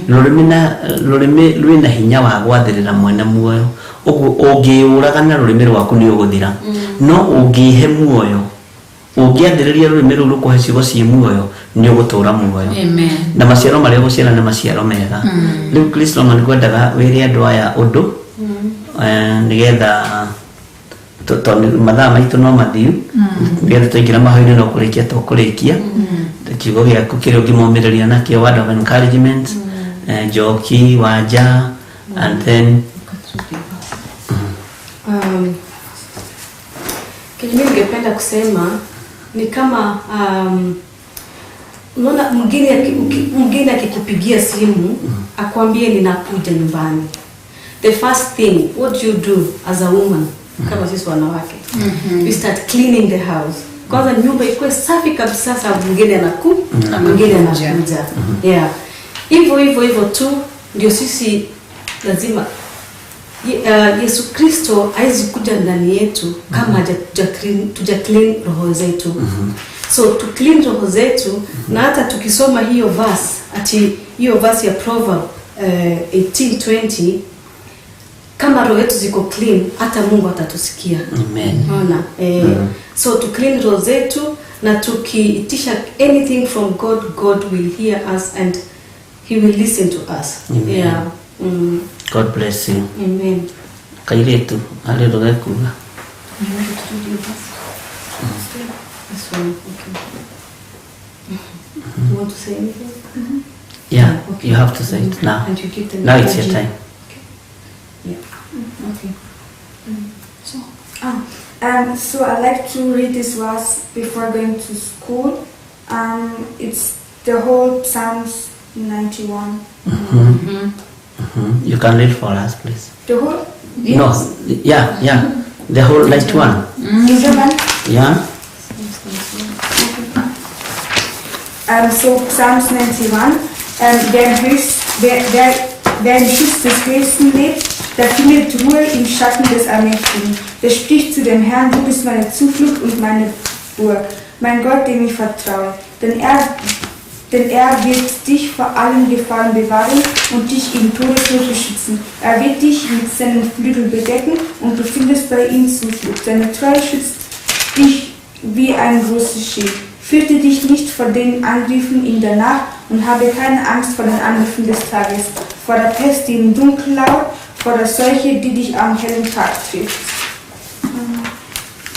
Rũrĩmĩ na rũrĩmĩ rwĩna hinya wa gwathĩrĩra mwene muoyo. Ũguo ũngĩũraga na rũrĩmĩ rwaku nĩ ũgũthira, no ũngĩhe muoyo, ũngĩathĩrĩria rũrĩmĩ rũu rũkũhe ciugo ciĩ muoyo, nĩ ũgũtũra muoyo. Amen. Na maciaro marĩa ũgũciara nĩ maciaro mega. Rĩu Kristo nĩ ngwendaga wĩre andũ aya ũndũ, nĩgetha tondũ mathaa maitũ no mathiu, nĩgetha twaingĩra mahoya-inĩ no kũrĩkia tũkũrĩkia. Kiugo gĩaku kĩrĩa ũngĩmomĩrĩria nakĩo, word of encouragement, Njoki, Wanja, and then Kenye mimi ningependa kusema ni kama unaona mgeni akikupigia simu akwambie ninakuja nyumbani, the first thing what you do as a woman, kama sisi wanawake, we start cleaning the house. Kwanza nyumba ikuwe safi kabisa, sababu mgeni mgeni anakuja. Yeah, hivyo hivyo hivyo tu ndio sisi lazima Yesu Kristo hawezi kuja ndani yetu kama tuja clean roho zetu. So to clean roho zetu, na hata tukisoma hiyo verse, ati hiyo verse ya Proverb 18:20, kama roho yetu ziko clean, hata Mungu atatusikia. Amen. Unaona? So to clean roho zetu, na tukiitisha anything from God, God will hear us and he will listen to us. Amen. Yeah. God bless you. Amen. Kairĩtu harĩ ũndũ gekuga. You want to read your verse? This one, okay. You want to say anything? Yeah, Okay. you have to say it now. And you give them Now it's your energy. time. Yeah. Okay. So, so I like to read this verse before going to school. It's the whole Psalms 91. You can read for us, please. The whole? No, yeah. The whole 91. In German? Yeah. So Psalms 91. Wer im Schutz des Höchsten lebt, der findet Ruhe im Schatten des Allmächtigen. Der spricht zu dem Herrn, du bist meine Zuflucht und meine Burg, mein Gott, dem ich vertraue. Denn er wird dich vor allen Gefahren bewahren und dich in Todesnot beschützen. Er wird dich mit seinen Flügeln bedecken und du findest bei ihm Zuflucht. Seine Treue schützt dich wie ein großes Schild. Fürchte dich nicht vor den Angriffen in der Nacht und habe keine Angst vor den Angriffen des Tages, vor der Pest, die im Dunkeln lauert, vor der Seuche, die dich am hellen Tag trifft.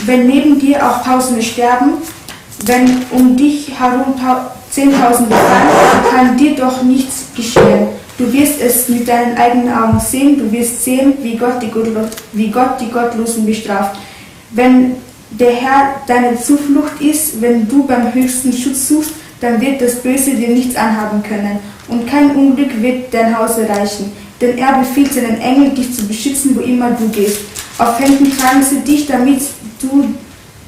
Wenn neben dir auch Tausende sterben, wenn um dich herum 10.000 fallen, kann dir doch nichts geschehen. Du wirst es mit deinen eigenen Augen sehen, du wirst sehen, wie Gott die Gottlosen bestraft. Wenn der Herr deine Zuflucht ist, wenn du beim höchsten Schutz suchst, dann wird das Böse dir nichts anhaben können und kein Unglück wird dein Haus erreichen. Denn er befiehlt seinen Engeln, dich zu beschützen, wo immer du gehst. Auf Händen tragen sie dich, damit du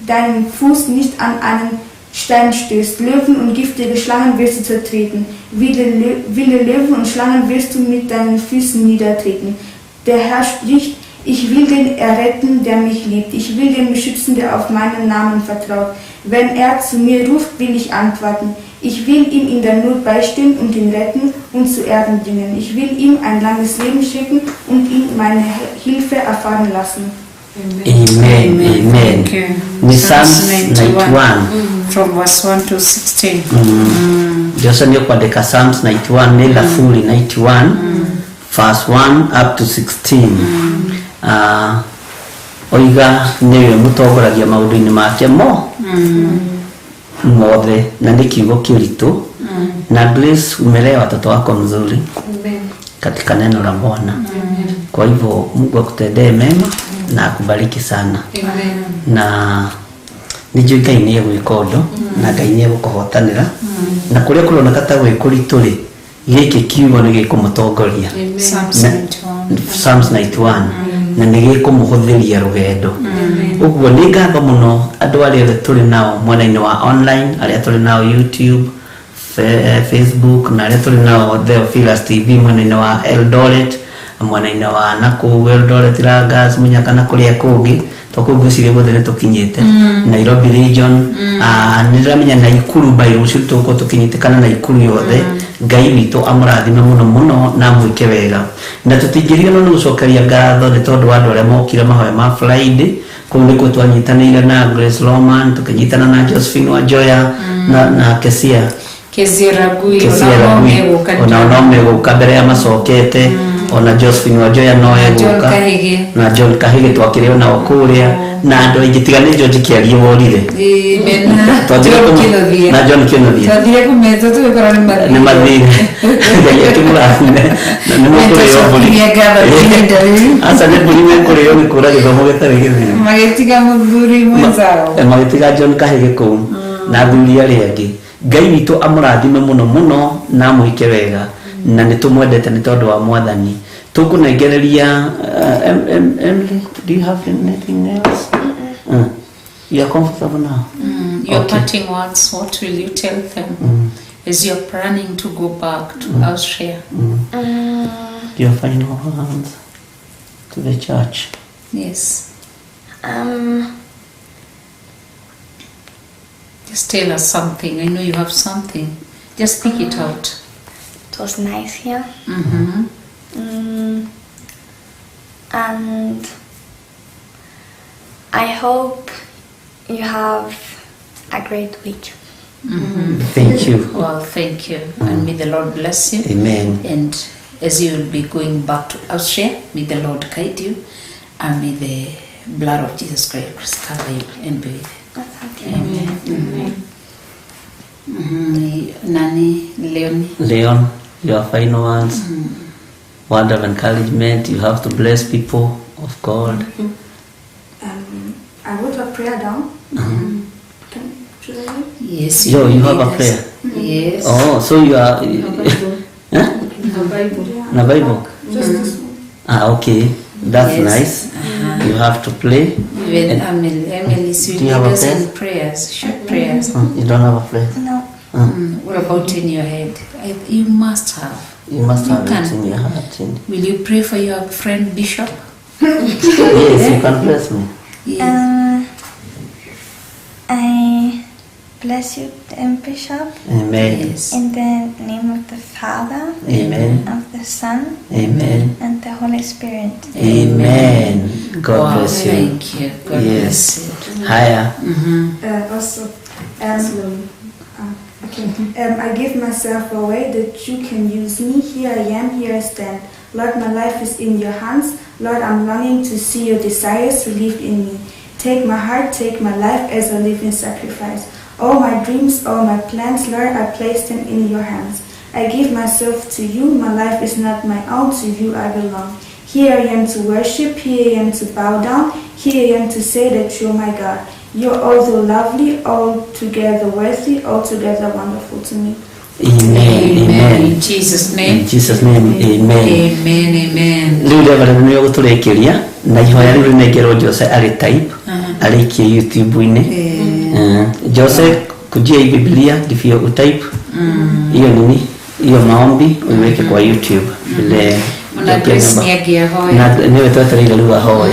deinen Fuß nicht an einen Stein stößt. Löwen und giftige Schlangen wirst du zertreten. Wilde Löwen und Schlangen wirst du mit deinen Füßen niedertreten. Der Herr spricht, Ich will den erretten, der mich liebt. Ich will den beschützen, der auf meinen Namen vertraut. Wenn er zu mir ruft, will ich antworten. Ich will ihm in der Not beistehen und ihn retten und zu Erden bringen. Ich will ihm ein langes Leben schenken und ihn meine Hilfe erfahren lassen. Amen. Amen. Thank you. Ni Psalms 91. From verse 1 to 16. Jose nĩ ũkwandĩka Psalms 91 nĩ Thaburi 91 verse 1 up to 16. Ah, oiga nĩwe mũtongoragia maũndũ-inĩ make mo mothe na nĩ kiugo kĩritũ. Na Grace, umelea watoto wako mzuri katika neno la Bwana. Kwa hivyo Mungu akutendee mema na akubariki sana. Na nĩ njũĩ Ngai nĩ egwĩka ũndũ na Ngai nĩ egũkũhotanĩra na kũrĩa kũroneka ta gwĩ kũritũ rĩ, gĩkĩ kiugo nĩ gĩkũmũtongoria. Psalms 91. Psalms 91 na nĩ gĩkũmũhũthĩria rũgendo. Ũguo nĩ ngatho mũno andũ arĩa othe tũrĩ nao mwena-inĩ wa online, arĩa tũrĩ nao YouTube, Facebook, na arĩa tũrĩ nao Theophilus TV mwena-inĩ wa Eldoret, mwena-inĩ wa nakũu Eldoret, Langas, Munyaka na kũrĩa kũngĩ, to kũu ngwĩciria guothe nĩ tũkinyĩte. Nairobi region, nĩ ndĩramenya Naikuru by rũciũ tũgũkorwo tũkinyĩte kana Naikuru yothe. Ngai witũ amũrathime mũno mũno na amwĩke wega, na tũtingĩriganĩrwo nĩ gũcokeria ngatho nĩ tondũ wa andũ arĩa mokire mahoya ma Friday. Kũu nĩkuo twanyitanĩire na Grace Loman, tũkĩnyitana na Josephine Wanjoya na Kesia. Kezia Ragui. Kesia ona Ragui. megũka. Ona no megũka mbere ya macokete, ona Josephine Wanjoya no John egũka. Kahige. Na John Kahige twakĩrĩ onao kũrĩa na andũ aingĩ, tiga nĩ George Kĩarie worire. Amen. Twathire John Kĩnuthia. Na John Kĩnuthia. Twathire kũmetwo tũgĩkora nĩ mathire. Nĩ mathire. Ngai akĩmũrathime na nĩ mekũrĩo mbũri. Nĩtwacokirie ngatho ihinda rĩu. Aca, nĩ mbũri mekũrĩo nĩ kũra gĩthomo gĩtarĩ gĩthiru. Magĩtiga mũthuri mwenzao. Magĩtiga John Kahige kũu na athuri arĩa angĩ. Ngai witũ amũrathime mũno mũno na amwĩke wega, na nĩ tũmwendete nĩ tondũ wa Mwathani. Tũkũnengereria Emily, do you have anything else? You are comfortable now? Your Okay. parting words, what will you tell them as you're planning to go back to Austria? Your final words to the church. Yes. Just tell us something. I know you have something. Just speak it out. It was nice here. And I hope you have a great week. Thank you. Well, thank you. And may the Lord bless you. Amen. And as you will be going back to Austria, may the Lord guide you, and may the blood of Jesus Christ cover you and be with you. Amen. Nani, Leon? Leon, your final words. Word of encouragement. You have to bless people of God. I wrote a prayer down. Should I read? Yes. Yo, you have a lead us. prayer. Yes. Oh, so you are Huh? Bible. Yeah. Na Bible. Just this one. Ah, okay. That's Yes. nice. You have to play. Even Emily, Emily, so Do you you have lead a us prayer? in prayers, short prayers. You don't have a prayer? No. What about in your head? You must have. You must You have can. it in your heart. Will you pray for your friend Bishop? Yes, you can bless me. Yes. I bless you, Bishop, Amen. Yes. in the name of the Father, Amen. of the Son, Amen. and the Holy Spirit. Amen. God Wow, bless you. Thank you. God Yes. bless you. Haya. Also, okay. I give myself away that you can use me. Here I am, here I stand. Lord, my life is in your hands. Lord, I'm longing to see your desires relieved in me. Take my heart, take my life as a living sacrifice. All my dreams, all my plans, Lord, I place them in your hands. I give myself to you. My life is not my own, to you I belong. Here I am to worship, here I am to bow down, here I am to say that you're my God. You're all lovely, altogether worthy, altogether wonderful to me. Amen. Amen. In Jesus' name. In Jesus' name. Amen. Amen. Amen. Rĩu Reverend nĩ ũgũtũrĩkĩria na ihoya rĩu rĩnengerwo Jose arĩ type arĩkie YouTube-inĩ. Jose, kujia hii Biblia ndivyo utype hiyo nini, hiyo maombi uiweke kwa YouTube vile. Ona Grace nĩ angĩahoya. Na nĩwe twetereire rĩu ahoe.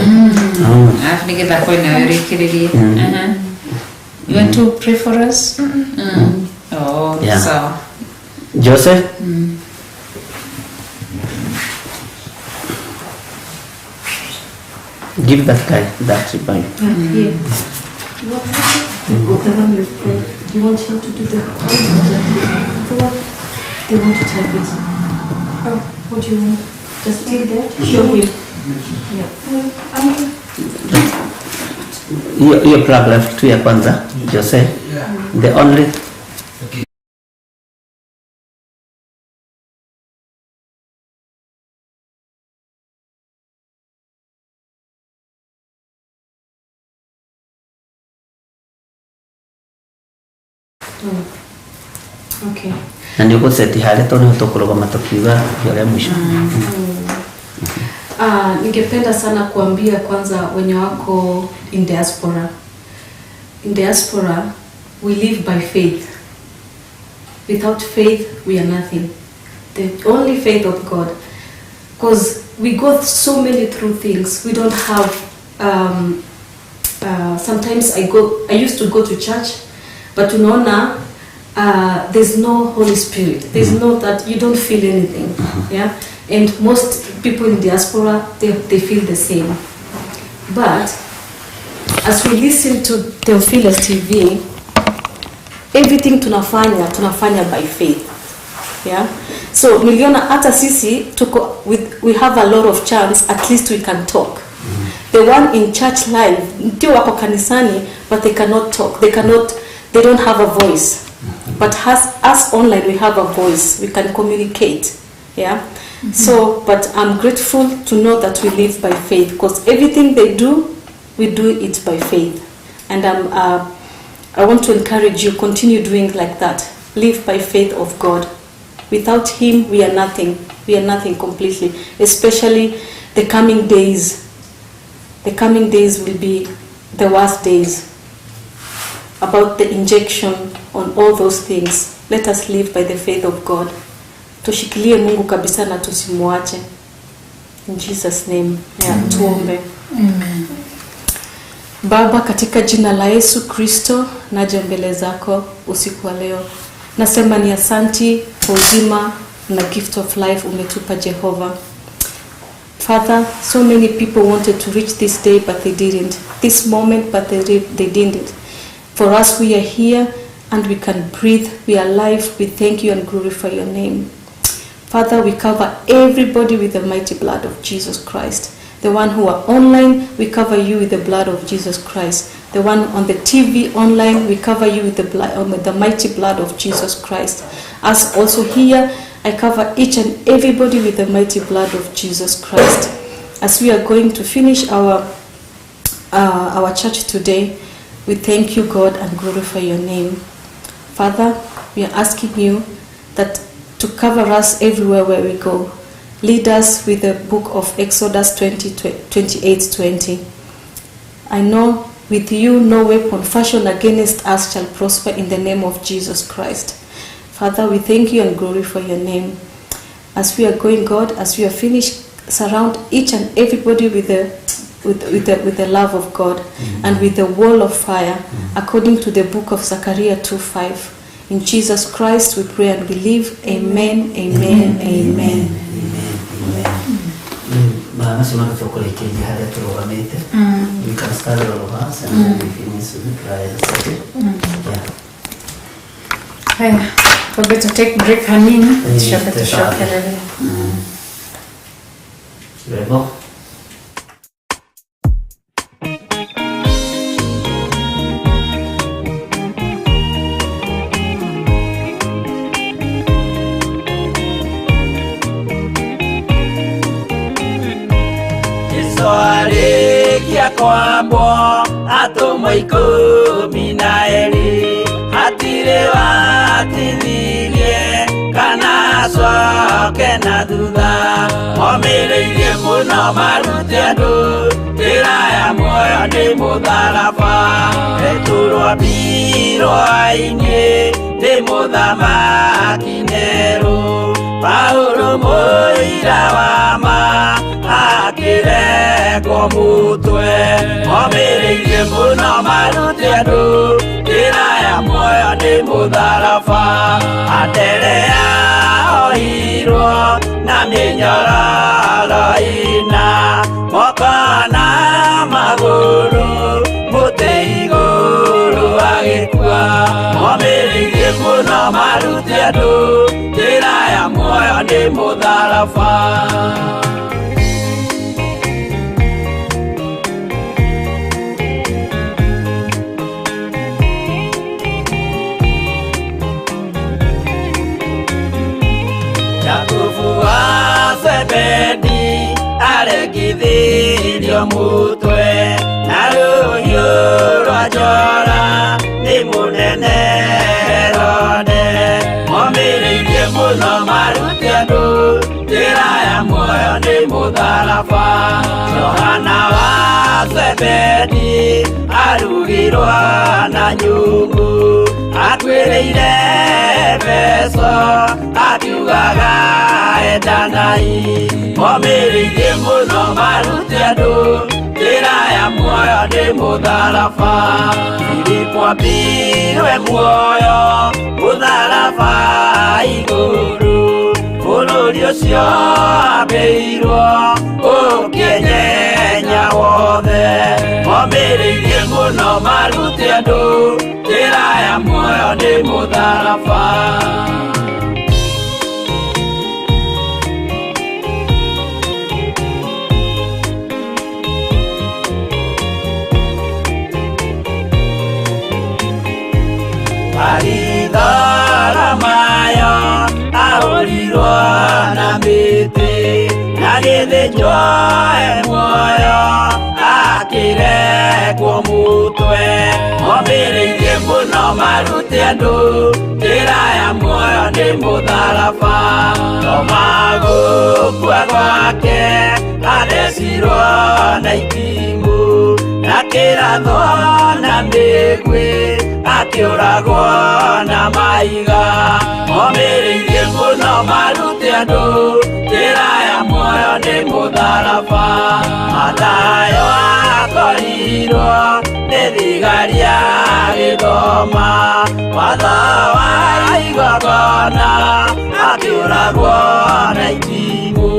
Alafu nigetha ahoe nawe ũrĩkĩrĩrie. Aha. You want to pray for us? Mm. Oh, Yeah. sawa. Joseph. Give that guy that Bible. Here. You want the one you pray. You want him to do the the one they want to type it. Oh, what do you want? Just stay there. Show him. Yeah. Hiyo hiyo paragraph tu ya kwanza, Jose. The only Okay. Na nĩ ũgũceti harĩa tondũ nĩho tũkũrũgama tũkiuga irio rĩa mũico. Ah, ningependa sana kuambia kwanza wenye wako in diaspora. In diaspora, we live by faith. Without faith, we are nothing. The only faith of God. Because we go so many through things. We don't have, sometimes I used to go to church, but unaona, there's no Holy Spirit. There's no that, you don't feel anything. Yeah? And most people in diaspora, they feel the same. But as we listen to Theophilus TV, everything tunafanya, tunafanya by faith. Yeah? So niliona hata sisi tuko with, we have a lot of chance, at least we can talk. The one in church live, ndio wako kanisani, but they cannot talk. They cannot, they don't have a voice. But as online, we have a voice. We can communicate. Yeah? So, but I'm grateful to know that we live by faith, because everything they do, we do it by faith. And I want to encourage you, continue doing like that. Live by faith of God. Without Him, we are nothing. We are nothing completely, especially the coming days. The coming days will be the worst days. About the injection on all those things. Let us live by the faith of God. Tushikilie Mungu kabisa na tusimuache. In Jesus' name. Yeah, tuombe. Amen. Baba, katika jina la Yesu Kristo, naja mbele zako usiku wa leo. Nasema ni asanti kwa uzima na gift of life umetupa Jehova. Father, so many people wanted to reach this day, but they didn't. This moment, but they didn't. For us, we are here and we can breathe. We are alive. We thank you and glorify your name. Father, we cover everybody with the mighty blood of Jesus Christ. The one who are online, we cover you with the blood of Jesus Christ. The one on the TV online, we cover you with the blood, with the mighty blood of Jesus Christ. Us also here, I cover each and everybody with the mighty blood of Jesus Christ. As we are going to finish our church today, we thank you, God, and glorify your name. Father, we are asking you that to cover us everywhere where we go. Lead us with the book of Exodus 20, 28:20. I know with you no weapon fashioned against us shall prosper in the name of Jesus Christ. Father, we thank you and glorify your name. As we are going, God, as we are finished, surround each and everybody with the love of God and with the wall of fire, according to the book of Zechariah 2:5. In Jesus Christ we pray and believe. Amen, amen, amen. Macio magĩtũkũrĩkĩria harĩa tũrũgamĩte. We can start all of us and then we finish with prayers, okay? Yeah. Haya, twambe to take break hanini, tucoke tũcoke. Tũcokerere. Rwĩmbo. Jesu arĩkia kwambwo atũmwo 12 hatirĩ watithirie kana acoke na thutha omĩrĩirie mũno marute andũ njĩra ya muoyo nĩ mũtharaba Petero ambirwo-inĩ nĩ mũthamaki Nero Paulo mũira wa ma. akĩrengwo mũtwe Omĩrĩirie mũno marute andũ Njĩra ya muoyo nĩ mũtharaba Anderea ohirwo na mĩnyororo ĩna Moko na magũrũ mũtĩ igũrũ agĩkua Omĩrĩirie mũno marute andũ Njĩra ya muoyo nĩ mũtharaba Jakubu wa Zebedi aregithirio mutwe na rũhiũ rwa njora nĩ mũnene Herode Omĩrĩirie mũno marute andũ njĩra ya muoyo nĩ mũtharaba Johana wa Zebedi arugirwo na nyungu atuĩrĩire mbeca akiugaga endanai Omĩrĩirie mũno marute andũ njĩra ya muoyo nĩ mũtharaba Filipo ambirwe muoyo mũtharaba igũrũ bũrũri ũcio ambĩirwo ũkĩnyenya wothe Omĩrĩirie mũno marute andũ njĩra ya muoyo nĩ mũtharaba Baritholomayo ahũrirwo na mĩtĩ agĩthĩnjwo e muoyo akĩrekwo mũtwe Omĩrĩirie mũno marute andũ njĩra ya muoyo nĩ mũtharaba Toma gũkua gwake athecirwo na itimũ na kĩrathwo na mĩguĩ akĩũragwo na mahiga Omĩrĩirie mũno marute andũ njĩra ya muoyo nĩ mũtharaba Mathayo akorirwo nĩ thigari agĩthoma watho wa igongona akĩũragwo na itimũ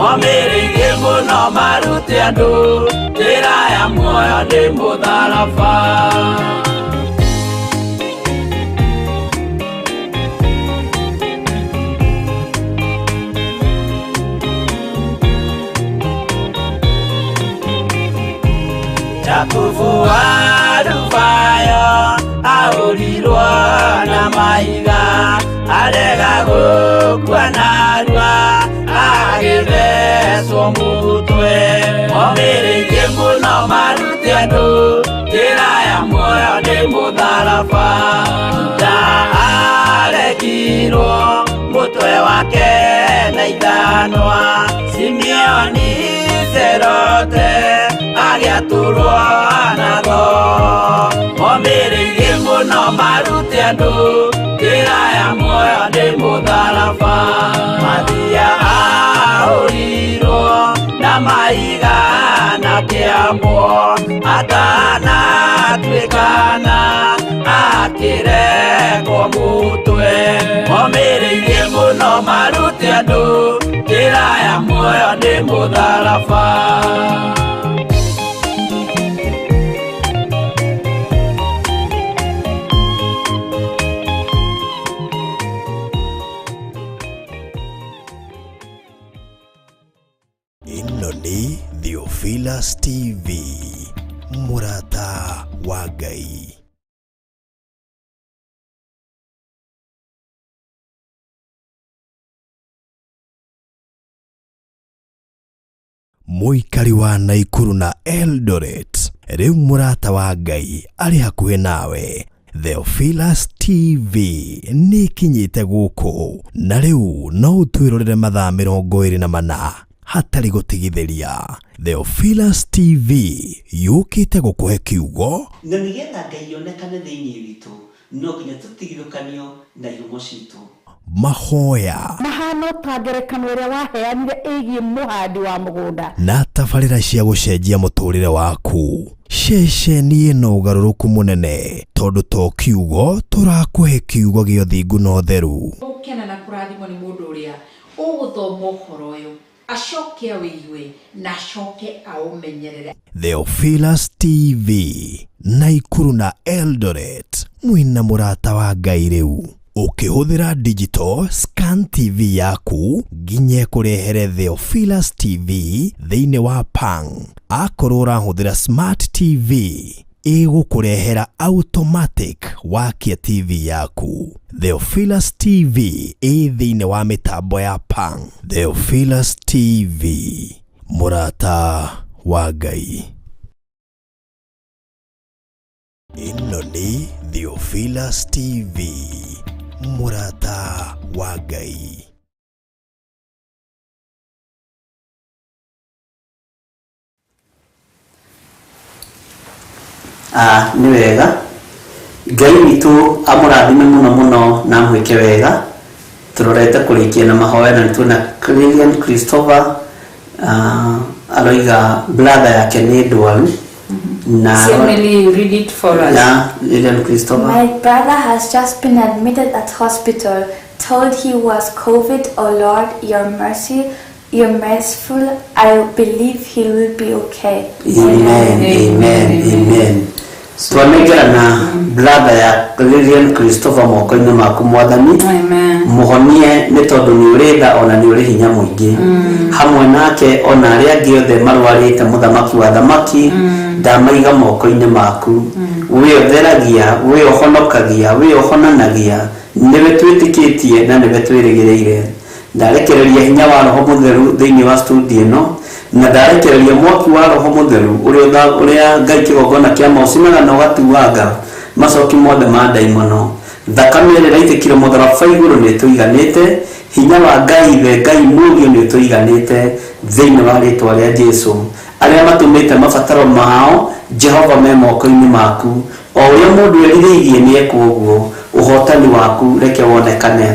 Omĩrĩirie mũno marute andũ njĩra ya muoyo nĩ mũtharaba Jakubu wa Alufayo ahũrirwo na mahiga arega gũkua narua agĩthecwo mũtwe Omĩrĩirie mũno marute andũ njĩra ya muoyo nĩ mũtharaba Juda aregirwo mũtwe wake na ithanwa Simeoni Zerote agĩatũrwo na thoo Omĩrĩirie mũno marute andũ njĩra ya muoyo nĩ mũtharaba Mathia ahũrirwo na mahiga na kĩambwo atanatuĩkana akĩrekwo mũtwe Omĩrĩirie mũno marute andũ njĩra ya muoyo nĩ mũtharaba Ĩno nĩ Theophilus TV mũrata wa Ngai. Mũikari wa Naikuru na Eldoret rĩu mũrata wa Ngai arĩ hakuhĩ nawe. Theophilus TV nĩ ĩkinyĩte gũkũ na rĩu no ũtwĩrorere mathaa 24 hatarĩ gũtigithĩria. Theophilus TV yũkĩte gũkũhe kiugo na nĩgetha Ngai onekane thĩinĩ witũ no nginya tũtigithũkanio na ihumo citũ. Mahoya Mahana ta ngerekano ĩrĩa waheanire ĩgiĩ mũhandi wa mũgũnda. Na tabarĩra cia gũcenjia mũtũrĩre waku. Ceceni ĩno ũgarũrũku mũnene tondũ to kiugo tũrakũhe, kiugo gĩa ũthingu na ũtheru. Gũkena na kũrathimwo nĩ mũndũ ũrĩa ũgũthoma ũhoro ũyũ, acoke awĩigue na acoke aũmenyerere. Theophilus TV, Naikuru na Eldoret, mwĩna mũrata wa Ngai. Rĩu ũkĩhũthĩra digital scan TV yaku nginya ĩkũrehere Theophilus TV thĩinĩ wa Pang. Akorwo ũrahũthĩra smart TV, ĩgũkũrehera automatic wakia TV yaku. Theophilus TV ĩ thĩinĩ wa mĩtambo ya Pang. Theophilus TV, mũrata wa Ngai. Ĩno nĩ Theophilus TV, mũrata wa Ngai. Ah, nĩ wega. Ngai witũ amũrathime mũno mũno na amwĩke wega. Tũrorete kũrĩkia na mahoya na nĩtuona Lilian Christopher aroiga brother yake nĩ ndwaru na Emily, you read it for us. Ya Lilian Christopher. My brother has just been admitted at hospital, told he was COVID. Oh Lord, your mercy, you're merciful. I believe he will be okay. Amen, amen, amen. Twanengerana brother ya Lilian Christopher moko-inĩ maku, Mwathani. Amen. Mũhonie nĩ tondũ nĩ ũrĩ tha ona nĩ ũrĩ hinya mũingĩ. Hamwe nake ona arĩa angĩ othe marwarĩte, mũthamaki wa thamaki, ndamaiga moko-inĩ maku. Wĩ ũtheragia, wĩ ũhonokagia, wĩ ũhonanagia, nĩwe twĩtĩkĩtie na nĩwe twĩrĩgĩrĩire. Ndarekereria hinya wa Roho Mũtheru thĩinĩ wa studio ĩno na ndarekereria mwaki wa Roho Mũtheru ũrĩa ũrĩa Ngai kĩgongona kĩa maũcinaga na ũgatuanga macoki mothe ma ndaimono. Thakame ĩrĩa ĩraitĩkire mũtharaba igũrũ nĩ ĩtũiganĩte. Hinya wa Ngai Ithe, Ngai Mũriũ, nĩ ũtũiganĩte thĩinĩ wa rĩtwa rĩa Jesu. Arĩa matũmĩte mabataro mao, Jehova, me moko-inĩ maku. O ũrĩa mũndũ erirĩirie nĩ ekwo ũguo. Ũhotani waku reke wonekane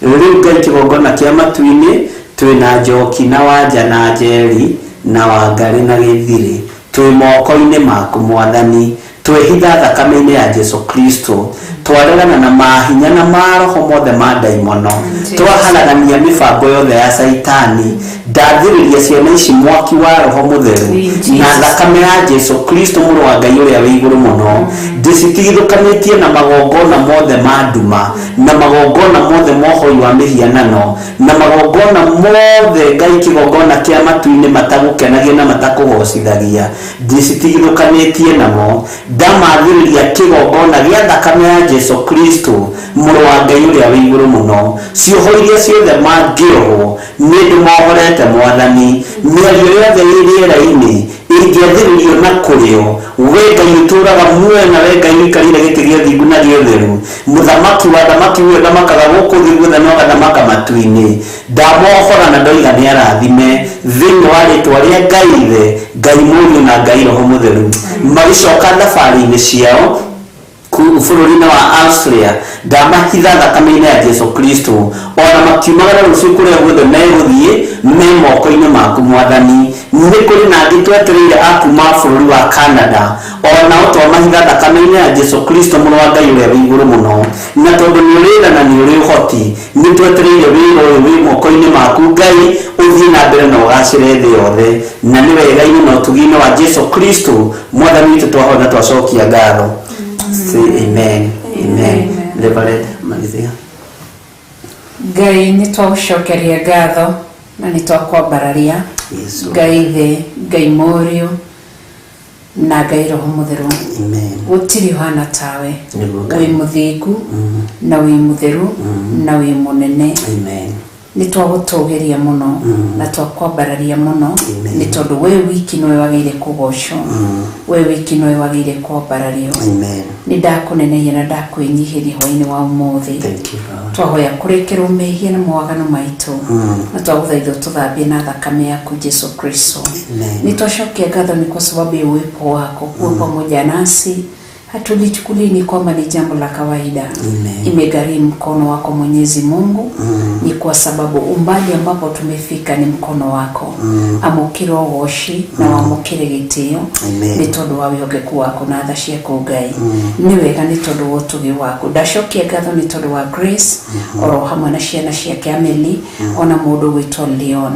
rĩu, Ngai kĩgongona kĩa matu-inĩ. Twĩna Njoki na Wanja na Njeri na Wangarĩ na Gĩthirĩ, twĩ moko-inĩ maku, Mwathani. Twehitha thakame-inĩ ya Jesu Kristo. Twaregana na mahinya na maroho mothe ma ndaimono, twaharagania mĩbango yothe ya Caitani. Ndathĩrĩria ciana ici mwaki wa Roho Mũtheru na thakame ya Jesu Kristo, mũrũ wa Ngai ũrĩa wĩ igũrũ mũno. Ndĩcitigithũkanĩtie na magongona mothe ma nduma na magongona mothe ma ũhoi wa mĩhianano na magongona mothe, Ngai kĩgongona kĩa matu-inĩ, matagũkenagia na matakũgocithagia. Ndĩcitigithũkanĩtie namo. Ndamathĩrĩria kĩgongona gĩa thakame ya Jesu Kristo, mũrũ wa Ngai ũrĩa wĩ igũrũ mũno. Cioho iria ciothe mangĩohwo nĩ ndĩmohorete, Mwathani. Mĩario yothe ĩ rĩera-inĩ ĩngĩathĩrĩrio na kũrĩo, we Ngai ũtũũraga muoyo na we Ngai ũikarĩire gĩtĩ gĩa thingu na gĩa ũtheru, mũthamaki wa thamaki, we ũthamakaga gũkũ thĩ guothe na ũgathamaka matu-inĩ, ndamohora na ndoiga nĩ arathime thĩinĩ wa rĩtwa rĩa Ngai Ithe, Ngai Mũriũ na Ngai Roho Mũtheru. Magĩcoka thabarĩ-inĩ ciao bũrũri-inĩ wa Austria, ndamahitha thakame-inĩ ya Jesu Kristo. Ona makiumagara rũciũ kũrĩa guothe megũthiĩ, me moko-inĩ maku, Mwathani. Nĩ kũrĩ na angĩ twetereire a kuma bũrũri wa Canada, onao twamahitha thakame-inĩ ya Jesu Kristo, mũrũ wa Ngai ũrĩa wĩ igũrũ mũno. Na tondũ nĩ ũrĩ tha na nĩ ũrĩ ũhoti, nĩ twetereire wĩra ũyũ wĩ moko-inĩ maku, Ngai, ũthiĩ na mbere na ũgacĩre thĩ yothe. Na nĩ wega-inĩ na ũtugi-inĩ wa Jesu Kristo Mwathani witũ twahoya na twacokia ngatho. Say amen, amen. Reverend, malizia. Ngai, nĩ twagũcokeria ngatho na nĩ twakwambararia. Yesu. Ngai Ithe, Ngai Mũriũ na Ngai Roho Mũtheru, Amen. Gũtirĩ ũhana tawe. Nĩguo, Ngai. Wĩ mũthingu na wĩ mũtheru na wĩ mũnene. Amen. Nĩ twagũtũgĩria mũno na twakwambararia mũno Amen. nĩ tondũ we wiki nĩwe wagĩrĩire kũgocwo, we wiki nĩwe wagĩrĩire kwambarario. Amen. Nĩ ndakũnenehia na ndakwĩnyihĩria hwainĩ wa ũmũthĩ. Thank you, Lord. Twahoya kũrekerwo mehia na mawaganu maitũ na twagũthaitha ũtũthambie na thakame yaku Jesu Kristo. Amen. Nĩ twacokia ngatho nĩ kwa sababu ya uwepo wako kuwa pamoja nasi. Hatulichukulii ni kwamba ni jambo la kawaida. Imegharimu mkono wako Mwenyezi Mungu. Ni kwa sababu umbali ambapo tumefika ni mkono wako. Amũkĩra ũgoci na wamũkĩre gĩtĩo Amen. nĩ tondũ wa wĩhokeku waku na tha ciaku Ngai. Nĩ wega nĩ tondũ wa ũtugi waku. Ndacokia ngatho nĩ tondũ wa Grace oro hamwe na ciana ciake Amelie ona mũndũ gwĩtwo Leon.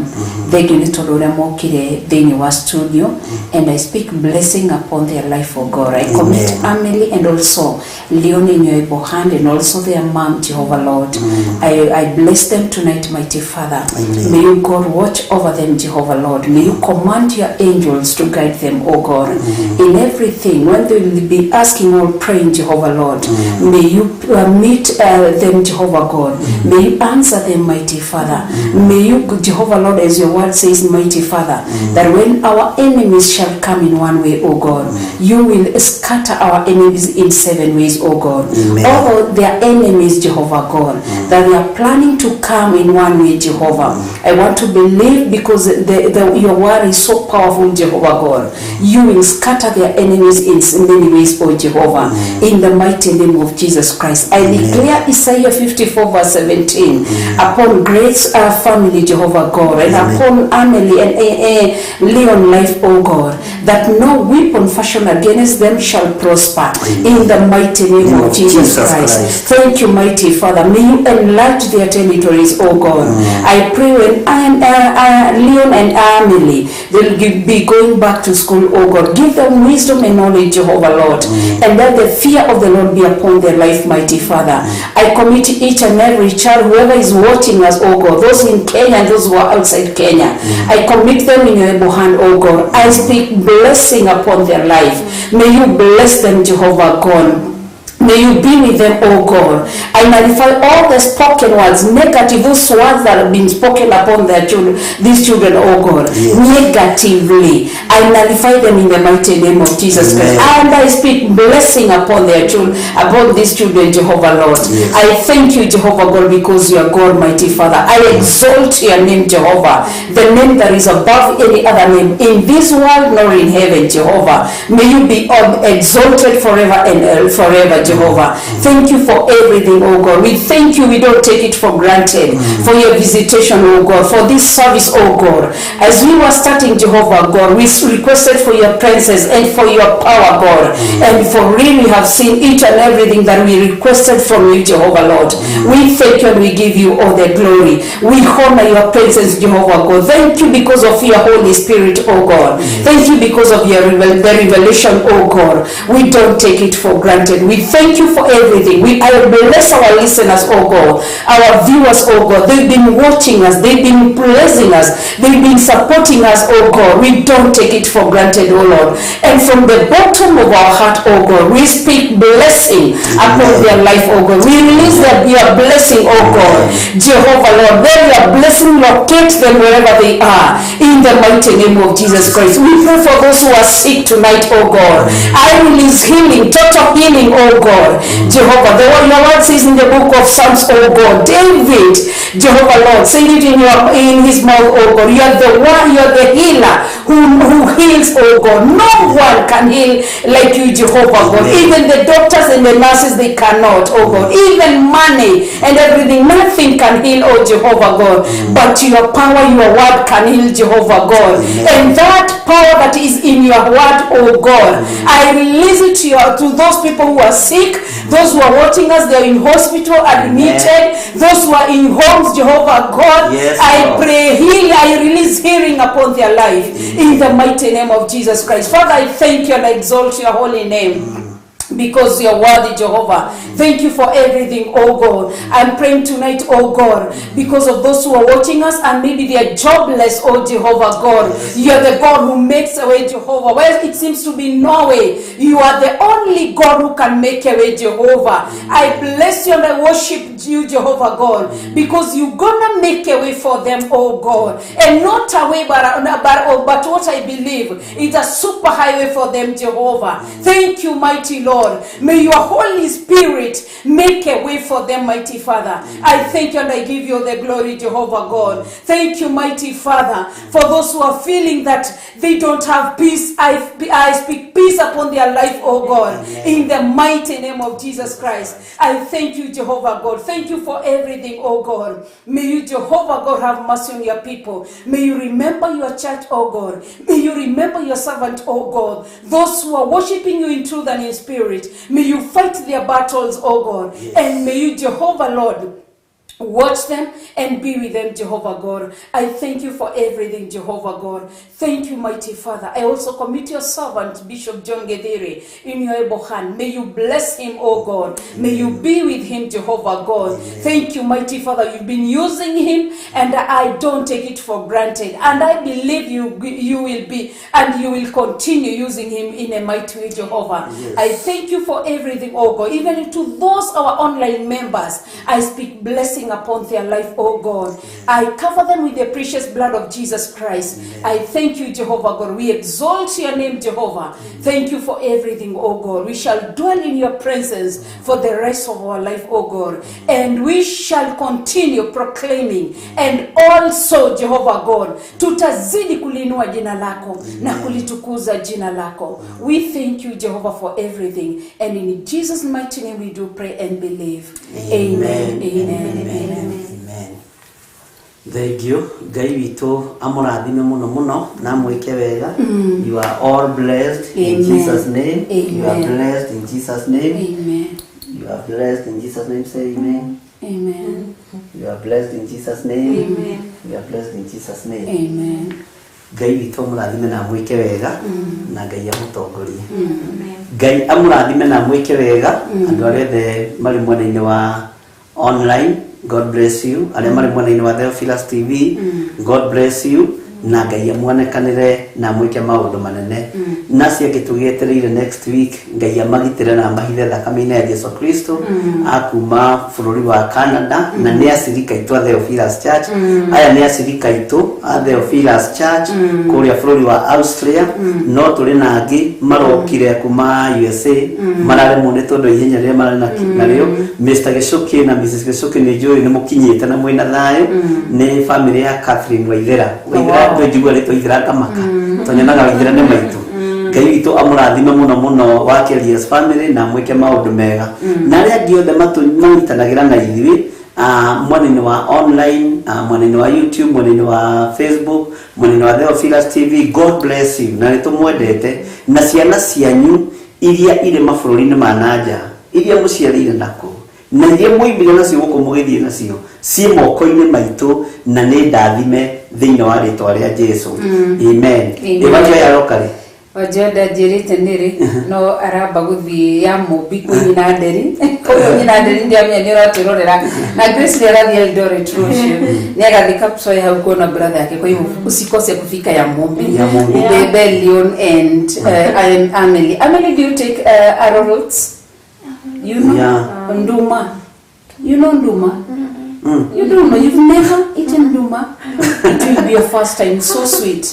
Thank you nĩ tondũ ũrĩa mokire thĩinĩ wa studio, and I speak blessing upon their life, O God. I commit Amelie and also Leon in your able hand, and also their mom, Jehovah Lord. I bless them tonight, mighty Father. Amen. May you, God, watch over them, Jehovah Lord. May you command your angels to guide them, O God, in everything. When they will be asking or praying, Jehovah Lord, may you meet them, Jehovah God. May you answer them, mighty Father. May you, Jehovah Lord, as your word says, mighty Father, that when our enemies shall come in one way, O God, you will scatter our enemies in seven ways, O God. Amen. All their enemies, Jehovah God, that they are planning to come in one way, Jehovah. I want to believe because your word is so powerful, Jehovah God. You will scatter their enemies in many ways, O Jehovah, in the mighty name of Jesus Christ. I declare Isaiah 54 verse 17 upon Grace family, Jehovah God, and upon Amelie and Leon life, O God, that no weapon fashioned against them shall prosper, in the mighty name of Jesus Christ. Thank you, mighty Father. May you enlarge their territories, O God. I pray when I am, Leon and Amelie, they'll be going back to school, O God. Give them wisdom and knowledge, Jehovah Lord, and let the fear of the Lord be upon their life, mighty Father. I commit each and every child, whoever is watching us, O God, those in Kenya and those who are outside Kenya, I commit them in your able hand, O God. I speak blessing upon their life. May you bless them, Jehovah God. May you be with them, O God. I nullify all the spoken words, negative, those words that have been spoken upon their children, these children, O God, negatively. I nullify them in the mighty name of Jesus Christ. And I speak blessing upon their children, upon these children, Jehovah Lord. I thank you, Jehovah God, because you are God, mighty Father. I exalt your name, Jehovah, the name that is above any other name in this world nor in heaven, Jehovah. May you be exalted forever and forever, Jehovah. Thank you for everything, oh God. We thank you. We don't take it for granted, for your visitation, oh God, for this service, oh God. As we were starting, Jehovah God, we requested for your presence and for your power, God. And for real, we have seen each and everything that we requested from you, Jehovah Lord. We thank you and we give you all the glory. We honor your presence, Jehovah God. Thank you because of your Holy Spirit, oh God. Thank you because of your the revelation, oh God. We don't take it for granted. We thank you for everything. I bless our listeners, oh God, our viewers, oh God. They've been watching us. They've been blessing us. They've been supporting us, oh God. We don't take it for granted, oh Lord. And from the bottom of our heart, oh God, we speak blessing upon their life, oh God. We release your blessing, oh God. Jehovah Lord, let your blessing locate them wherever they are, in the mighty name of Jesus Christ. We pray for those who are sick tonight, oh God. I release healing, total healing, oh God. Jehovah, your word says in the book of Psalms, oh God, David, Jehovah Lord, said it in his mouth, oh God. You are the one, you are the healer who heals, oh God. No one can heal like you, Jehovah God. Even the doctors and the nurses, they cannot, oh God. Even money and everything, nothing can heal, oh Jehovah God. But your power, your word can heal, Jehovah God. And that power that is in your word, oh God, I release it to those people who are sick, those who are watching us, they are in hospital, admitted, those who are in homes, Jehovah God. Yes, I Lord. pray heal, I release healing upon their life, in the mighty name of Jesus Christ. Father, I thank you and I exalt your holy name, because you are worthy, Jehovah. Thank you for everything, oh God. I'm praying tonight, oh God, because of those who are watching us and maybe they are jobless, oh Jehovah God. You are the God who makes a way, Jehovah. Where it seems to be no way, you are the only God who can make a way, Jehovah. I bless you and I worship you, Jehovah God, because you're gonna make a way for them, oh God. And not a way, but what I believe is a super highway for them, Jehovah. Thank you, mighty Lord. Lord. May your Holy Spirit make a way for them, mighty Father. I thank you and I give you the glory, Jehovah God. Thank you, mighty Father, for those who are feeling that they don't have peace. I speak peace upon their life, oh God, in the mighty name of Jesus Christ. I thank you, Jehovah God. Thank you for everything, oh God. May you, Jehovah God, have mercy on your people. May you remember your church, oh God. May you remember your servant, oh God. Those who are worshiping you in truth and in spirit. May you fight their battles, oh God. And may you, Jehovah Lord, watch them and be with them, Jehovah God. I thank you for everything, Jehovah God. Thank you, mighty Father. I also commit your servant, Bishop John Gedere, in your able hand. May you bless him, oh God. May you be with him, Jehovah God. Thank you, mighty Father. You've been using him, and I don't take it for granted. And I believe you will be, and you will continue using him in a mighty way, Jehovah. Yes. I thank you for everything, oh God. Even to those our online members, I speak blessing upon their life, oh God. I cover them with the precious blood of Jesus Christ. I thank you, Jehovah God. We exalt your name, Jehovah. Thank you for everything, oh God. We shall dwell in your presence for the rest of our life, oh God. And we shall continue proclaiming. And also, Jehovah God, tutazidi kuliinua jina lako na kulitukuza jina lako. We thank you, Jehovah, for everything. And in Jesus' mighty name we do pray and believe. Amen. Amen. Amen. Amen. Thank you. Ngai witũ amũrathime mũno mũno na amwĩke wega. You are all blessed in Amen. Jesus' name. You are Amen. blessed in Jesus' name. Amen. You are blessed in Jesus' name. Say amen. Amen. You are blessed in Jesus' name. Amen. You are blessed in Jesus' name. Amen. Ngai witũ amũrathime na amwĩke wega na Ngai amũtongorie. Ngai amũrathime na amwĩke wega andũ arĩa othe marĩ mwena-inĩ wa online, God bless you. Arĩa marĩ mwena-inĩ wa Theophilus TV, God bless you. Na Ngai amuonekanĩre na amwĩke maũndũ manene. Na acio angĩ tũgĩetereire next week, Ngai amagitĩre na amahithe thakame-inĩ ya Jesu Kristo, akuma bũrũri wa Canada, na nĩ acirika aitũ a Theophilus Church. Aya nĩ acirika aitũ a Theophilus Church kũrĩa bũrũri wa Austria. No tũrĩ na angĩ marokire kuma USA, mararemwo nĩ tondũ ihenya rĩrĩa mararĩ narĩo. Mr. Gĩcũkĩ na Mrs. Gĩcũkĩ nĩ njũĩ nĩ mũkinyĩte na mwĩna thayũ. Nĩ family ya Catherine Waithera. Waithera, njigua rĩtwa Waithera ngamaka, tonyonaga Waithera nĩ maitũ. Ngai witũ amũrathime mũno mũno wa Kelias family na amwĩke maũndũ mega. Na arĩa angĩ othe manyitanagĩra na ithuĩ, mwena-inĩ wa online, mwena-inĩ wa YouTube, mwena-inĩ wa Facebook, mwena-inĩ wa Theophilus TV, God bless you. Na nĩtũmwendete. Na ciana cianyu iria irĩ mabũrũri-inĩ ma nanja, iria mũciarĩire nakuo na iria mwoimire nacio gũkũ mũgĩthiĩ nacio, ciĩ moko-inĩ maitũ na nĩ ndathime thĩinĩ wa rĩtwa rĩa Jesu. Amen. Amen. Ĩwakĩoya roka rĩ? Wanjoya ndanjĩrĩte nĩrĩ no aramba gũthiĩ ya Mũmbi kwĩ nyina Nderi. Koguo nyina Nderi ndiamenya nĩ ũratwĩrorera. Na Grace nĩ arathiĩ Eldoret rũciũ. Nĩ agathiĩ Kapsoya hau kuona brother yake. Kwa hivyo usikose kufika ya Mũmbi. Ya Mũmbi. Bebe Leon and I am Amelie. Amelie, do you take arrowroots? You know? Yeah. Nduma. You know nduma? You don't know. You've never eaten nduma. It will be your first time. So sweet.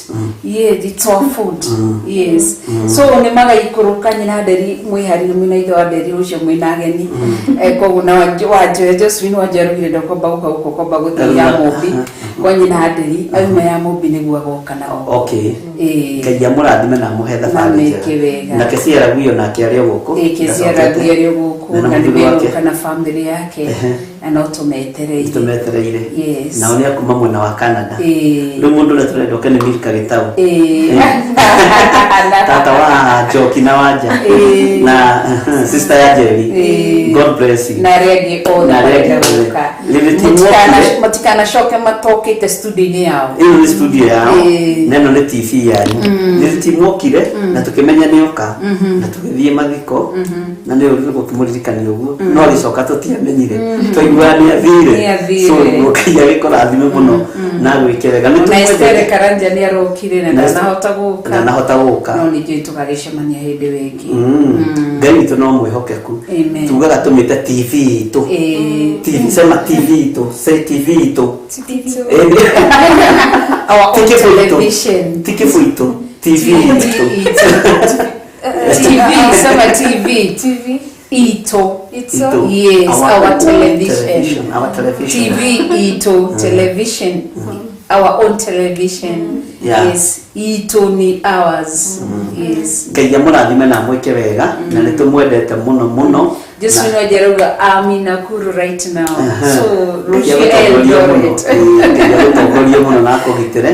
Yes, it's our food. Yes. So nĩ magaikũrũka nyina Nderi mwĩharĩrie mwĩna ithe wa Nderi ũcio mwĩna ageni. Koguo na Wanjoya Josephine Wanjoya araugire ndekwamba gũka gũkũ kwamba gũthiĩ ya Mũmbi kwa nyina Nderi auma ya Mũmbi nĩguo agoka nao. Okay. Ĩĩ. Ngai amũrathime na amũhe Na thabarĩ amwĩke njega. wega. Na Kesiara Guyo nake arĩ o gũkũ. Kesiara Guyo arĩ o gũkũ Na na mũthuri wake. nĩmegũka na family yake na no tũmetereire. Tũmetereire. Yes. Nao nĩ akuma mwena wa Canada. Ĩĩ. Rĩu mũndũ ũrĩa tũrenda oke nĩ Milka Gĩtaũ. Ĩĩ. Tata wa Njoki na Wanja. Ĩĩ. Na sister ya Jerry. Ĩĩ. God bless you. Na arĩa angĩ othe Na arĩa angĩ marenda othe. gũka. Rĩrĩ ti mwokire. Matikanacoke matokĩte studio-inĩ yao. Ĩno nĩ studio yao. Ĩĩ. Na ĩno nĩ TV yanyu. Rĩrĩ ti mwokire na tũkĩmenya nĩ oka na tũgĩthiĩ mathiko na nĩ ũru gũkĩmũririkania ũguo, no agĩcoka tũtiamenyire, twaiguaga nĩ athire. Nĩ athire. So Ngai agĩkũrathime mũno na agwĩke wega. Nĩ Na Esther tũmwendete. Karanja nĩ arokire na Na Esther- ndanahota gũka. Ndanahota gũka. No ningĩ tũgagĩcemania hĩndĩ wĩngĩ. Ngai witũ no mwĩhokeku. Amen. Tugaga tũmĩte TV itũ. Ĩĩ. TV, sema TV itũ, say TV itũ. Our own Ti kĩbũitũ. television. Ti kĩbũitũ, TV itũ. itũ. TV, sema TV. TV. Ito. Ito. Yes, our own television. Our television. TV ito television. Our own television. Yeah. Yes, ito ni ours. Yes. Ngai amũrathime na amwĩke wega na nĩ tũmwendete mũno mũno. Just Na- you know Jeruga, I'm in Nakuru right now. Aha. So Ngai Rushie agũtongorie mũno. Eldoret. Ngai agũtongorie mũno na akũgitĩre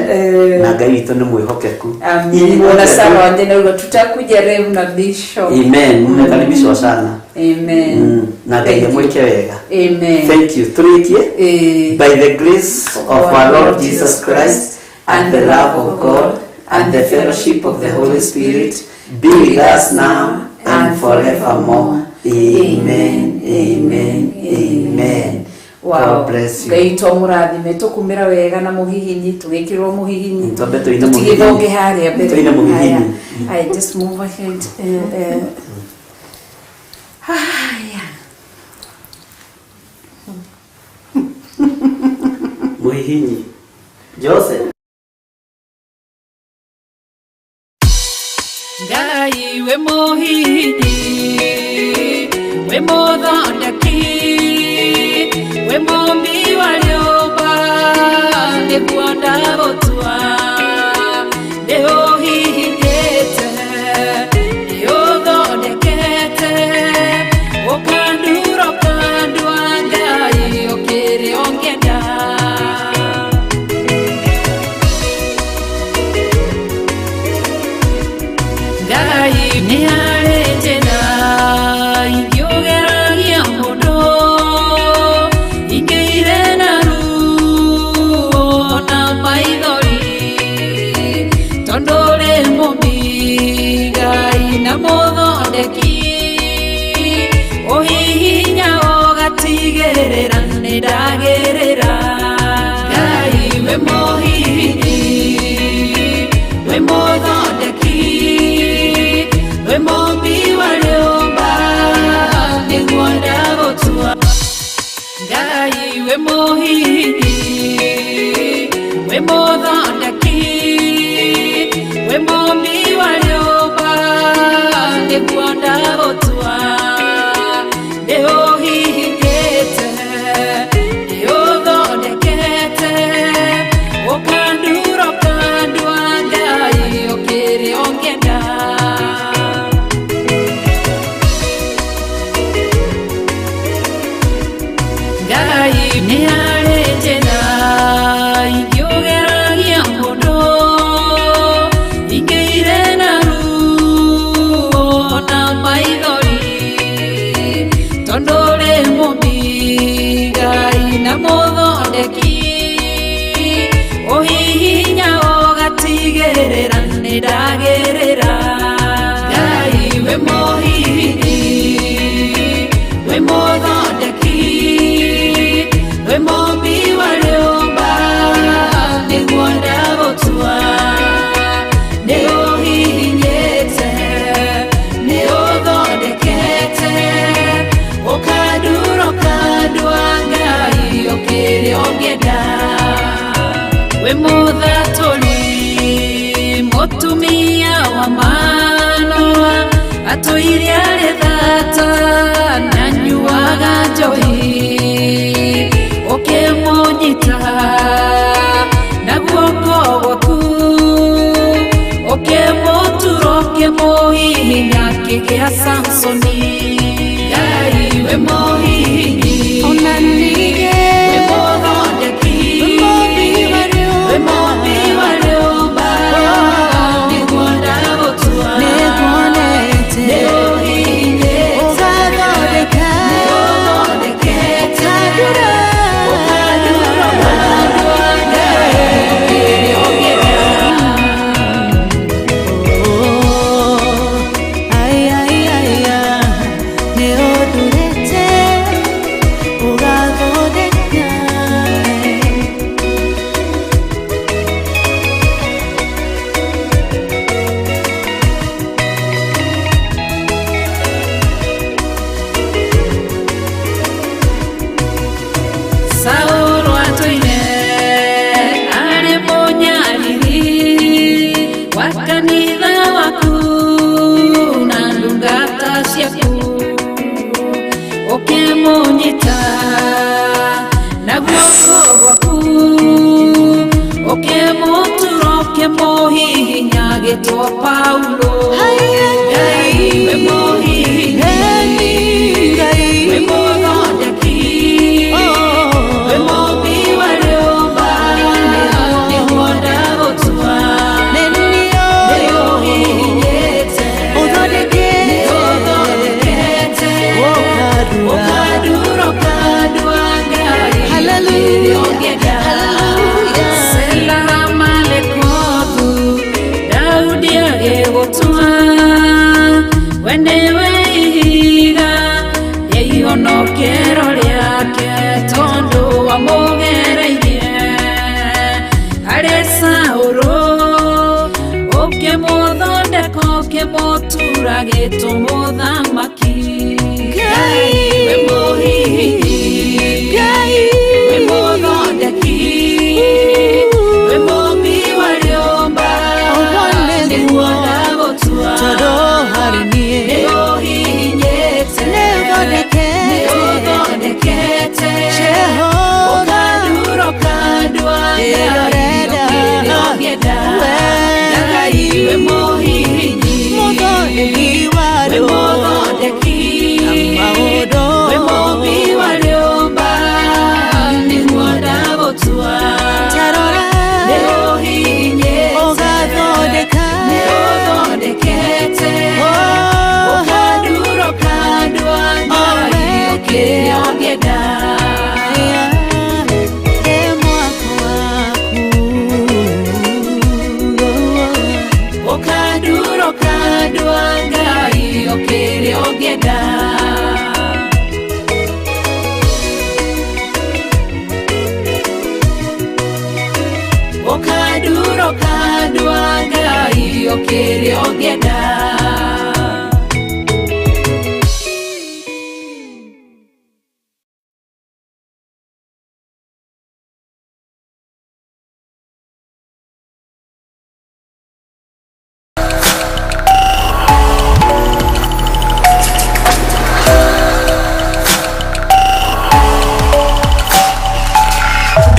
na Ngai witũ nĩ mwĩhokeku. Amen. Inyuothe Ona Sarah Wanjena tutakuja Rev na Bishop. Amen. Mmekaribishwa sana. Amen. Na Ngai Thank you. amwĩke wega. Amen. Thank you. Tũrĩkie. Eh, By the grace of our Lord Jesus Christ and the love of God and the fellowship of the Holy Spirit be with us now and forevermore. Amen. Amen. Amen. Wow. God bless you. Ngai twamũrathime tũkumĩra wega na mũhihinyi tũgĩkĩrwo mũhihinyi Twambe tũine tũtigĩthonge mũhihinyi. harĩa mbere. Tũine mũhihinyi. Haya. I just move ahead. Haya. Mũhihinyi. Joseph. Ngai we mũhihinyi we mũthondeki we mũmbi wa rĩũmba nĩguo ndagũtua nĩũhihinyĩte nĩũthondekete ũkandura ũkandua Ngai ũkĩrĩ ũngĩenda. Ngai nĩ harĩ njĩra ingĩũgeragia mũndũ ingĩire na ruo na maithori tondũ rĩ mũmbi Ngai na mũthondeki ũhihinya ũgatigĩrĩra nĩ ndagĩrĩra. Ngai we mũhihinyi we mũthondeki we mũmbi wa rĩũmba nĩguo ndagũtua. Ngai we mũhihinyi we mũthondeki we mũmbi wa rĩũmba nĩguo ndagũtua nĩũhihinyĩte nĩũthondekete ũkandura ũkandua Ngai ũkĩrĩ ũngĩenda. Ngai nĩ harĩ njĩra ingĩũgeragia mũndũ ingĩire na ruo na maithori tondũ rĩ mũmbi Ngai na mũthondeki ũhihinya ũgatigĩrĩra nĩ ndagĩrĩra. Ngai we mũhihinyi we mũthondeki we mũmbi wa rĩũmba nĩguo ndagũtua nĩũhihinyĩte nĩũthondekete ũkandura ũkandua Ngai ũkĩrĩ ũngĩenda. We mũthatũri mũtumia wa Manoa atũire arĩ thata na nyuaga njohi ũkĩmũnyita na guoko gwaku ũkĩmũtura ũkĩmũhihinya kĩgĩa Samsoni. Ngai we mũhihinyi we mũthondeki we mũmbi wa rĩũmba nĩguo ndagũtua nĩũhihinyĩte nĩũthondekete ũkandura ũkandua Ngai ũkĩrĩ ũngĩenda. Ai, ai, ai, ai, nĩ ũndurĩte ũgathondeka. Saũlũ atũire arĩ mũnyariri wa kanitha waku ũkĩmũnyita na guoko gwaku ũkĩmũtura ũkĩmũhihinya agĩtwo Paulo. Ngai wĩ mũhihinyi, wĩ mũthondeki, wĩ mũmbi wa rĩũmba, nĩguo ndagũtua. Nĩ ũhihinyĩte, nĩ ũthondekete, ũkandura ũkandua Ngai, kĩrĩa ũngĩenda. Selamalekothu, Daudi agĩgũtua, we nĩwe ihiga rĩa ihonokero rĩake, tondũ wamũgereirie harĩ Saũlũ, ũkĩmũthondeka ũkĩmũtura gĩtũ mũthamaki. Ngai wĩ mũhihinyi, wĩ mũthondeki, wĩ mũmbi wa rĩũmba, nĩguo ndagũtua. Nĩ ũhihinyĩte, nĩ ũthondekete, ũkandura ũkandua Ngai kĩrĩa ũngĩenda. Ngai wĩ mũhihinyi, wĩ mũthondeki, wĩ mũmbi wa rĩũmba, nĩguo ndagũtua. Nĩ ũhihinyĩte, nĩ ũthondekete, ũkandura ũkandua Ngai kĩrĩa ũngĩenda. Ũkandura ũkandua Ngai kĩrĩa ũngĩenda. Ũkandura ũkandua Ngai kĩrĩa ũngĩenda.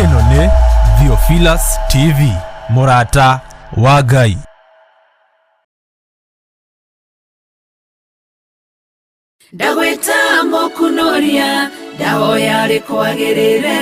Ĩno nĩ Theophilus TV, mũrata wa Ngai. Ndagwĩta mũkunoria, ndahoya rĩkwagĩrĩre.